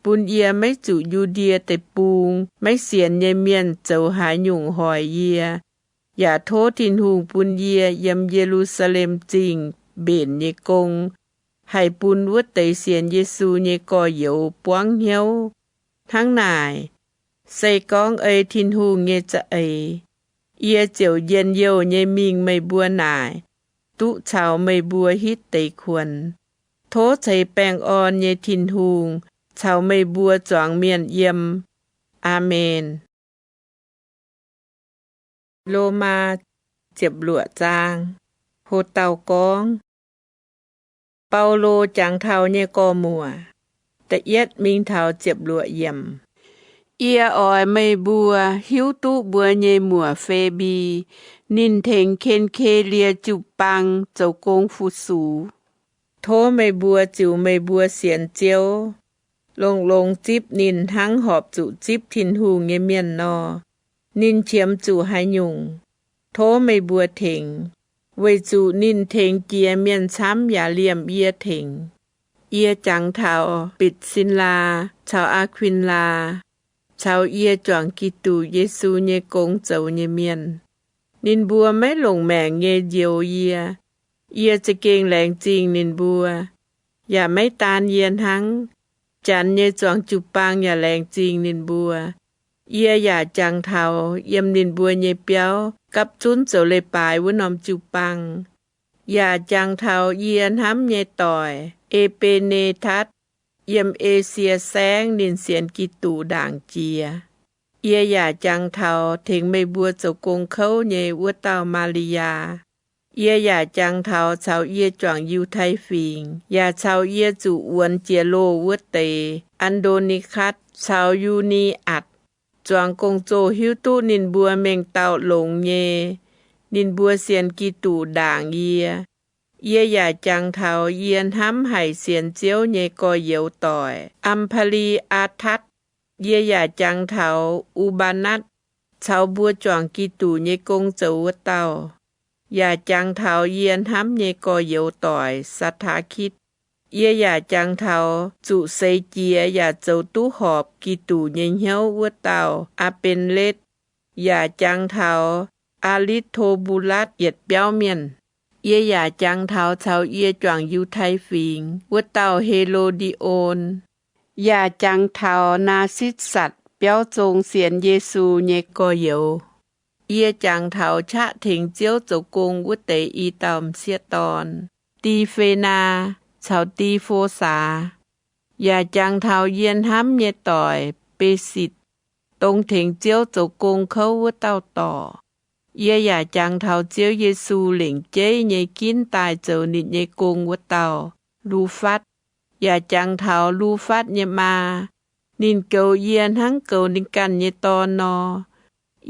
bun yie maiv zuqc Yu^ndie Deic-Bung maiv sienx nyei mienh zoux haaix nyungc hoic yie. Yaac tov Tin-Hungh bun yie yiem Ye^lu^saa^lem Zingh mbenc nyei gong haih bun wuov deix sienx Yesu nyei gorx-youz buangv hnyouv. Hnangv naaic, se gorngv ei Tin-Hungh nyei za'eix, yie ziouc njien-youh nyei mingh meih mbuo naaic, duqv caux meih mbuo hitv deix kuonx. Tov ceix baengh orn nyei Tin-Hungh caux meih mbuo zuangx mienh yiem. Aamen. Lomaa ziepc luoqc zaang. Ho dauh gorngv, Baulo jangx taux nyei gorx-muoc. Da'yietv mingh taux ziepc luoqc yiemc. Yie oix meih mbuo hiuv duqv mbuo nyei muoc Febi. Ninh tengx Ken^ke^lie jiu-baang zoux gong fu-sux. Tov meih mbuo ziux meih mbuo sienx Ziouv, longx-longx zipv ninh hnangv horpc zuqc zipv Tin-Hungh nyei mienh nor. Ninh qiemx zuqc haaix nyungc, tov meih mbuo tengx, weic zuqc ninh tengx jiex mienh camv yaac liemh yie tengx. Yie jangx taux Bitc^sin^laa caux Aa^kuin^laa, caux yie juangc Giduc Yesu nyei gong zoux nyei mienh. Ninh mbuo maiv longc maengc nyei njoux yie. Yie za'gengh laengz zingh ninh mbuo. Yaac maiv daan yie hnangv, Janx nyei zuangx jiu-baang yaac laengz zingh ninh mbuo. Yie yaac jangx taux yiem ninh mbuo nyei biauv gapv zunv zoux leiz-baaix wuov norm jiu-baang, yaac jangx taux yie hnamv nyei doic, E^be^ne^tatv, yiem Esie Saengv ninh sienx Giduc ndaangc jiex. Yie yaac jangx taux tengx meih mbuo zoux gong kouv nyei wuov dauh Maa^li^yaa. Yie yaac jangx taux caux yie juangc Yiutai Fingx yaac caux yie zuqc wuonx jiex loh wuov deix An^ndo^ni^katv caux Yu^ni^atc. Zuangx gong-zoh hiuv duqv ninh mbuo mengh dauh longx nyei. Ninh mbuo sienx Giduc ndaangc yie. Yie yaac jangx taux yie hnamv haic sienx Ziouv nyei gorx-youz doic, Am^paa^li^aa^tatv. Yie yaac jangx taux U^mbaa^natv caux mbuo juangc Giduc nyei gong zoux wuov dauh. yaac jangx taux yie hnamv nyei gorx-youz doic, Saa^taa^kitv. Yie yaac jangx taux zuqc seix jiex yaac zoux duqv horpc Giduc nyei hnyouv wuov dauh Aa^benx^letv, yaac jangx taux Aa^litv^to^mbu^latv yietc biauv mienh. Yie yaac jangx taux caux yie juangc Yiutai Fingx wuov dauh He^lo^ndi^on, yaac jangx taux Naa^sitv^satc biauv zong sienx Yesu nyei gorx-youz. Yie jangx taux qaqv tengx Ziouv zoux gong wuov deix i dauh m'sieqv dorn, Di^fe^naa caux Di^fo^saa, yaac jangx taux yie hnamv nyei doic, Be^sitc, dongh tengx Ziouv zoux gong kouv wuov dauh dorc. Yie yaac jangx taux Ziouv Yesu lengc jeiv nyei ginv daaih zoux ninh nyei gong wuov dauh, Lu^fatv, yaac jangx taux Lu^fatv nyei maa, ninh goux yie hnangv goux ninh ganh nyei dorn nor.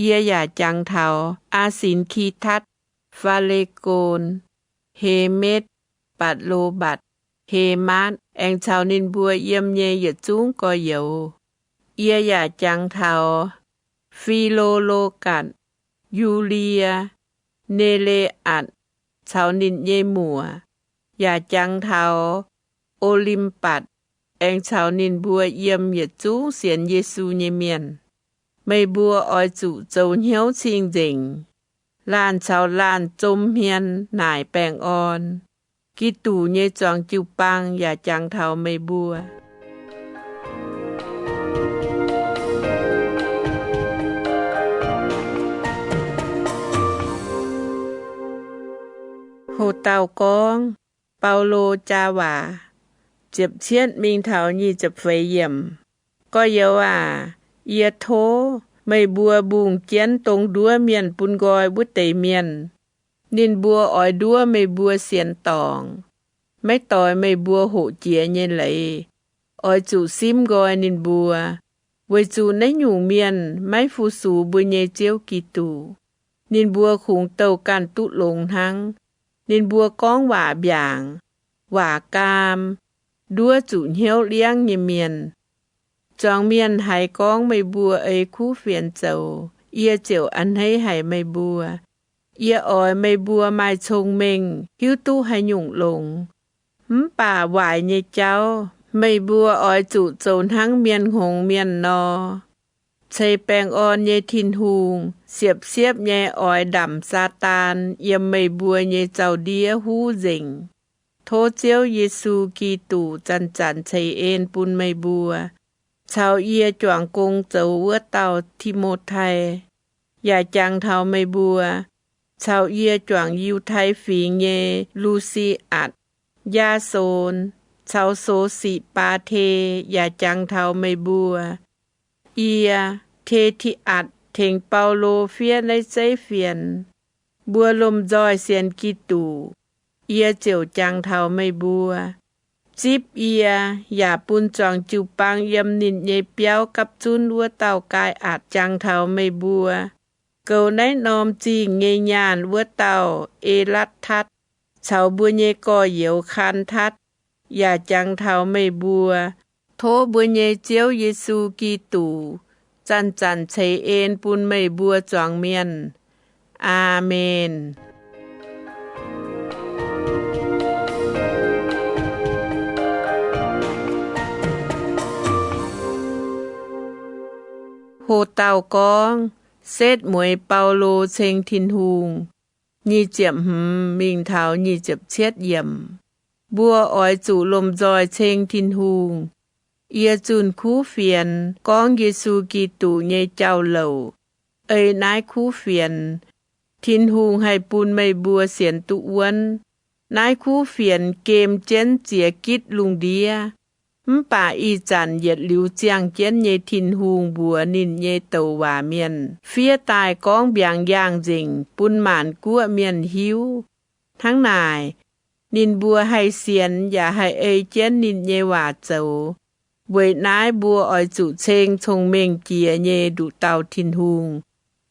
Yie yaac jangx taux Aa^sin^ki^tatv, Faa^le^gon, He^metv, Batc^lo^mbatc, He^maatv, aengx caux ninh mbuo yiem nyei yietc zungv gorx-youz. Yie yaac jangx taux Fi^lo^lo^gatc, Yu^lie, Ne^le^atc caux ninh nyei muoc, yaac jangx taux O^lim^batc, aengx caux ninh mbuo yiem yietc zungv sienx Yesu nyei mienh. Meih mbuo oix zuqc zoux hnyouv cing-nzengc, laanh caux laanh zom hmien naaic baengh orn. Giduc nyei zuangx jiu-baang yaac jangx taux meih mbuo. Ho dauh gorngv, Baulo jaa waac, ziepc cietv mingh taux nyic ziepc feix yiemc. Gorx-youz aac, yie tov meih mbuo mbungh jienv dongh nduov mienh bun nqoi wuov deix mienh. Ninh mbuo oix nduov meih mbuo sienx dorngc, maiv doix meih mbuo hoqc jiex nyei leiz. Oix zuqc simv nqoi ninh mbuo, weic zuqc naaiv nyungc mienh maiv fu-sux mbuo nyei Ziouv Giduc. Ninh mbuo kungx douh ganh duqv longx hnangv. Ninh mbuo gorngv waac mbiaangc, waac gaam, nduov zuqc hnyouv liangv nyei mienh. Zuangx mienh haiz gorngv meih mbuo ei kuv fienx zoux, yie ziouc a'hneiv haic meih mbuo. Yie oix meih mbuo maaih cong-mengh, hiuv duqv haaix nyungc longx. Mv baac waaic nyei jauv, meih mbuo oix zuqc zoux hnangv mienh hngongx mienh nor, ceix baengh orn nyei Tin-Hungh siepv-siepv nyei oix ndamc Saadaan yiem meih mbuo nyei zaux-ndiev huv nzengc. Tov Ziouv Yesu Giduc zanc-zanc ceix en bun meih mbuo, caux yie juangc gong zoux wuov dauh Ti^mo^tai, yaac jangx taux meih mbuo, caux yie juangc Yiutai Fingx nyei Lu^si^atc, Yaa^son, caux So^si^baa^te yaac jangx taux meih mbuo. Yie, Te^ti^atc, tengx Baulo fiev naaiv zeiv fienx. Mbuo lomh nzoih sienx Giduc, yie ziouc jangx taux meih mbuo. Zipv yie yaac bun zuangx jiu-baang yiem ninh nyei biauv gapv zunv wuov dauh Gaai^atc jangx taux meih mbuo. Goux naaiv norm zingh nyei nyaanh wuov dauh E^latv^tatv caux mbuo nyei gorx-youz Kaan^tatv yaac jangx taux meih mbuo. Tov mbuo nyei Ziouv Yesu Giduc zanc-zanc ceix en bun meih mbuo zuangx mienh. Aamen. Ho dauh gorngv, setv mueiz Baulo ceng Tin-Hungh. Nyic ziepc hmz mingh taux nyic ziepc cietv yiemc. Mbuo oix zuqc lomh nzoih ceng Tin-Hungh. Yie zunh kuv fienx gorngv Yesu Giduc nyei jauv-louc. Ei naaiv kuv fienx, Tin-Hungh haih bun meih mbuo sienx duqv wuonv. Naaiv kuv fienx gem jienv ziex gitv lungh ndiev. Mv baac ih zanc yietc liuz ziangh jienv nyei Tin-Hungh mbuox ninh nyei douc waac mienh fiev daaih gorngv mbiaangx yaangh nzengc bun maanc guoqv mienh hiuv. Hnangv naaic, ninh mbuo haih sienx yaac haih ei jienv ninh nyei waac zoux. Weic naaiv mbuo oix zuqc ceng cong-mengh jiex nyei nduqc dauh Tin-Hungh,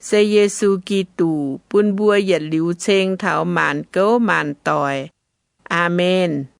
se Yesu Giduc, bun mbuo yietc liuz ceng taux maanc gouv maanc doic. Aamen.